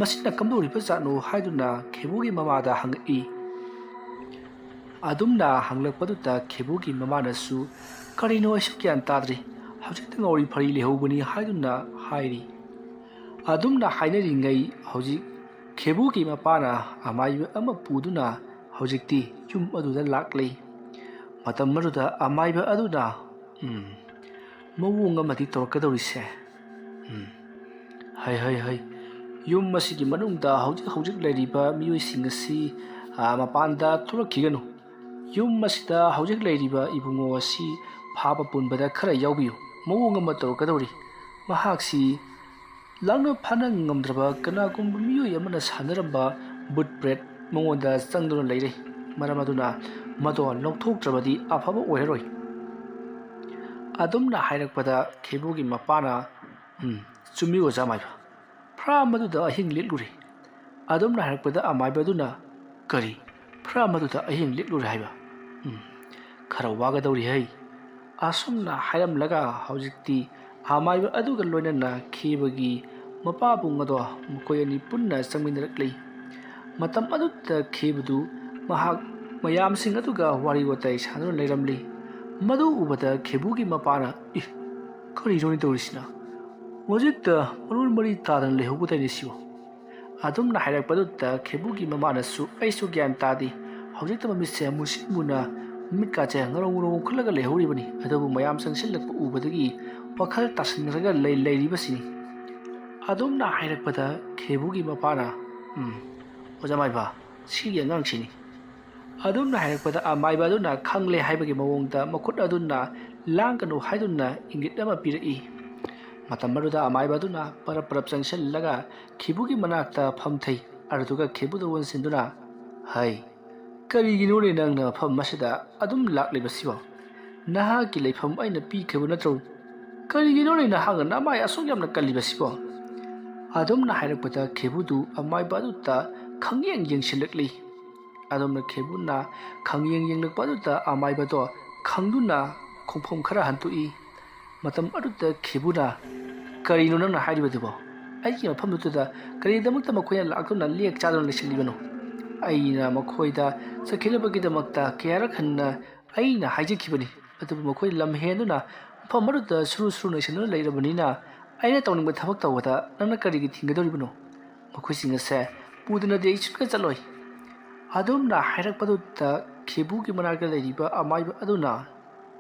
ꯃꯁꯤꯅ ꯀꯝꯗꯧꯔꯤꯕ ꯖꯥꯠꯅꯣ ꯍꯥꯏꯗꯨꯅ ꯈꯦꯕꯨꯒꯤ ꯃꯃꯥꯗ ꯍꯪꯉꯛꯏ꯫ ꯑꯗꯨꯝꯅ ꯍꯪꯂꯛꯄꯗꯨꯗ ꯈꯦꯕꯨꯒꯤ ꯃꯃꯥꯅꯁꯨ "ꯀꯔꯤꯅꯣ ꯑꯩꯁꯨ ꯒ꯭ꯌꯥꯟ ꯇꯥꯗ꯭ꯔꯦ, ꯍꯧꯖꯤꯛꯇ ꯉꯥꯎꯔꯤ ꯐꯔꯤ ꯂꯩꯍꯧꯕꯅꯤ" ꯍꯥꯏꯗꯨꯅ ꯍꯥꯏꯔꯤ꯫ ꯑꯗꯨꯝꯅ ꯍꯥꯏꯅꯔꯤꯉꯩ ꯍꯧꯖꯤꯛ ꯈꯦꯕꯨꯒꯤ ꯃꯄꯥꯅ ꯑꯃꯥꯏꯕ ꯑꯃ ꯄꯨꯗꯨꯅ ꯍꯧꯖꯤꯛꯇꯤ ꯌꯨꯝ ꯑꯗꯨꯗ ꯂꯥꯛꯂꯤ꯫ ꯃꯇꯝ ꯑꯗꯨꯗ ꯑꯃꯥꯏꯕ ꯑꯗꯨꯅ, "ꯎꯝ, ꯃꯑꯣꯡ ꯑꯃꯗꯤ ꯇꯧꯔꯛꯀꯗꯧꯔꯤꯁꯦ꯫ ꯎꯝ, ꯍꯩ, ꯍꯩ, ꯍꯩ꯫ ꯌꯨꯝ ꯑꯁꯤꯒꯤ ꯃꯅꯨꯡꯗ ꯍꯧꯖꯤꯛ ꯍꯧꯖꯤꯛ ꯂꯩꯔꯤꯕ ꯃꯤꯑꯣꯏꯁꯤꯡ ꯑꯁꯤ, ꯑ, ꯃꯄꯥꯟꯗ ꯊꯣꯛꯂꯛꯈꯤꯒꯅꯨ꯫ ꯌꯨꯝ ꯑꯁꯤꯗ ꯍꯧꯖꯤꯛ ꯂꯩꯔꯤꯕ ꯏꯕꯨꯡꯉꯣ ꯑꯁꯤ ꯐꯥꯕ ꯄꯨꯟꯕꯗ ꯈꯔ ꯌꯥꯎꯕꯤꯌꯨ꯫ ꯃꯑꯣꯡ ꯑꯃ ꯇꯧꯔꯛꯀꯗꯧꯔꯤ꯫ ꯃꯍꯥꯛꯁꯤ ꯂꯥꯛꯅ ꯐꯥꯅ ꯉꯝꯗ꯭ꯔꯕ ꯀꯅꯥꯒꯨꯝꯕ ꯃꯤꯑꯣꯏ ꯑꯃꯅ ꯁꯥꯟꯅꯔꯝꯕ ꯕꯨꯠ ꯄ꯭ꯔꯦꯠ ꯃꯉꯣꯟꯗ ꯆꯪꯗꯨꯅ ꯂꯩꯔꯦ꯫ ꯃꯔꯝ ꯑꯗꯨꯅ ꯃꯗꯣ ꯂꯧꯊꯣꯛꯇ꯭ꯔꯕꯗꯤ ꯑꯐꯕ ꯑꯣꯏꯔꯔꯣꯏ"꯫ ꯑꯗꯨꯝꯅ ꯍꯥꯏꯔꯛꯄꯗ ꯈꯦꯕꯨꯒꯤ ꯃꯄꯥꯅ, "ꯎꯝ, ꯆꯨꯝꯃꯤ ꯑꯣꯖꯥ ꯃꯥꯏꯕ꯫ ꯐ꯭ꯔꯥꯝ ꯑꯗꯨꯗ ꯑꯍꯤꯡ ꯂꯦꯛꯂꯨꯔꯦ"꯫ ꯑꯗꯨꯝꯅ ꯍꯥꯏꯔꯛꯄꯗ ꯑꯃꯥꯏꯕ ꯑꯗꯨꯅ, "ꯀꯔꯤ? ꯐ꯭ꯔꯥꯝ ꯑꯗꯨꯗ ꯑꯍꯤꯡ ꯂꯦꯛꯂꯨꯔꯦ ꯍꯥꯏꯕ? ꯎꯝ, ꯈꯔ ꯋꯥꯒꯗꯧꯔꯤ ꯍꯩ"꯫ ꯑꯁꯨꯝꯅ ꯍꯥꯏꯔꯝꯂꯒ ꯍꯧꯖꯤꯛꯇꯤ ꯑꯃꯥꯏꯕ ꯑꯗꯨꯒ ꯂꯣꯏꯅꯅ ꯈꯦꯕꯒꯤ ꯃꯄꯥꯕꯨꯡ ꯑꯗꯣ ꯃꯈꯣꯏ ꯑꯅꯤ ꯄꯨꯟꯅ ꯆꯪꯃꯤꯟꯅꯔꯛꯂꯤ꯫ ꯃꯇꯝ ꯑꯗꯨꯗ ꯈꯦꯕꯗꯨ ꯃꯍꯥꯛ ꯃꯌꯥꯝꯁꯤꯡ ꯑꯗꯨꯒ ꯋꯥꯔꯤ ꯋꯥꯇꯥꯏ ꯁꯥꯗꯨꯅ ꯂꯩꯔꯝꯂꯤ꯫ ꯃꯗꯨ ꯎꯕꯗ ꯈꯦꯕꯨꯒꯤ ꯃꯄꯥꯅ, "ꯏ, ꯀꯔꯤꯅꯣꯅꯦ ꯇꯧꯔꯤꯁꯤꯅ? ꯍꯧꯖꯤꯛꯇ ꯃꯔꯣꯟ ꯃꯔꯤ ꯇꯥꯗꯅ ꯂꯩꯍꯧꯕꯗꯥꯏꯅꯦ ꯁꯤꯕꯣ?" ꯑꯗꯨꯝꯅ ꯍꯥꯏꯔꯛꯄꯗꯨꯗ ꯈꯦꯕꯨꯒꯤ ꯃꯃꯥꯅꯁꯨ, "ꯑꯩꯁꯨ ꯒ꯭ꯌꯥꯟ ꯇꯥꯗꯦ꯫ ꯍꯧꯖꯤꯛꯇ ꯃꯃꯤꯠꯁꯦ ꯃꯨꯁꯤꯟ ꯃꯨꯅ ꯃꯤꯠꯀꯥꯁꯦ ꯉꯔꯧ ꯉꯔꯧ ꯉꯧꯈꯠꯂꯒ ꯂꯩꯍꯧꯔꯤꯕꯅꯤ꯫ ꯑꯗꯨꯕꯨ ꯃꯌꯥꯝ ꯆꯪꯁꯤꯜꯂꯛꯄ ꯎꯕꯗꯒꯤ ꯋꯥꯈꯜ ꯇꯥꯁꯤꯟꯈ꯭ꯔꯒ ꯂꯩ-, ꯂꯩꯔꯤꯕꯁꯤꯅꯤ"꯫ ꯑꯗꯨꯝꯅ ꯍꯥꯏꯔꯛꯄꯗ ꯈꯦꯕꯨꯒꯤ ꯃꯄꯥꯅ, "ꯎꯝ, ꯑꯣꯖꯥ ꯃꯥꯏꯕ, ꯁꯤꯒꯤ ꯑꯉꯥꯡꯁꯤꯅꯤ"꯫ ꯑꯗꯨꯝꯅ ꯍꯥꯏꯔꯛꯄꯗ ꯑꯃꯥꯏꯕ ꯑꯗꯨꯅ ꯈꯪꯂꯦ ꯍꯥꯏꯕꯒꯤ ꯃꯑꯣꯡꯗ ꯃꯈꯨꯠ ꯑꯗꯨꯅ "ꯂꯥꯡꯒꯅꯨ" ꯍꯥꯏꯗꯨꯅ ꯏꯪꯒꯤꯠ ꯑꯃ ꯄꯤꯔꯛꯏ꯫ ꯃꯇꯝ ꯑꯗꯨꯗ ꯑꯃꯥꯏꯕ ꯑꯗꯨꯅ ꯄꯔꯞ ꯄꯔꯞ ꯆꯪꯁꯤꯜꯂꯒ ꯈꯦꯕꯨꯒꯤ ꯃꯅꯥꯛꯇ ꯐꯝꯊꯩ꯫ ꯑꯗꯨꯗꯨꯒ ꯈꯦꯕꯨꯗ ꯑꯣꯟꯁꯤꯟꯗꯨꯅ, "ꯍꯩ, ꯀꯔꯤꯒꯤꯅꯣꯅꯦ ꯅꯪꯅ ꯃꯐꯝ ꯑꯁꯤꯗ ꯑꯗꯨꯝ ꯂꯥꯛꯂꯤꯕꯁꯤꯕꯣ? ꯅꯍꯥꯛꯀꯤ ꯂꯩꯐꯝ ꯑꯩꯅ ꯄꯤꯈ꯭ꯔꯕ ꯅꯠꯇ꯭ꯔꯣ? ꯀꯔꯤꯒꯤꯅꯣꯅꯦ ꯅꯍꯥꯛꯅ ꯅꯃꯥꯏ ꯑꯁꯨꯛ ꯌꯥꯝꯅ ꯀꯜꯂꯤꯕꯁꯤꯕꯣ?" ꯑꯗꯨꯝꯅ ꯍꯥꯏꯔꯛꯄꯗ ꯈꯦꯕꯨꯗꯨ ꯑꯃꯥꯏꯕ ꯑꯗꯨꯗ ꯈꯪꯌꯦꯡ ꯌꯦꯡꯁꯤꯜꯂꯛꯂꯤ꯫ ꯑꯗꯣꯝꯅ ꯈꯦꯕꯨꯅ ꯈꯪꯌꯦꯡ ꯌꯦꯡꯂꯛꯄ ꯑꯗꯨꯗ ꯑꯃꯥꯏꯕꯗꯣ ꯈꯪꯗꯨꯅ ꯈꯣꯡꯐꯝ ꯈꯔ ꯍꯟꯇꯣꯛꯏ꯫ ꯃꯇꯝ ꯑꯗꯨꯗ ꯈꯦꯕꯨꯅ, "ꯀꯔꯤꯅꯣ ꯅꯪꯅ ꯍꯥꯏꯔꯤꯕꯗꯨꯕꯣ? ꯑꯩꯒꯤ ꯃꯐꯝꯗꯨꯗ ꯀꯔꯤꯒꯤꯗꯃꯛꯇ ꯃꯈꯣꯏꯅ ꯂꯥꯛꯇꯨꯅ ꯂꯦꯛ ꯆꯥꯗꯨꯅ ꯂꯩꯁꯤꯜꯂꯤꯕꯅꯣ? ꯑꯩꯅ ꯃꯈꯣꯏꯗ ꯆꯠꯈꯤꯅꯕꯒꯤꯗꯃꯛꯇ ꯀꯌꯥꯔꯛ ꯍꯟꯅ ꯑꯩꯅ ꯍꯥꯏꯖꯈꯤꯕꯅꯤ, ꯑꯗꯨꯕꯨ ꯃꯈꯣꯏ ꯂꯝ ꯍꯦꯟꯗꯨꯅ ꯃꯐꯝ ꯑꯗꯨꯗ ꯁꯨꯔꯨ ꯁꯨꯔꯨ ꯅꯩꯁꯤꯟꯗꯨꯅ ꯂꯩꯔꯕꯅꯤꯅ ꯑꯩꯅ ꯇꯧꯅꯤꯡꯕ ꯊꯕꯛ ꯇꯧꯕꯗ ꯅꯪꯅ ꯀꯔꯤꯒꯤ ꯊꯤꯡꯒꯗꯧꯔꯤꯕꯅꯣ? ꯃꯈꯣꯏꯁꯤꯡ ꯑꯁꯦ ꯄꯨꯗꯅꯗꯤ ꯑꯩ ꯁꯨꯡꯆꯠ ꯆꯠꯂꯣꯏ꯫" ꯑꯗꯨꯝꯅ ꯍꯥꯏꯔꯛꯄꯗꯨꯗ ꯈꯦꯕꯨꯒꯤ ꯃꯅꯥꯛꯇ ꯂꯩꯔꯤꯕ ꯑꯃꯥꯏꯕ ꯑꯗꯨꯅ,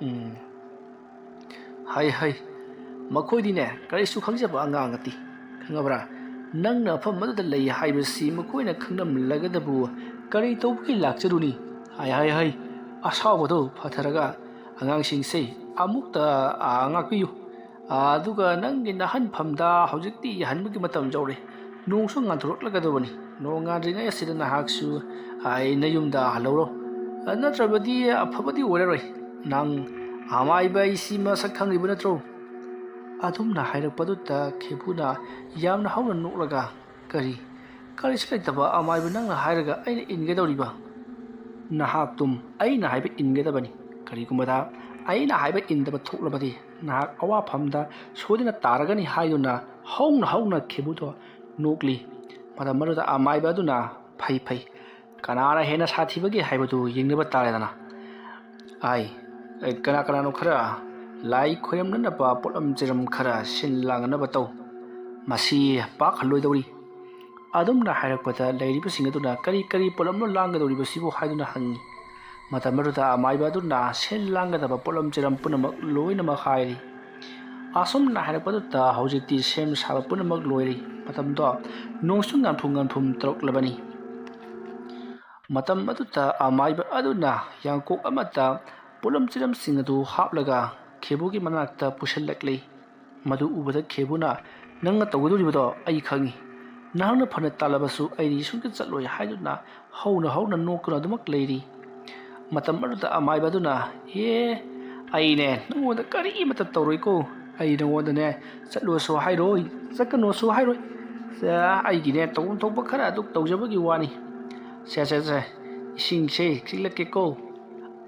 "ꯎꯝ, ꯍꯩ ꯍꯩ, ꯃꯈꯣꯏꯗꯤꯅꯦ ꯀꯔꯤꯁꯨ ꯈꯪꯖꯕ ꯑꯉꯥꯡ ꯅꯠꯇꯦ, ꯈꯪꯉꯕ꯭ꯔꯥ? ꯅꯪꯅ ꯃꯐꯝ ꯑꯗꯨꯗ ꯂꯩ ꯍꯥꯏꯕꯁꯤ ꯃꯈꯣꯏꯅ ꯈꯪꯂꯝꯂꯒꯗꯕꯨ ꯀꯔꯤ ꯇꯧꯕꯒꯤ ꯂꯥꯛꯆꯔꯨꯅꯤ? ꯍꯥꯏ ꯍꯥꯏ ꯍꯥꯏ, ꯑꯁꯥꯎꯕꯗꯨ ꯐꯊꯔꯒ ꯑꯉꯥꯡꯁꯤꯡꯁꯦ ꯑꯃꯨꯛꯇ, ꯑꯥ, ꯉꯥꯛꯄꯤꯌꯨ꯫ ꯑꯗꯨꯒ ꯅꯪꯒꯤ ꯅꯥꯍꯟꯐꯝꯗ ꯍꯧꯖꯤꯛꯇꯤ ꯌꯥꯍꯟꯕꯒꯤ ꯃꯇꯝ ꯌꯧꯔꯦ꯫ ꯅꯣꯡꯁꯨ ꯉꯥꯟꯊꯣꯔꯛꯂꯒꯗꯕꯅꯤ꯫ ꯅꯣꯡ ꯉꯥꯟꯗ꯭ꯔꯤꯉꯩ ꯑꯁꯤꯗ ꯅꯍꯥꯛꯁꯨ, ꯑꯥ, ꯅꯌꯨꯝꯗ ꯍꯜꯍꯧꯔꯣ꯫ ꯅꯠꯇ꯭ꯔꯕꯗꯤ ꯑꯐꯕꯗꯤ ꯑꯣꯏꯔꯔꯣꯏ꯫ ꯅꯪ ꯑꯃꯥꯏꯕ ꯑꯩꯁꯤ ꯃꯁꯛ ꯈꯪꯂꯤꯕ ꯅꯠꯇ꯭ꯔꯣ?" ꯑꯗꯨꯝꯅ ꯍꯥꯏꯔꯛꯄꯗꯨꯗ ꯈꯦꯕꯨꯅ ꯌꯥꯝꯅ ꯍꯧꯅ ꯅꯣꯛꯂꯒ, "ꯀꯔꯤ? ꯀꯔꯤꯁꯨ ꯂꯩꯇꯕ ꯑꯃꯥꯏꯕ ꯅꯪꯅ ꯍꯥꯏꯔꯒ ꯑꯩꯅ ꯏꯟꯒꯗꯧꯔꯤꯕ? ꯅꯍꯥꯛꯇꯨꯝ ꯑꯩꯅ ꯍꯥꯏꯕ ꯏꯟꯒꯗꯕꯅꯤ꯫ ꯀꯔꯤꯒꯨꯝꯕꯗ ꯑꯩꯅ ꯍꯥꯏꯕ ꯏꯟꯗꯕ ꯊꯣꯛꯂꯕꯗꯤ ꯅꯍꯥꯛ ꯑꯋꯥꯐꯝꯗ ꯁꯣꯏꯗꯅ ꯇꯥꯔꯒꯅꯤ" ꯍꯥꯏꯗꯨꯅ ꯍꯧꯅ ꯍꯧꯅ ꯈꯦꯕꯨꯗꯣ ꯅꯣꯛꯂꯤ꯫ ꯃꯇꯝ ꯑꯗꯨꯗ ꯑꯃꯥꯏꯕ ꯑꯗꯨꯅ, "ꯐꯩ ꯐꯩ, ꯀꯅꯥꯅ ꯍꯦꯟꯅ ꯁꯥꯊꯤꯕꯒꯦ ꯍꯥꯏꯕꯗꯨ ꯌꯦꯡꯅꯕ ꯇꯥꯔꯦꯗꯅ꯫ ꯑꯥꯏ, ꯀꯅꯥ ꯀꯅꯥꯅꯣ ꯈꯔ ꯂꯥꯏ ꯈꯣꯏꯔꯝꯅꯅꯕ ꯄꯣꯠꯂꯝ ꯆꯩꯔꯝ ꯈꯔ ꯁꯤꯟ ꯂꯥꯡꯅꯅꯕ ꯇꯧ꯫ ꯃꯁꯤ ꯄꯥꯛ ꯍꯜꯂꯣꯏꯗꯧꯔꯤ꯫" ꯑꯗꯨꯝꯅ ꯍꯥꯏꯔꯛꯄꯗ ꯂꯩꯔꯤꯕꯁꯤꯡ ꯑꯗꯨꯅ, "ꯀꯔꯤ ꯀꯔꯤ ꯄꯣꯠꯂꯝꯅꯣ ꯂꯥꯡꯒꯗꯧꯔꯤꯕꯁꯤꯕꯨ?" ꯍꯥꯏꯗꯨꯅ ꯍꯪꯉꯤ꯫ ꯃꯇꯝ ꯑꯗꯨꯗ ꯑꯃꯥꯏꯕ ꯑꯗꯨꯅ ꯁꯤꯟ ꯂꯥꯡꯒꯗꯕ ꯄꯣꯠꯂꯝ ꯆꯩꯔꯝ ꯄꯨꯝꯅꯃꯛ ꯂꯣꯏꯅꯃꯛ ꯍꯥꯏꯔꯤ꯫ ꯑꯁꯨꯝꯅ ꯍꯥꯏꯔꯛꯄꯗꯨꯗ ꯍꯧꯖꯤꯛꯇꯤ ꯁꯦꯝ ꯁꯥꯕ ꯄꯨꯝꯅꯃꯛ ꯂꯣꯏꯔꯦ꯫ ꯃꯇꯝꯗꯣ ꯅꯣꯡꯁꯨ ꯉꯥꯟꯐꯨꯝ ꯉꯥꯟꯐꯨꯝ ꯇꯧꯔꯛꯂꯕꯅꯤ꯫ ꯃꯇꯝ ꯑꯗꯨꯗ ꯑꯃꯥꯏꯕ ꯑꯗꯨꯅ ꯌꯥꯡꯀꯣꯛ ꯑꯃꯗ ꯄꯣꯠꯂꯝ ꯆꯩꯔꯝꯁꯤꯡ ꯑꯗꯨ ꯍꯥꯞꯂꯒ ꯈꯦꯕꯨꯒꯤ ꯃꯅꯥꯛꯇ ꯄꯨꯁꯤꯜꯂꯛꯂꯤ꯫ ꯃꯗꯨ ꯎꯕꯗ ꯈꯦꯕꯨꯅ, "ꯅꯪꯅ ꯇꯧꯒꯗꯧꯔꯤꯕꯗꯣ ꯑꯩ ꯈꯪꯏ꯫ ꯅꯍꯥꯛꯅ ꯐꯅ ꯇꯥꯜꯂꯕꯁꯨ ꯑꯩꯗꯤ ꯁꯨꯡꯆꯠ ꯆꯠꯂꯣꯏ" ꯍꯥꯏꯗꯨꯅ ꯍꯧꯅ ꯍꯧꯅ ꯅꯣꯛꯇꯨꯅ ꯑꯗꯨꯃꯛ ꯂꯩꯔꯤ꯫ ꯃꯇꯝ ꯑꯗꯨꯗ ꯑꯃꯥꯏꯕ ꯑꯗꯨꯅ, "ꯑꯦ, ꯑꯩꯅꯦ ꯅꯉꯣꯟꯗ ꯀꯔꯤꯃꯇ ꯇꯧꯔꯣꯏꯀꯣ꯫ ꯑꯩ ꯅꯉꯣꯟꯗꯅꯦ ꯆꯠꯂꯣꯁꯨ ꯍꯥꯏꯔꯣꯏ, ꯆꯠꯀꯅꯣꯁꯨ ꯍꯥꯏꯔꯣꯏ꯫ ꯁꯦ, ꯑꯩꯒꯤꯅꯦ ꯇꯧꯐꯝ ꯊꯣꯛꯄ ꯈꯔ ꯑꯗꯨꯛ ꯇꯧꯖꯕꯒꯤ ꯋꯥꯅꯤ꯫ ꯁꯦ, ꯁꯦ, ꯁꯦ, "ꯏꯁꯤꯡꯁꯦ ꯈꯤꯛꯂꯛꯀꯦꯀꯣ?"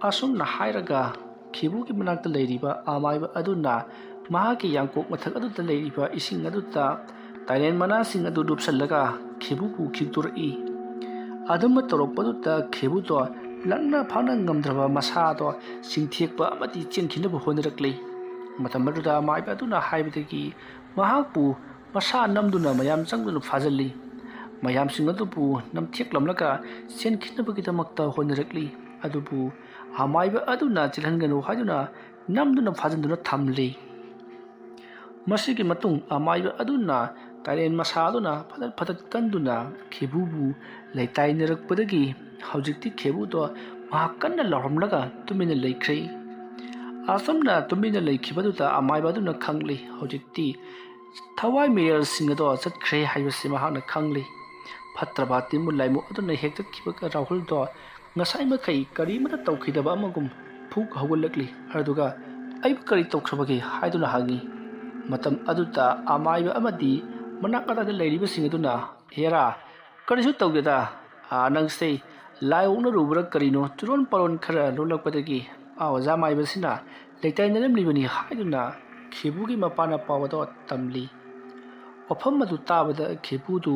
ꯑꯁꯨꯝꯅ ꯍꯥꯏꯔꯒ ꯈꯦꯕꯨꯒꯤ ꯃꯅꯥꯛꯇ ꯂꯩꯔꯤꯕ ꯑꯃꯥꯏꯕ ꯑꯗꯨꯅ ꯃꯍꯥꯛꯀꯤ ꯌꯥꯡꯀꯣꯛ ꯃꯊꯛ ꯑꯗꯨꯗ ꯂꯩꯔꯤꯕ ꯏꯁꯤꯡ ꯑꯗꯨꯗ ꯇꯥꯏꯔꯦꯟ ꯃꯅꯥꯁꯤꯡ ꯑꯗꯨ ꯂꯨꯞꯁꯜꯂꯒ ꯈꯦꯕꯨꯕꯨ ꯈꯤꯛꯇꯣꯔꯛꯏ꯫ ꯑꯗꯨꯝꯅ ꯇꯧꯔꯛꯄꯗꯨꯗ ꯈꯦꯕꯨꯗꯣ ꯂꯥꯛꯅ ꯐꯥꯅ ꯉꯝꯗ꯭ꯔꯕ ꯃꯁꯥꯗꯣ ꯆꯤꯡꯊꯦꯛꯄ ꯑꯃꯗꯤ ꯆꯦꯟꯈꯤꯅꯕ ꯍꯣꯠꯅꯔꯛꯂꯤ꯫ ꯃꯇꯝ ꯑꯗꯨꯗ ꯑꯃꯥꯏꯕ ꯑꯗꯨꯅ ꯍꯥꯏꯕꯗꯒꯤ ꯃꯍꯥꯛꯄꯨ ꯃꯁꯥ ꯅꯝꯗꯨꯅ ꯃꯌꯥꯝ ꯆꯪꯗꯨꯅ ꯐꯥꯖꯤꯜꯂꯤ꯫ ꯃꯌꯥꯝꯁꯤꯡ ꯑꯗꯨꯕꯨ ꯅꯝꯊꯦꯛꯂꯝꯂꯒ ꯆꯦꯟꯈꯤꯅꯕꯒꯤꯗꯃꯛꯇ ꯍꯣꯠꯅꯔꯛꯂꯤ꯫ ꯑꯗꯨꯕꯨ ꯑꯃꯥꯏꯕ ꯑꯗꯨꯅ ꯆꯦꯜꯍꯟꯒꯅꯨ ꯍꯥꯏꯗꯨꯅ ꯅꯝꯗꯨꯅ ꯐꯥꯖꯤꯟꯗꯨꯅ ꯊꯝꯂꯤ꯫ ꯃꯁꯤꯒꯤ ꯃꯇꯨꯡ ꯑꯃꯥꯏꯕ ꯑꯗꯨꯅ ꯇꯥꯏꯔꯦꯟ ꯃꯁꯥ ꯑꯗꯨꯅ ꯐꯗꯠ ꯐꯗꯠ ꯀꯟꯗꯨꯅ ꯈꯦꯕꯨꯕꯨ ꯂꯩꯇꯥꯏꯅꯔꯛꯄꯗꯒꯤ ꯍꯧꯖꯤꯛꯇꯤ ꯈꯦꯕꯨꯗꯣ ꯃꯍꯥꯛ ꯀꯟꯅ ꯂꯥꯎꯔꯝꯂꯒ ꯇꯨꯃꯤꯟꯅ ꯂꯩꯈ꯭ꯔꯦ꯫ ꯑꯁꯨꯝꯅ ꯇꯨꯃꯤꯟꯅ ꯂꯩꯈꯤꯕꯗꯨꯗ ꯑꯃꯥꯏꯕ ꯑꯗꯨꯅ ꯈꯪꯂꯤ, ꯍꯧꯖꯤꯛꯇꯤ ꯊꯋꯥꯏ ꯃꯤꯔꯦꯜꯁꯤꯡ ꯑꯗꯣ ꯆꯠꯈ꯭ꯔꯦ ꯍꯥꯏꯕꯁꯤ ꯃꯍꯥꯛꯅ ꯈꯪꯂꯤ꯫ ꯐꯠꯇ꯭ꯔꯕ ꯇꯤꯟꯃꯨ ꯂꯥꯏꯃꯨ ꯑꯗꯨꯅ ꯍꯦꯛꯇꯠꯈꯤꯕ ꯔꯥꯍꯨꯜꯗꯣ ꯉꯁꯥꯏ ꯃꯈꯩ ꯀꯔꯤꯃꯠꯇ ꯇꯧꯈꯤꯗꯕ ꯑꯃꯒꯨꯝ ꯐꯨꯛ ꯍꯧꯒꯠꯂꯛꯂꯤ꯫ ꯑꯗꯨꯒ "ꯑꯩꯕꯨ ꯀꯔꯤ ꯇꯧꯈ꯭ꯔꯕꯒꯦ?" ꯍꯥꯏꯗꯨꯅ ꯍꯪꯉꯤ꯫ ꯃꯇꯝ ꯑꯗꯨꯗ ꯑꯃꯥꯏꯕ ꯑꯃꯗꯤ ꯃꯅꯥꯛ ꯑꯗꯥꯏꯗ ꯂꯩꯔꯤꯕꯁꯤꯡ ꯑꯗꯨꯅ, "ꯍꯦꯔꯥ, ꯀꯔꯤꯁꯨ ꯇꯧꯗꯦꯗ꯫ ꯑꯥ, ꯅꯪꯁꯦ ꯂꯥꯏ ꯑꯣꯛꯅꯔꯨꯕ꯭ꯔꯥ ꯀꯔꯤꯅꯣ?" ꯆꯨꯔꯣꯟ ꯄꯥꯔꯣꯟ ꯈꯔ ꯂꯣꯜꯂꯛꯄꯗꯒꯤ ꯑꯣꯖꯥ ꯃꯥꯏꯕꯁꯤꯅ ꯂꯩꯇꯥꯏꯅꯔꯝꯂꯤꯕꯅꯤ ꯍꯥꯏꯗꯨꯅ ꯈꯦꯕꯨꯒꯤ ꯃꯄꯥꯅ ꯄꯥꯎ ꯑꯗꯣ ꯇꯝꯂꯤ꯫ ꯋꯥꯐꯝ ꯑꯗꯨ ꯇꯥꯕꯗ ꯈꯦꯕꯨꯗꯨ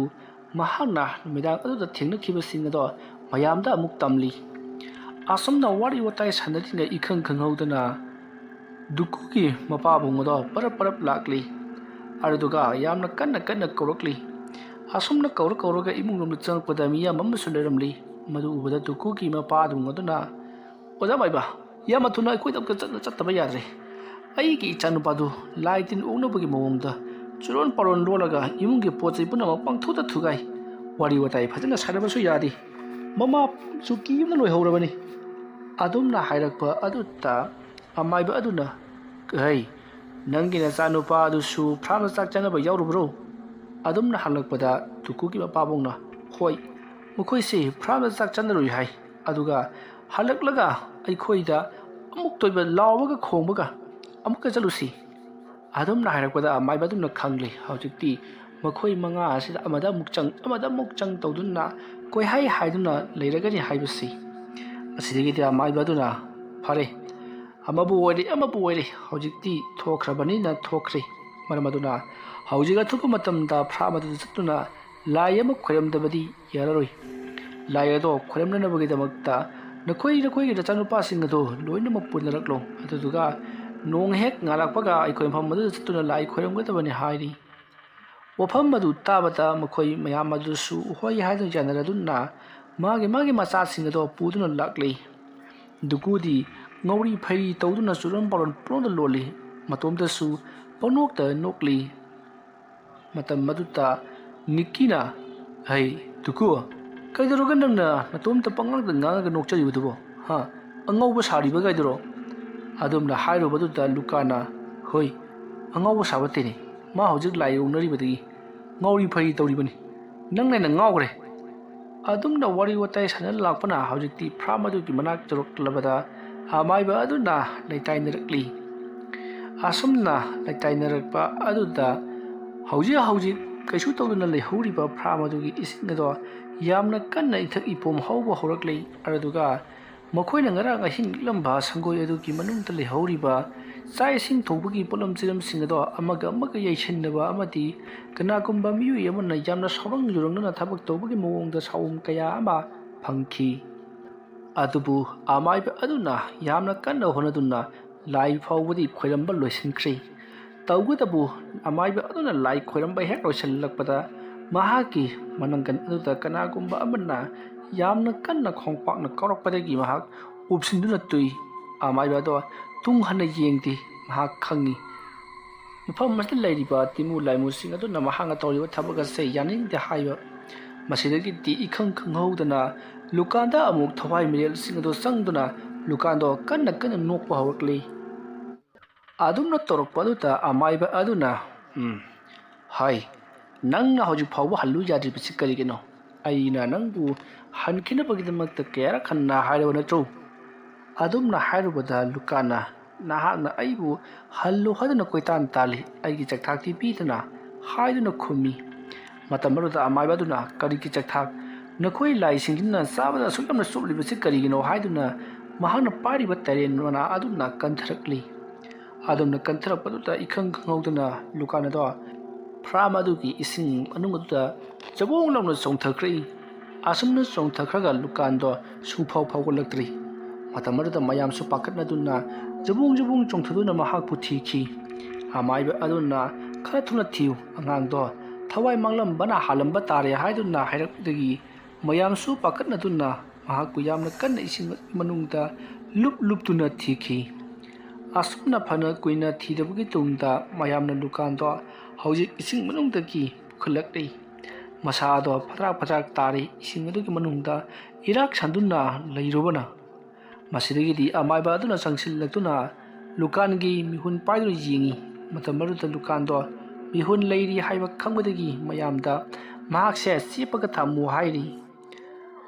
ꯃꯍꯥꯛꯅ ꯅꯨꯃꯤꯗꯥꯡ ꯑꯗꯨꯗ ꯊꯦꯡꯅꯈꯤꯕꯁꯤꯡ ꯑꯗꯣ ꯃꯌꯥꯝꯗ ꯑꯃꯨꯛ ꯇꯝꯂꯤ꯫ ꯑꯁꯨꯝꯅ ꯋꯥꯔꯤ ꯋꯥꯇꯥꯏ ꯁꯥꯟꯅꯔꯤꯉꯩ ꯏꯈꯪ ꯈꯪꯍꯧꯗꯅ ꯗꯨꯀꯨꯒꯤ ꯃꯄꯥꯕꯨꯡ ꯑꯗꯣ ꯄꯔꯞ ꯄꯔꯞ ꯂꯥꯛꯂꯤ꯫ ꯑꯗꯨꯗꯨꯒ ꯌꯥꯝꯅ ꯀꯟꯅ ꯀꯟꯅ ꯀꯧꯔꯛꯂꯤ꯫ ꯑꯁꯨꯝꯅ ꯀꯧꯔ ꯀꯧꯔꯒ ꯏꯃꯨꯡ ꯂꯣꯝꯗ ꯆꯪꯉꯛꯄꯗ ꯃꯤꯌꯥꯝ ꯑꯃꯁꯨ ꯂꯩꯔꯝꯂꯤ꯫ ꯃꯗꯨ ꯎꯕꯗ ꯗꯨꯀꯨꯒꯤ ꯃꯄꯥꯕꯨꯡ ꯑꯗꯨꯅ, "ꯑꯣꯖꯥ ꯃꯥꯏꯕ, ꯌꯥꯝ ꯊꯨꯅ ꯑꯩꯈꯣꯏꯗ ꯑꯃꯨꯛꯇ ꯆꯠꯅ ꯆꯠꯇꯕ ꯌꯥꯗ꯭ꯔꯦ꯫ ꯑꯩꯒꯤ ꯏꯆꯥꯅꯨꯄꯥꯗꯨ ꯂꯥꯏ ꯇꯤꯟ ꯑꯣꯛꯅꯕꯒꯤ ꯃꯑꯣꯡꯗ ꯆꯨꯔꯣꯟ ꯄꯥꯔꯣꯟ ꯂꯣꯜꯂꯒ ꯏꯃꯨꯡꯒꯤ ꯄꯣꯠ ꯆꯩ ꯄꯨꯝꯅꯃꯛ ꯄꯪꯊꯨꯗ ꯊꯨꯒꯥꯏ꯫ ꯋꯥꯔꯤ ꯋꯥꯇꯥꯏ ꯐꯖꯅ ꯁꯥꯟꯅꯕꯁꯨ ꯌꯥꯗꯦ꯫ ꯃꯃꯥꯁꯨ ꯀꯤꯕꯅ ꯂꯣꯏꯍꯧꯔꯕꯅꯤ"꯫ ꯑꯗꯨꯝꯅ ꯍꯥꯏꯔꯛꯄ ꯑꯗꯨꯗ ꯑꯃꯥꯏꯕ ꯑꯗꯨꯅ, "ꯍꯩ, ꯅꯪꯒꯤ ꯅꯆꯥꯅꯨꯄꯥ ꯑꯗꯨꯁꯨ ꯐ꯭ꯔꯥꯝꯗ ꯆꯥꯛ ꯆꯥꯅꯕ ꯌꯥꯎꯔꯨꯕ꯭ꯔꯣ?" ꯑꯗꯨꯝꯅ ꯍꯪꯂꯛꯄꯗ ꯗꯨꯀꯨꯒꯤ ꯃꯄꯥꯕꯨꯡꯅ, "ꯍꯣꯏ, ꯃꯈꯣꯏꯁꯤ ꯐ꯭ꯔꯥꯝꯗ ꯆꯥꯛ ꯆꯥꯅꯔꯨꯏ ꯍꯥꯏ꯫ ꯑꯗꯨꯒ ꯍꯜꯂꯛꯂꯒ ꯑꯩꯈꯣꯏꯗ ꯑꯃꯨꯛꯇ ꯑꯣꯏꯕ ꯂꯥꯎꯕꯒ ꯈꯣꯡꯕꯒ ꯑꯃꯨꯛꯀ ꯆꯠꯂꯨꯁꯤ"꯫ ꯑꯗꯨꯝꯅ ꯍꯥꯏꯔꯛꯄꯗ ꯑꯃꯥꯏꯕ ꯑꯗꯨꯅ ꯈꯪꯂꯦ꯫ ꯍꯧꯖꯤꯛꯇꯤ ꯃꯈꯣꯏ ꯃꯉꯥ ꯑꯁꯤꯗ ꯑꯃꯗ ꯑꯃꯨꯛ ꯆꯪ, ꯑꯃꯗ ꯑꯃꯨꯛ ꯆꯪ ꯇꯧꯗꯨꯅ ꯀꯣꯏꯍꯥꯏ ꯍꯥꯏꯗꯨꯅ ꯂꯩꯔꯒꯅꯤ ꯍꯥꯏꯕꯁꯤ꯫ ꯑꯁꯤꯗꯒꯤꯗꯤ ꯑꯃꯥꯏꯕ ꯑꯗꯨꯅ, "ꯐꯔꯦ, ꯑꯃꯕꯨ ꯑꯣꯏꯔꯦ, ꯑꯃꯕꯨ ꯑꯣꯏꯔꯦ, ꯍꯧꯖꯤꯛꯇꯤ ꯊꯣꯛꯈ꯭ꯔꯕꯅꯤꯅ ꯊꯣꯛꯈ꯭ꯔꯦ꯫ ꯃꯔꯝ ꯑꯗꯨꯅ ꯍꯧꯖꯤꯛ ꯑꯊꯨꯕ ꯃꯇꯝꯗ ꯐ꯭ꯔꯥꯝ ꯑꯗꯨꯗ ꯆꯠꯇꯨꯅ ꯂꯥꯏ ꯑꯃ ꯈꯣꯏꯔꯝꯗꯕꯗꯤ ꯌꯥꯔꯔꯣꯏ꯫ ꯂꯥꯏ ꯑꯗꯣ ꯈꯣꯏꯔꯝꯅꯅꯕꯒꯤꯗꯃꯛꯇ ꯅꯈꯣꯏ, ꯅꯈꯣꯏꯒꯤ ꯅꯆꯥꯅꯨꯄꯥꯁꯤꯡ ꯑꯗꯣ ꯂꯣꯏꯅꯃꯛ ꯄꯨꯅꯔꯛꯂꯣ꯫ ꯑꯗꯨꯗꯨꯒ ꯅꯣꯡ ꯍꯦꯛ ꯉꯥꯜꯂꯛꯄꯒ ꯑꯩꯈꯣꯏ ꯃꯐꯝ ꯑꯗꯨꯗ ꯆꯠꯇꯨꯅ ꯂꯥꯏ ꯈꯣꯏꯔꯝꯒꯗꯕꯅꯤ" ꯍꯥꯏꯔꯤ꯫ ꯋꯥꯐꯝ ꯑꯗꯨ ꯇꯥꯕꯗ ꯃꯈꯣꯏ ꯃꯌꯥꯝ ꯑꯗꯨꯁꯨ ꯍꯣꯏ ꯍꯥꯏꯗꯨꯅ ꯌꯥꯅꯔꯗꯨꯅ ꯃꯥꯒꯤ ꯃꯥꯒꯤ ꯃꯆꯥꯁꯤꯡ ꯑꯗꯣ ꯄꯨꯗꯨꯅ ꯂꯥꯛꯂꯤ꯫ ꯗꯨꯀꯨꯗꯤ ꯉꯧꯔꯤ ꯐꯩꯔꯤ ꯇꯧꯗꯨꯅ ꯆꯨꯔꯣꯟ ꯄꯥꯔꯣꯟ ꯄꯨꯡꯂꯣꯟꯗ ꯂꯣꯜꯂꯤ꯫ ꯃꯇꯣꯝꯇꯁꯨ ꯄꯪꯅꯣꯛꯇ ꯅꯣꯛꯂꯤ꯫ ꯃꯇꯝ ꯑꯗꯨꯗ ꯅꯤꯛꯀꯤꯅ, "ꯍꯩ, ꯗꯨꯀꯨ, ꯀꯩꯗꯧꯔꯒ ꯅꯪꯅ ꯅꯇꯣꯝꯇ ꯄꯪꯉꯥꯡꯗ ꯉꯥꯡꯉꯒ ꯅꯣꯛꯆꯔꯤꯕꯗꯨꯕꯣ? ꯍꯥ? ꯑꯉꯥꯎꯕ ꯁꯥꯔꯤꯕꯒꯥꯏꯗꯨꯔꯣ?" ꯑꯗꯨꯝꯅ ꯍꯥꯏꯔꯨꯕꯗꯨꯗ ꯂꯨꯀꯥꯅ, "ꯍꯣꯏ, ꯑꯉꯥꯎꯕ ꯁꯥꯕ ꯇꯦꯅꯦ꯫ ꯃꯥ ꯍꯧꯖꯤꯛ ꯂꯥꯏ ꯎꯅꯔꯤꯕꯗꯒꯤ ꯉꯥꯎꯔꯤ ꯐꯩꯔꯤ ꯇꯧꯔꯤꯕꯅꯤ꯫ ꯅꯪꯅ ꯍꯦꯟꯅ ꯉꯥꯎꯈ꯭ꯔꯦ꯫" ꯑꯗꯨꯝꯅ ꯋꯥꯔꯤ ꯋꯥꯇꯥꯏ ꯁꯥꯟꯅ ꯂꯥꯛꯄꯅ ꯍꯧꯖꯤꯛꯇꯤ ꯐ꯭ꯔꯥꯝ ꯑꯗꯨꯒꯤ ꯃꯅꯥꯛ ꯌꯧꯔꯛꯂꯕꯗ ꯑꯃꯥꯏꯕ ꯑꯗꯨꯅ ꯂꯩꯇꯥꯏꯅꯔꯛꯂꯤ꯫ ꯑꯁꯨꯝꯅ ꯂꯩꯇꯥꯏꯅꯔꯛꯄ ꯑꯗꯨꯗ ꯍꯧꯖꯤꯛ ꯍꯧꯖꯤꯛ ꯀꯩꯁꯨ ꯇꯧꯗꯅ ꯂꯩꯍꯧꯔꯤꯕ ꯐ꯭ꯔꯥꯝ ꯑꯗꯨꯒꯤ ꯏꯁꯤꯡ ꯑꯗꯣ ꯌꯥꯝꯅ ꯀꯟꯅ ꯏꯊꯛ ꯏꯄꯣꯝ ꯍꯧꯕ ꯍꯧꯔꯛꯂꯤ꯫ ꯑꯗꯨꯗꯨꯒ ꯃꯈꯣꯏꯅ ꯉꯔꯥꯡ ꯑꯍꯤꯡ ꯂꯤꯛꯂꯝꯕ ꯁꯪꯒꯣꯏ ꯑꯗꯨꯒꯤ ꯃꯅꯨꯡꯗ ꯂꯩꯍꯧꯔꯤꯕ ꯆꯥꯛ ꯏꯁꯤꯡ ꯊꯣꯡꯕꯒꯤ ꯄꯣꯠꯂꯝ ꯆꯤꯂꯝꯁꯤꯡ ꯑꯗꯣ ꯑꯃꯒ ꯑꯃꯒ ꯌꯩꯁꯤꯟꯅꯕ ꯑꯃꯗꯤ ꯀꯅꯥꯒꯨꯝꯕ ꯃꯤꯑꯣꯏ ꯑꯃꯅ ꯌꯥꯝꯅ ꯁꯥꯎꯔꯪ ꯌꯨꯔꯪꯅꯅ ꯊꯕꯛ ꯇꯧꯕꯒꯤ ꯃꯑꯣꯡꯗ ꯁꯥꯎꯝ ꯀꯌꯥ ꯑꯃ ꯐꯪꯈꯤ꯫ ꯑꯗꯨꯕꯨ ꯑꯃꯥꯏꯕ ꯑꯗꯨꯅ ꯌꯥꯝꯅ ꯀꯟꯅ ꯍꯣꯠꯅꯗꯨꯅ ꯂꯥꯏ ꯐꯥꯎꯕꯗꯤ ꯈꯣꯏꯔꯝꯕ ꯂꯣꯏꯁꯤꯟꯈ꯭ꯔꯦ꯫ ꯇꯧꯕꯇꯕꯨ ꯑꯃꯥꯏꯕ ꯑꯗꯨꯅ ꯂꯥꯏ ꯈꯣꯏꯔꯝꯕ ꯍꯦꯛ ꯂꯣꯏꯁꯤꯜꯂꯛꯄꯗ ꯃꯍꯥꯛꯀꯤ ꯃꯅꯪꯒꯟ ꯑꯗꯨꯗ ꯀꯅꯥꯒꯨꯝꯕ ꯑꯃꯅ ꯌꯥꯝꯅ ꯀꯟꯅ ꯈꯣꯡꯄꯥꯛꯅ ꯀꯥꯎꯔꯛꯄꯗꯒꯤ ꯃꯍꯥꯛ ꯎꯞꯁꯤꯟꯗꯨꯅ ꯇꯨꯏ꯫ ꯑꯃꯥꯏꯕ ꯑꯗꯣ ꯇꯨꯡ ꯍꯟꯅ ꯌꯦꯡꯗꯦ꯫ ꯃꯍꯥꯛ ꯈꯪꯏ ꯃꯐꯝ ꯑꯁꯤꯗ ꯂꯩꯔꯤꯕ ꯇꯤꯃꯨ ꯂꯥꯏꯃꯨꯁꯤꯡ ꯑꯗꯨꯅ ꯃꯍꯥꯛꯅ ꯇꯧꯔꯤꯕ ꯊꯕꯛ ꯑꯁꯦ ꯌꯥꯅꯤꯡꯗꯦ ꯍꯥꯏꯕ꯫ ꯃꯁꯤꯗꯒꯤꯗꯤ ꯏꯈꯪ ꯈꯪꯍꯧꯗꯅ ꯂꯨꯀꯥꯟꯗ ꯑꯃꯨꯛ ꯊꯋꯥꯏ ꯃꯤꯔꯦꯜꯁꯤꯡ ꯑꯗꯨ ꯆꯪꯗꯨꯅ ꯂꯨꯀꯥꯟꯗꯣ ꯀꯟꯅ ꯀꯟꯅ ꯅꯣꯛꯄ ꯍꯧꯔꯛꯂꯤ꯫ ꯑꯗꯨꯝꯅ ꯇꯧꯔꯛꯄ ꯑꯗꯨꯗ ꯑꯃꯥꯏꯕ ꯑꯗꯨꯅ, "ꯎꯝ, ꯍꯥꯏ, ꯅꯪꯅ ꯍꯧꯖꯤꯛ ꯐꯥꯎꯕ ꯍꯜꯂꯨ ꯌꯥꯗ꯭ꯔꯤꯕꯁꯤ ꯀꯔꯤꯒꯤꯅꯣ? ꯑꯩꯅ ꯅꯪꯕꯨ ꯍꯟꯈꯤꯅꯕꯒꯤꯗꯃꯛꯇ ꯀꯌꯥꯔꯛ ꯍꯟꯅ ꯍꯥꯏꯔꯕ ꯅꯠꯇ꯭ꯔꯣ?" ꯑꯗꯨꯝꯅ ꯍꯥꯏꯔꯨꯕꯗ ꯂꯨꯀꯥꯅ, "ꯅꯍꯥꯛꯅ ꯑꯩꯕꯨ ꯍꯜꯂꯨ ꯍꯥꯏꯗꯨꯅ ꯀꯣꯏꯇꯥꯟ ꯇꯥꯜꯂꯤ, ꯑꯩꯒꯤ ꯆꯥꯛꯊꯥꯛꯇꯤ ꯄꯤꯗꯅ" ꯍꯥꯏꯗꯨꯅ ꯈꯨꯝꯃꯤ꯫ ꯃꯇꯝ ꯑꯗꯨꯗ ꯑꯃꯥꯏꯕ ꯑꯗꯨꯅ, "ꯀꯔꯤꯒꯤ ꯆꯥꯛꯊꯥꯛ? ꯅꯈꯣꯏ ꯂꯥꯏꯁꯤꯡꯁꯤꯅ ꯆꯥꯕꯗ ꯑꯁꯨꯛ ꯌꯥꯝꯅ ꯆꯣꯞꯂꯤꯕꯁꯤ ꯀꯔꯤꯒꯤꯅꯣ?" ꯍꯥꯏꯗꯨꯅ ꯃꯍꯥꯛꯅ ꯄꯥꯏꯔꯤꯕ ꯇꯔꯦꯟ ꯃꯅꯥ ꯑꯗꯨꯅ ꯀꯟꯊꯔꯛꯂꯤ꯫ ꯑꯗꯨꯝꯅ ꯀꯟꯊꯔꯛꯄꯗꯨꯗ ꯏꯈꯪ ꯈꯪꯍꯧꯗꯅ ꯂꯨꯀꯥꯟ ꯑꯗꯣ ꯐ꯭ꯔꯥꯝ ꯑꯗꯨꯒꯤ ꯏꯁꯤꯡ ꯃꯅꯨꯡ ꯑꯗꯨꯗ ꯆꯕꯣꯡ ꯂꯥꯎꯅ ꯆꯣꯡꯊꯈ꯭ꯔꯛꯏ꯫ ꯑꯁꯨꯝꯅ ꯆꯣꯡꯊꯈ꯭ꯔꯒ ꯂꯨꯀꯥꯟꯗꯣ ꯁꯨꯡꯐꯥꯎ ꯐꯥꯎꯒꯠꯂꯛꯇ꯭ꯔꯤ꯫ ꯃꯇꯝ ꯑꯗꯨꯗ ꯃꯌꯥꯝꯁꯨ ꯄꯥꯈꯠꯅꯗꯨꯅ ꯖꯕꯨꯡ ꯖꯕꯨꯡ ꯆꯣꯡꯊꯗꯨꯅ ꯃꯍꯥꯛꯄꯨ ꯊꯤꯈꯤ꯫ ꯑꯃꯥꯏꯕ ꯑꯗꯨꯅ, "ꯈꯔ ꯊꯨꯅ ꯊꯤꯌꯨ, ꯑꯉꯥꯡꯗꯣ ꯊꯋꯥꯏ ꯃꯥꯡꯂꯝꯕꯅ ꯍꯥꯜꯂꯝꯕ ꯇꯥꯔꯦ" ꯍꯥꯏꯗꯨꯅ ꯍꯥꯏꯔꯛꯄꯗꯒꯤ ꯃꯌꯥꯝꯁꯨ ꯄꯥꯈꯠꯅꯗꯨꯅ ꯃꯍꯥꯛꯄꯨ ꯌꯥꯝꯅ ꯀꯟꯅ ꯏꯁꯤꯡ ꯃꯅꯨꯡꯗ ꯂꯨꯞ ꯂꯨꯞꯇꯨꯅ ꯊꯤꯈꯤ꯫ ꯑꯁꯨꯝꯅ ꯐꯅ ꯀꯨꯏꯅ ꯊꯤꯗꯕꯒꯤ ꯇꯨꯡꯗ ꯃꯌꯥꯝꯅ ꯂꯨꯀꯥꯟꯗꯣ ꯍꯧꯖꯤꯛ ꯏꯁꯤꯡ ꯃꯅꯨꯡꯗꯒꯤ ꯄꯨꯈꯠꯂꯛꯂꯤ꯫ ꯃꯁꯥꯗꯣ ꯐꯗ꯭ꯔꯥꯛ ꯐꯗ꯭ꯔꯥꯛ ꯇꯥꯔꯤ, ꯏꯁꯤꯡ ꯑꯗꯨꯒꯤ ꯃꯅꯨꯡꯗ ꯏꯔꯥꯛ ꯁꯟꯗꯨꯅ ꯂꯩꯔꯨꯕꯅ꯫ ꯃꯁꯤꯗꯒꯤꯗꯤ ꯑꯃꯥꯏꯕ ꯑꯗꯨꯅ ꯆꯪꯁꯤꯜꯂꯛꯇꯨꯅ ꯂꯨꯀꯥꯟꯒꯤ ꯃꯤꯍꯨꯟ ꯄꯥꯏꯗꯨꯅ ꯌꯦꯡꯉꯤ꯫ ꯃꯇꯝ ꯑꯗꯨꯗ ꯂꯨꯀꯥꯟꯗꯣ ꯃꯤꯍꯨꯟ ꯂꯩꯔꯤ ꯍꯥꯏꯕ ꯈꯪꯕꯗꯒꯤ ꯃꯌꯥꯝꯗ ꯃꯍꯥꯛꯁꯦ ꯆꯦꯞꯄꯒ ꯊꯝꯃꯨ ꯍꯥꯏꯔꯤ꯫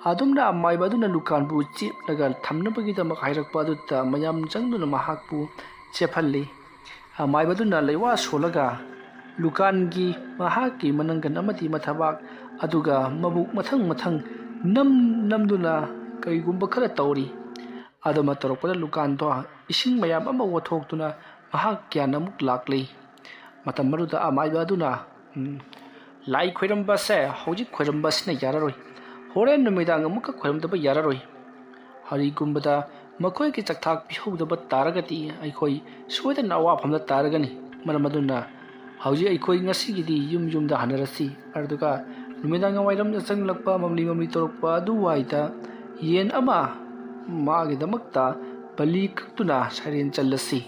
ꯑꯗꯨꯝꯅ ꯑꯃꯥꯏꯕ ꯑꯗꯨꯅ ꯂꯨꯀꯥꯟꯕꯨ ꯆꯦꯞꯂꯒ ꯊꯝꯅꯕꯒꯤꯗꯃꯛ ꯍꯥꯏꯔꯛꯄ ꯑꯗꯨꯗ ꯃꯌꯥꯝ ꯆꯪꯗꯨꯅ ꯃꯍꯥꯛꯄꯨ ꯆꯦꯞꯍꯜꯂꯤ꯫ ꯑꯃꯥꯏꯕꯗꯨꯅ ꯂꯩꯋꯥ ꯁꯣꯜꯂꯒ ꯂꯨꯀꯥꯟꯒꯤ ꯃꯍꯥꯛꯀꯤ ꯃꯅꯪꯒꯟ ꯑꯃꯗꯤ ꯃꯊꯕꯥꯛ ꯑꯗꯨꯒ ꯃꯕꯨꯛ ꯃꯊꯪ ꯃꯊꯪ ꯅꯝ ꯅꯝꯗꯨꯅ ꯀꯔꯤꯒꯨꯝꯕ ꯈꯔ ꯇꯧꯔꯤ꯫ ꯑꯗꯨꯃ ꯇꯧꯔꯛꯄꯗ ꯂꯨꯀꯥꯟꯗꯣ ꯏꯁꯤꯡ ꯃꯌꯥꯝ ꯑꯃ ꯋꯥꯊꯣꯛꯇꯨꯅ ꯃꯍꯥꯛ ꯒ꯭ꯌꯥꯟ ꯑꯃꯨꯛ ꯂꯥꯛꯂꯤ꯫ ꯃꯇꯝ ꯑꯗꯨꯗ ꯑꯃꯥꯏꯕ ꯑꯗꯨꯅ, "ꯎꯝ, ꯂꯥꯏ ꯈꯣꯏꯔꯝꯕꯁꯦ ꯍꯧꯖꯤꯛ ꯈꯣꯏꯔꯝꯕꯁꯤꯅ ꯌꯥꯔꯔꯣꯏ꯫ ꯍꯣꯔꯦꯟ ꯅꯨꯃꯤꯗꯥꯡ ꯑꯃꯨꯛꯀ ꯈꯣꯏꯔꯝꯗꯕ ꯌꯥꯔꯔꯣꯏ꯫ ꯀꯔꯤꯒꯨꯝꯕꯗ ꯃꯈꯣꯏꯒꯤ ꯆꯥꯛꯊꯥꯛ ꯄꯤꯍꯧꯗꯕ ꯇꯥꯔꯒꯗꯤ ꯑꯩꯈꯣꯏ ꯁꯣꯏꯗꯅ ꯑꯋꯥꯐꯝꯗ ꯇꯥꯔꯒꯅꯤ꯫ ꯃꯔꯝ ꯑꯗꯨꯅ ꯍꯧꯖꯤꯛ ꯑꯩꯈꯣꯏ ꯉꯁꯤꯒꯤꯗꯤ ꯌꯨꯝ ꯌꯨꯝꯗ ꯍꯟꯅꯔꯁꯤ꯫ ꯑꯗꯨꯒ ꯅꯨꯃꯤꯗꯥꯡ ꯋꯥꯏꯔꯝꯗ ꯆꯪꯂꯛꯄ, ꯃꯝꯂꯤ ꯃꯝꯂꯤ ꯇꯧꯔꯛꯄ ꯑꯗꯨꯋꯥꯏꯗ ꯌꯦꯟ ꯑꯃ ꯃꯥꯒꯤꯗꯃꯛꯇ ꯕꯂꯤ ꯀꯛꯇꯨꯅ ꯁꯩꯔꯦꯡ ꯆꯜꯂꯁꯤ꯫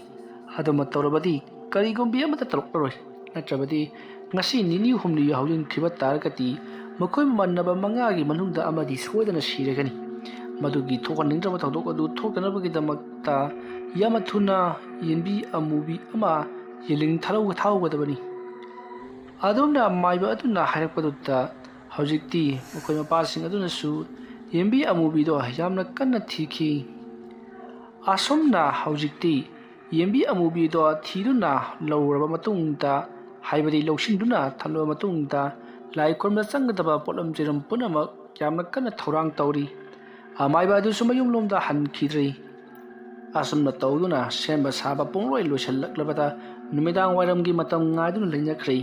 ꯑꯗꯨꯃ ꯇꯧꯔꯕꯗꯤ ꯀꯔꯤꯒꯨꯝꯕꯤ ꯑꯃꯠꯇ ꯇꯧꯔꯛꯂꯔꯣꯏ꯫ ꯅꯠꯇ꯭ꯔꯕꯗꯤ ꯉꯁꯤ ꯅꯤꯅꯤ ꯍꯨꯝꯅꯤ ꯍꯧꯖꯤꯟꯈꯤꯕ ꯇꯥꯔꯒꯗꯤ ꯃꯈꯣꯏ ꯃꯃꯥꯟꯅꯕ ꯃꯉꯥꯒꯤ ꯃꯅꯨꯡꯗ ꯑꯃꯗꯤ ꯁꯣꯏꯗꯅ ꯁꯤꯔꯒꯅꯤ꯫ ꯃꯗꯨꯒꯤ ꯊꯣꯛꯍꯟꯅꯤꯡꯗ꯭ꯔꯕ ꯊꯧꯗꯣꯛ ꯑꯗꯨ ꯊꯣꯛꯇꯅꯕꯒꯤꯗꯃꯛꯇ ꯌꯥꯝꯅ ꯊꯨꯅ ꯌꯦꯟꯕꯤ ꯑꯃꯨꯕꯤ ꯑꯃ ꯌꯦꯂꯤꯡ ꯊꯥꯔꯧ-, ꯊꯥꯍꯧꯒꯗꯕꯅꯤ꯫" ꯑꯗꯨꯝꯅ ꯃꯥꯏꯕ ꯑꯗꯨꯅ ꯍꯥꯏꯔꯛꯄꯗꯨꯗ ꯍꯧꯖꯤꯛꯇꯤ ꯃꯈꯣꯏ ꯃꯄꯥꯁꯤꯡ ꯑꯗꯨꯅꯁꯨ ꯌꯦꯟꯕꯤ ꯑꯃꯨꯕꯤꯗꯣ ꯌꯥꯝꯅ ꯀꯟꯅ ꯊꯤꯈꯤ꯫ ꯑꯁꯨꯝꯅ ꯍꯧꯖꯤꯛꯇꯤ ꯌꯦꯟꯕꯤ ꯑꯃꯨꯕꯤꯗꯣ ꯊꯤꯗꯨꯅ ꯂꯧꯔꯕ ꯃꯇꯨꯡꯗ, ꯍꯥꯏꯕꯗꯤ ꯂꯧꯁꯤꯟꯗꯨꯅ ꯊꯝꯂꯕ ꯃꯇꯨꯡꯗ, ꯂꯥꯏ ꯈꯨꯔꯨꯝꯕꯗ ꯆꯪꯒꯗꯕ ꯄꯣꯠꯂꯝ ꯆꯩꯔꯝ ꯄꯨꯝꯅꯃꯛ ꯌꯥꯝꯅ ꯀꯟꯅ ꯊꯧꯔꯥꯡ ꯇꯧꯔꯤ꯫ ꯑꯃꯥꯏꯕ ꯑꯗꯨꯁꯨ ꯃꯌꯨꯝꯂꯣꯝꯗ ꯍꯟꯈꯤꯗ꯭ꯔꯤ꯫ ꯑꯁꯨꯝꯅ ꯇꯧꯗꯨꯅ ꯁꯦꯝꯕ ꯁꯥꯕ ꯄꯨꯡꯂꯣꯏ ꯂꯣꯏꯁꯤꯜꯂꯛꯂꯕꯗ ꯅꯨꯃꯤꯗꯥꯡ ꯋꯥꯏꯔꯝꯒꯤ ꯃꯇꯝ ꯉꯥꯏꯗꯨꯅ ꯂꯩꯅꯈ꯭ꯔꯦ꯫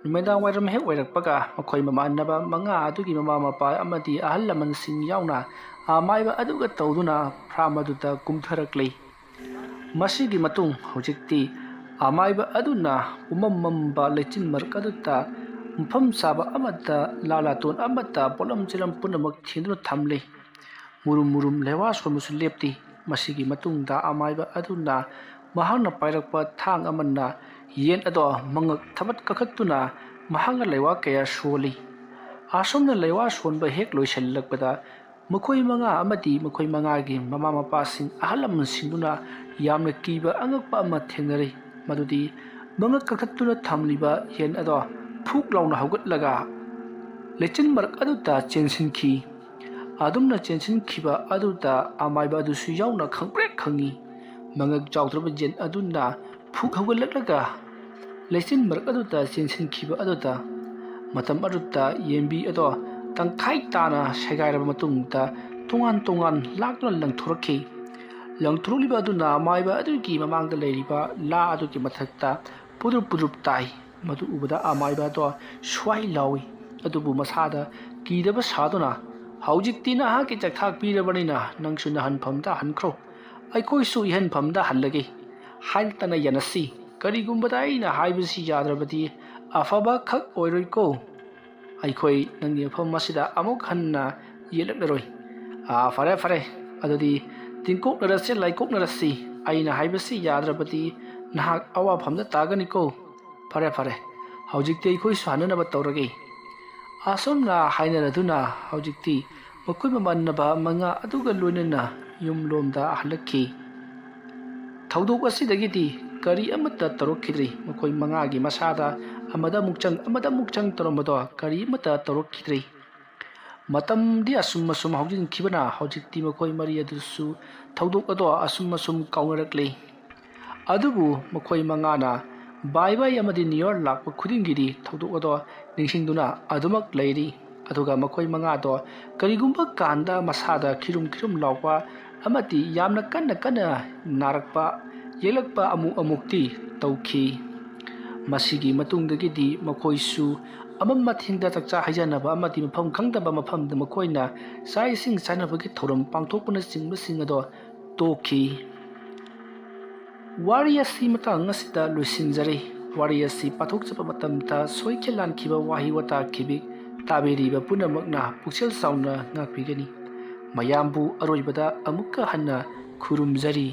ꯅꯨꯃꯤꯗꯥꯡ ꯋꯥꯏꯔꯝ ꯍꯦꯛ ꯑꯣꯏꯔꯛꯄꯒ ꯃꯈꯣꯏ ꯃꯃꯥꯟꯅꯕ ꯃꯉꯥ ꯑꯗꯨꯒꯤ ꯃꯃꯥ ꯃꯄꯥ ꯑꯃꯗꯤ ꯑꯍꯜ ꯂꯃꯟꯁꯤꯡ ꯌꯥꯎꯅ ꯑꯃꯥꯏꯕ ꯑꯗꯨꯒ ꯇꯧꯗꯨꯅ ꯐꯥꯔꯝ ꯑꯗꯨꯗ ꯀꯨꯝꯊꯔꯛꯂꯤ꯫ ꯃꯁꯤꯒꯤ ꯃꯇꯨꯡ ꯍꯧꯖꯤꯛꯇꯤ ꯑꯃꯥꯏꯕ ꯑꯗꯨꯅ ꯄꯨꯝꯃꯝ ꯃꯝꯕ ꯂꯩꯆꯤꯟ ꯃꯔꯛ ꯑꯗꯨꯗ ꯃꯐꯝ ꯆꯥꯕ ꯑꯃꯠꯇ, ꯂꯥ ꯂꯥꯇꯣꯟ ꯑꯃꯠꯇ, ꯄꯣꯠꯂꯝ ꯆꯤꯂꯝ ꯄꯨꯝꯅꯃꯛ ꯊꯤꯟꯗꯨꯅ ꯊꯝꯂꯤ꯫ ꯃꯨꯔꯨꯝ ꯃꯨꯔꯨꯝ ꯂꯩꯋꯥ ꯁꯣꯟꯕꯁꯨ ꯂꯦꯞꯇꯦ꯫ ꯃꯁꯤꯒꯤ ꯃꯇꯨꯡꯗ ꯑꯃꯥꯏꯕ ꯑꯗꯨꯅ ꯃꯍꯥꯛꯅ ꯄꯥꯏꯔꯛꯄ ꯊꯥꯡ ꯑꯃꯅ ꯌꯦꯟ ꯑꯗꯣ ꯃꯉꯛ ꯊꯕꯠ ꯀꯥꯈꯠꯇꯨꯅ ꯃꯍꯥꯛꯅ ꯂꯩꯋꯥ ꯀꯌꯥ ꯁꯣꯜꯂꯤ꯫ ꯑꯁꯨꯝꯅ ꯂꯩꯋꯥ ꯁꯣꯟꯕ ꯍꯦꯛ ꯂꯣꯏꯁꯤꯜꯂꯛꯄꯗ ꯃꯈꯣꯏ ꯃꯉꯥ ꯑꯃꯗꯤ ꯃꯈꯣꯏ ꯃꯉꯥꯒꯤ ꯃꯃꯥ ꯃꯄꯥꯁꯤꯡ ꯑꯍꯜ ꯂꯃꯟꯁꯤꯡꯗꯨꯅ ꯌꯥꯝꯅ ꯀꯤꯕ ꯑꯉꯛꯄ ꯑꯃ ꯊꯦꯡꯅꯔꯤ꯫ ꯃꯗꯨꯗꯤ ꯃꯉꯛ ꯀꯛꯊꯠꯇꯨꯅ ꯊꯝꯂꯤꯕ ꯌꯦꯟ ꯑꯗꯣ ꯐꯨꯛ ꯂꯥꯎꯅ ꯍꯧꯒꯠꯂꯒ ꯂꯩꯆꯤꯟ ꯃꯔꯛ ꯑꯗꯨꯗ ꯆꯦꯟꯁꯤꯟꯈꯤ꯫ ꯑꯗꯨꯝꯅ ꯆꯦꯟꯁꯤꯟꯈꯤꯕ ꯑꯗꯨꯗ ꯑꯃꯥꯏꯕ ꯑꯗꯨꯁꯨ ꯌꯥꯎꯅ ꯈꯪꯄ꯭ꯔꯦꯛ ꯈꯪꯉꯤ꯫ ꯃꯉꯛ ꯆꯥꯎꯗ꯭ꯔꯕ ꯌꯦꯟ ꯑꯗꯨꯅ ꯐꯨꯛ ꯍꯧꯒꯠꯂꯛꯂꯒ ꯂꯩꯆꯤꯟ ꯃꯔꯛ ꯑꯗꯨꯗ ꯆꯦꯟꯁꯤꯟꯈꯤꯕ ꯑꯗꯨꯗ ꯃꯇꯝ ꯑꯗꯨꯗ ꯌꯦꯟꯕꯤ ꯑꯗꯣ ꯇꯪꯈꯥꯏ ꯇꯥꯅ ꯁꯦꯒꯥꯏꯔꯕ ꯃꯇꯨꯡꯗ ꯇꯣꯉꯥꯟ ꯇꯣꯉꯥꯟ ꯂꯥꯛꯇꯨꯅ ꯂꯪꯊꯣꯔꯛꯈꯤ꯫ ꯂꯪꯊꯣꯔꯛꯂꯤꯕ ꯑꯗꯨꯅ ꯑꯃꯥꯏꯕ ꯑꯗꯨꯒꯤ ꯃꯃꯥꯡꯗ ꯂꯩꯔꯤꯕ ꯂꯥ ꯑꯗꯨꯒꯤ ꯃꯊꯛꯇ ꯄꯨꯗ꯭ꯔꯨꯞ ꯄꯨꯗ꯭ꯔꯨꯞ ꯇꯥꯏ꯫ ꯃꯗꯨ ꯎꯕꯗ ꯑꯃꯥꯏꯕ ꯑꯗꯣ ꯁ꯭ꯋꯥꯏ ꯂꯥꯎꯏ꯫ ꯑꯗꯨꯕꯨ ꯃꯁꯥꯗ ꯀꯤꯗꯕ ꯁꯥꯗꯨꯅ, "ꯍꯧꯖꯤꯛꯇꯤ ꯅꯍꯥꯛꯀꯤ ꯆꯥꯛꯊꯥꯛ ꯄꯤꯔꯕꯅꯤꯅ ꯅꯪꯁꯨ ꯅꯍꯟꯐꯝꯗ ꯍꯟꯈ꯭ꯔꯣ꯫ ꯑꯩꯈꯣꯏꯁꯨ ꯏꯍꯟꯐꯝꯗ ꯍꯜꯂꯒꯦ꯫ ꯍꯥꯏꯅꯇꯅ ꯌꯥꯅꯁꯤ꯫ ꯀꯔꯤꯒꯨꯝꯕꯗ ꯑꯩꯅ ꯍꯥꯏꯕꯁꯤ ꯌꯥꯗ꯭ꯔꯕꯗꯤ ꯑꯐꯕ ꯈꯛ ꯑꯣꯏꯔꯣꯏꯀꯣ꯫ ꯑꯩꯈꯣꯏ ꯅꯪꯒꯤ ꯃꯐꯝ ꯑꯁꯤꯗ ꯑꯃꯨꯛ ꯍꯟꯅ ꯌꯦꯠꯂꯛꯂꯔꯣꯏ꯫ ꯑꯥ, ꯐꯔꯦ, ꯐꯔꯦ꯫ ꯑꯗꯨꯗꯤ ꯇꯤꯡꯀꯣꯛꯅꯔꯁꯤ, ꯂꯥꯏꯀꯣꯛꯅꯔꯁꯤ꯫ ꯑꯩꯅ ꯍꯥꯏꯕꯁꯤ ꯌꯥꯗ꯭ꯔꯕꯗꯤ ꯅꯍꯥꯛ ꯑꯋꯥꯐꯝꯗ ꯇꯥꯒꯅꯤꯀꯣ꯫ ꯐꯔꯦ, ꯐꯔꯦ꯫ ꯍꯧꯖꯤꯛꯇꯤ ꯑꯩꯈꯣꯏꯁꯨ ꯍꯟꯅꯅꯕ ꯇꯧꯔꯒꯦ꯫" ꯑꯁꯨꯝꯅ ꯍꯥꯏꯅꯔꯗꯨꯅ ꯍꯧꯖꯤꯛꯇꯤ ꯃꯈꯣꯏ ꯃꯃꯥꯟꯅꯕ ꯃꯉꯥ ꯑꯗꯨꯒ ꯂꯣꯏꯅꯅ ꯌꯨꯝꯂꯣꯝꯗ ꯍꯜꯂꯛꯈꯤ꯫ ꯊꯧꯗꯣꯛ ꯑꯁꯤꯗꯒꯤꯗꯤ ꯀꯔꯤ ꯑꯃꯠꯇ ꯇꯧꯔꯛꯈꯤꯗ꯭ꯔꯤ꯫ ꯃꯈꯣꯏ ꯃꯉꯥꯒꯤ ꯃꯁꯥꯗ ꯑꯃꯗ ꯑꯃꯨꯛ ꯆꯪ, ꯑꯃꯗ ꯑꯃꯨꯛ ꯆꯪ ꯇꯧꯔꯝꯕꯗꯣ ꯀꯔꯤ ꯑꯃꯠꯇ ꯇꯧꯔꯛꯈꯤꯗ꯭ꯔꯤ꯫ ꯃꯇꯝꯗꯤ ꯑꯁꯨꯝ ꯑꯁꯨꯝ ꯍꯧꯖꯤꯟꯈꯤꯕꯅ ꯍꯧꯖꯤꯛꯇꯤ ꯃꯈꯣꯏ ꯃꯔꯤ ꯑꯗꯨꯁꯨ ꯊꯧꯗꯣꯛ ꯑꯗꯣ ꯑꯁꯨꯝ ꯑꯁꯨꯝ ꯀꯥꯎꯅꯔꯛꯂꯤ꯫ ꯑꯗꯨꯕꯨ ꯃꯈꯣꯏ ꯃꯉꯥꯅ ꯕꯥꯏ ꯕꯥꯏ ꯑꯃꯗꯤ ꯅ꯭ꯌꯨ ꯌꯔ ꯂꯥꯛꯄ ꯈꯨꯗꯤꯡꯒꯤꯗꯤ ꯊꯧꯗꯣꯛ ꯑꯗꯣ ꯅꯤꯡꯁꯤꯡꯗꯨꯅ ꯑꯗꯨꯃꯛ ꯂꯩꯔꯤ꯫ ꯑꯗꯨꯒ ꯃꯈꯣꯏ ꯃꯉꯥꯗꯣ ꯀꯔꯤꯒꯨꯝꯕ ꯀꯥꯟꯗ ꯃꯁꯥꯗ ꯈꯤꯔꯨꯝ ꯈꯤꯔꯨꯝ ꯂꯥꯎꯕ ꯑꯃꯗꯤ ꯌꯥꯝꯅ ꯀꯟꯅ ꯀꯟꯅ ꯅꯥꯔꯛꯄ, ꯌꯦꯛꯂꯛꯄ ꯑꯃꯨꯛ ꯑꯃꯨꯛꯇꯤ ꯇꯧꯈꯤ꯫ ꯃꯁꯤꯒꯤ ꯃꯇꯨꯡꯗꯒꯤꯗꯤ ꯃꯈꯣꯏꯁꯨ ꯑꯃꯝ ꯑꯊꯦꯡꯗ ꯆꯥꯛꯆꯥ ꯍꯩꯖꯥꯟꯅꯕ ꯑꯃꯗꯤ ꯃꯐꯝ ꯈꯪꯗꯕ ꯃꯐꯝꯗ ꯃꯈꯣꯏꯅ ꯆꯥꯛ ꯏꯁꯤꯡ ꯆꯥꯅꯕꯒꯤ ꯊꯧꯔꯝ ꯄꯥꯡꯊꯣꯛꯄꯅꯆꯤꯡꯕꯁꯤꯡ ꯑꯗꯣ ꯇꯣꯛꯈꯤ꯫ ꯋꯥꯔꯤ ꯑꯁꯤ ꯃꯇꯥꯡ ꯑꯁꯤꯗ ꯂꯣꯏꯁꯤꯟꯖꯔꯦ꯫ ꯋꯥꯔꯤ ꯑꯁꯤ ꯄꯥꯊꯣꯛꯆꯕ ꯃꯇꯝꯗ ꯁꯣꯏꯈꯤ ꯂꯥꯟꯈꯤꯕ ꯋꯥꯍꯩ ꯋꯥꯇꯥ ꯈꯤꯕꯤꯛ ꯇꯥꯕꯤꯔꯤꯕ ꯄꯨꯝꯅꯃꯛꯅ ꯄꯨꯛꯆꯦꯜ ꯆꯥꯎꯅ ꯉꯥꯛꯄꯤꯒꯅꯤ꯫ ꯃꯌꯥꯝꯕꯨ ꯑꯔꯣꯏꯕꯗ ꯑꯃꯨꯛꯀ ꯍꯟꯅ ꯈꯨꯔꯨꯝꯖꯔꯤ꯫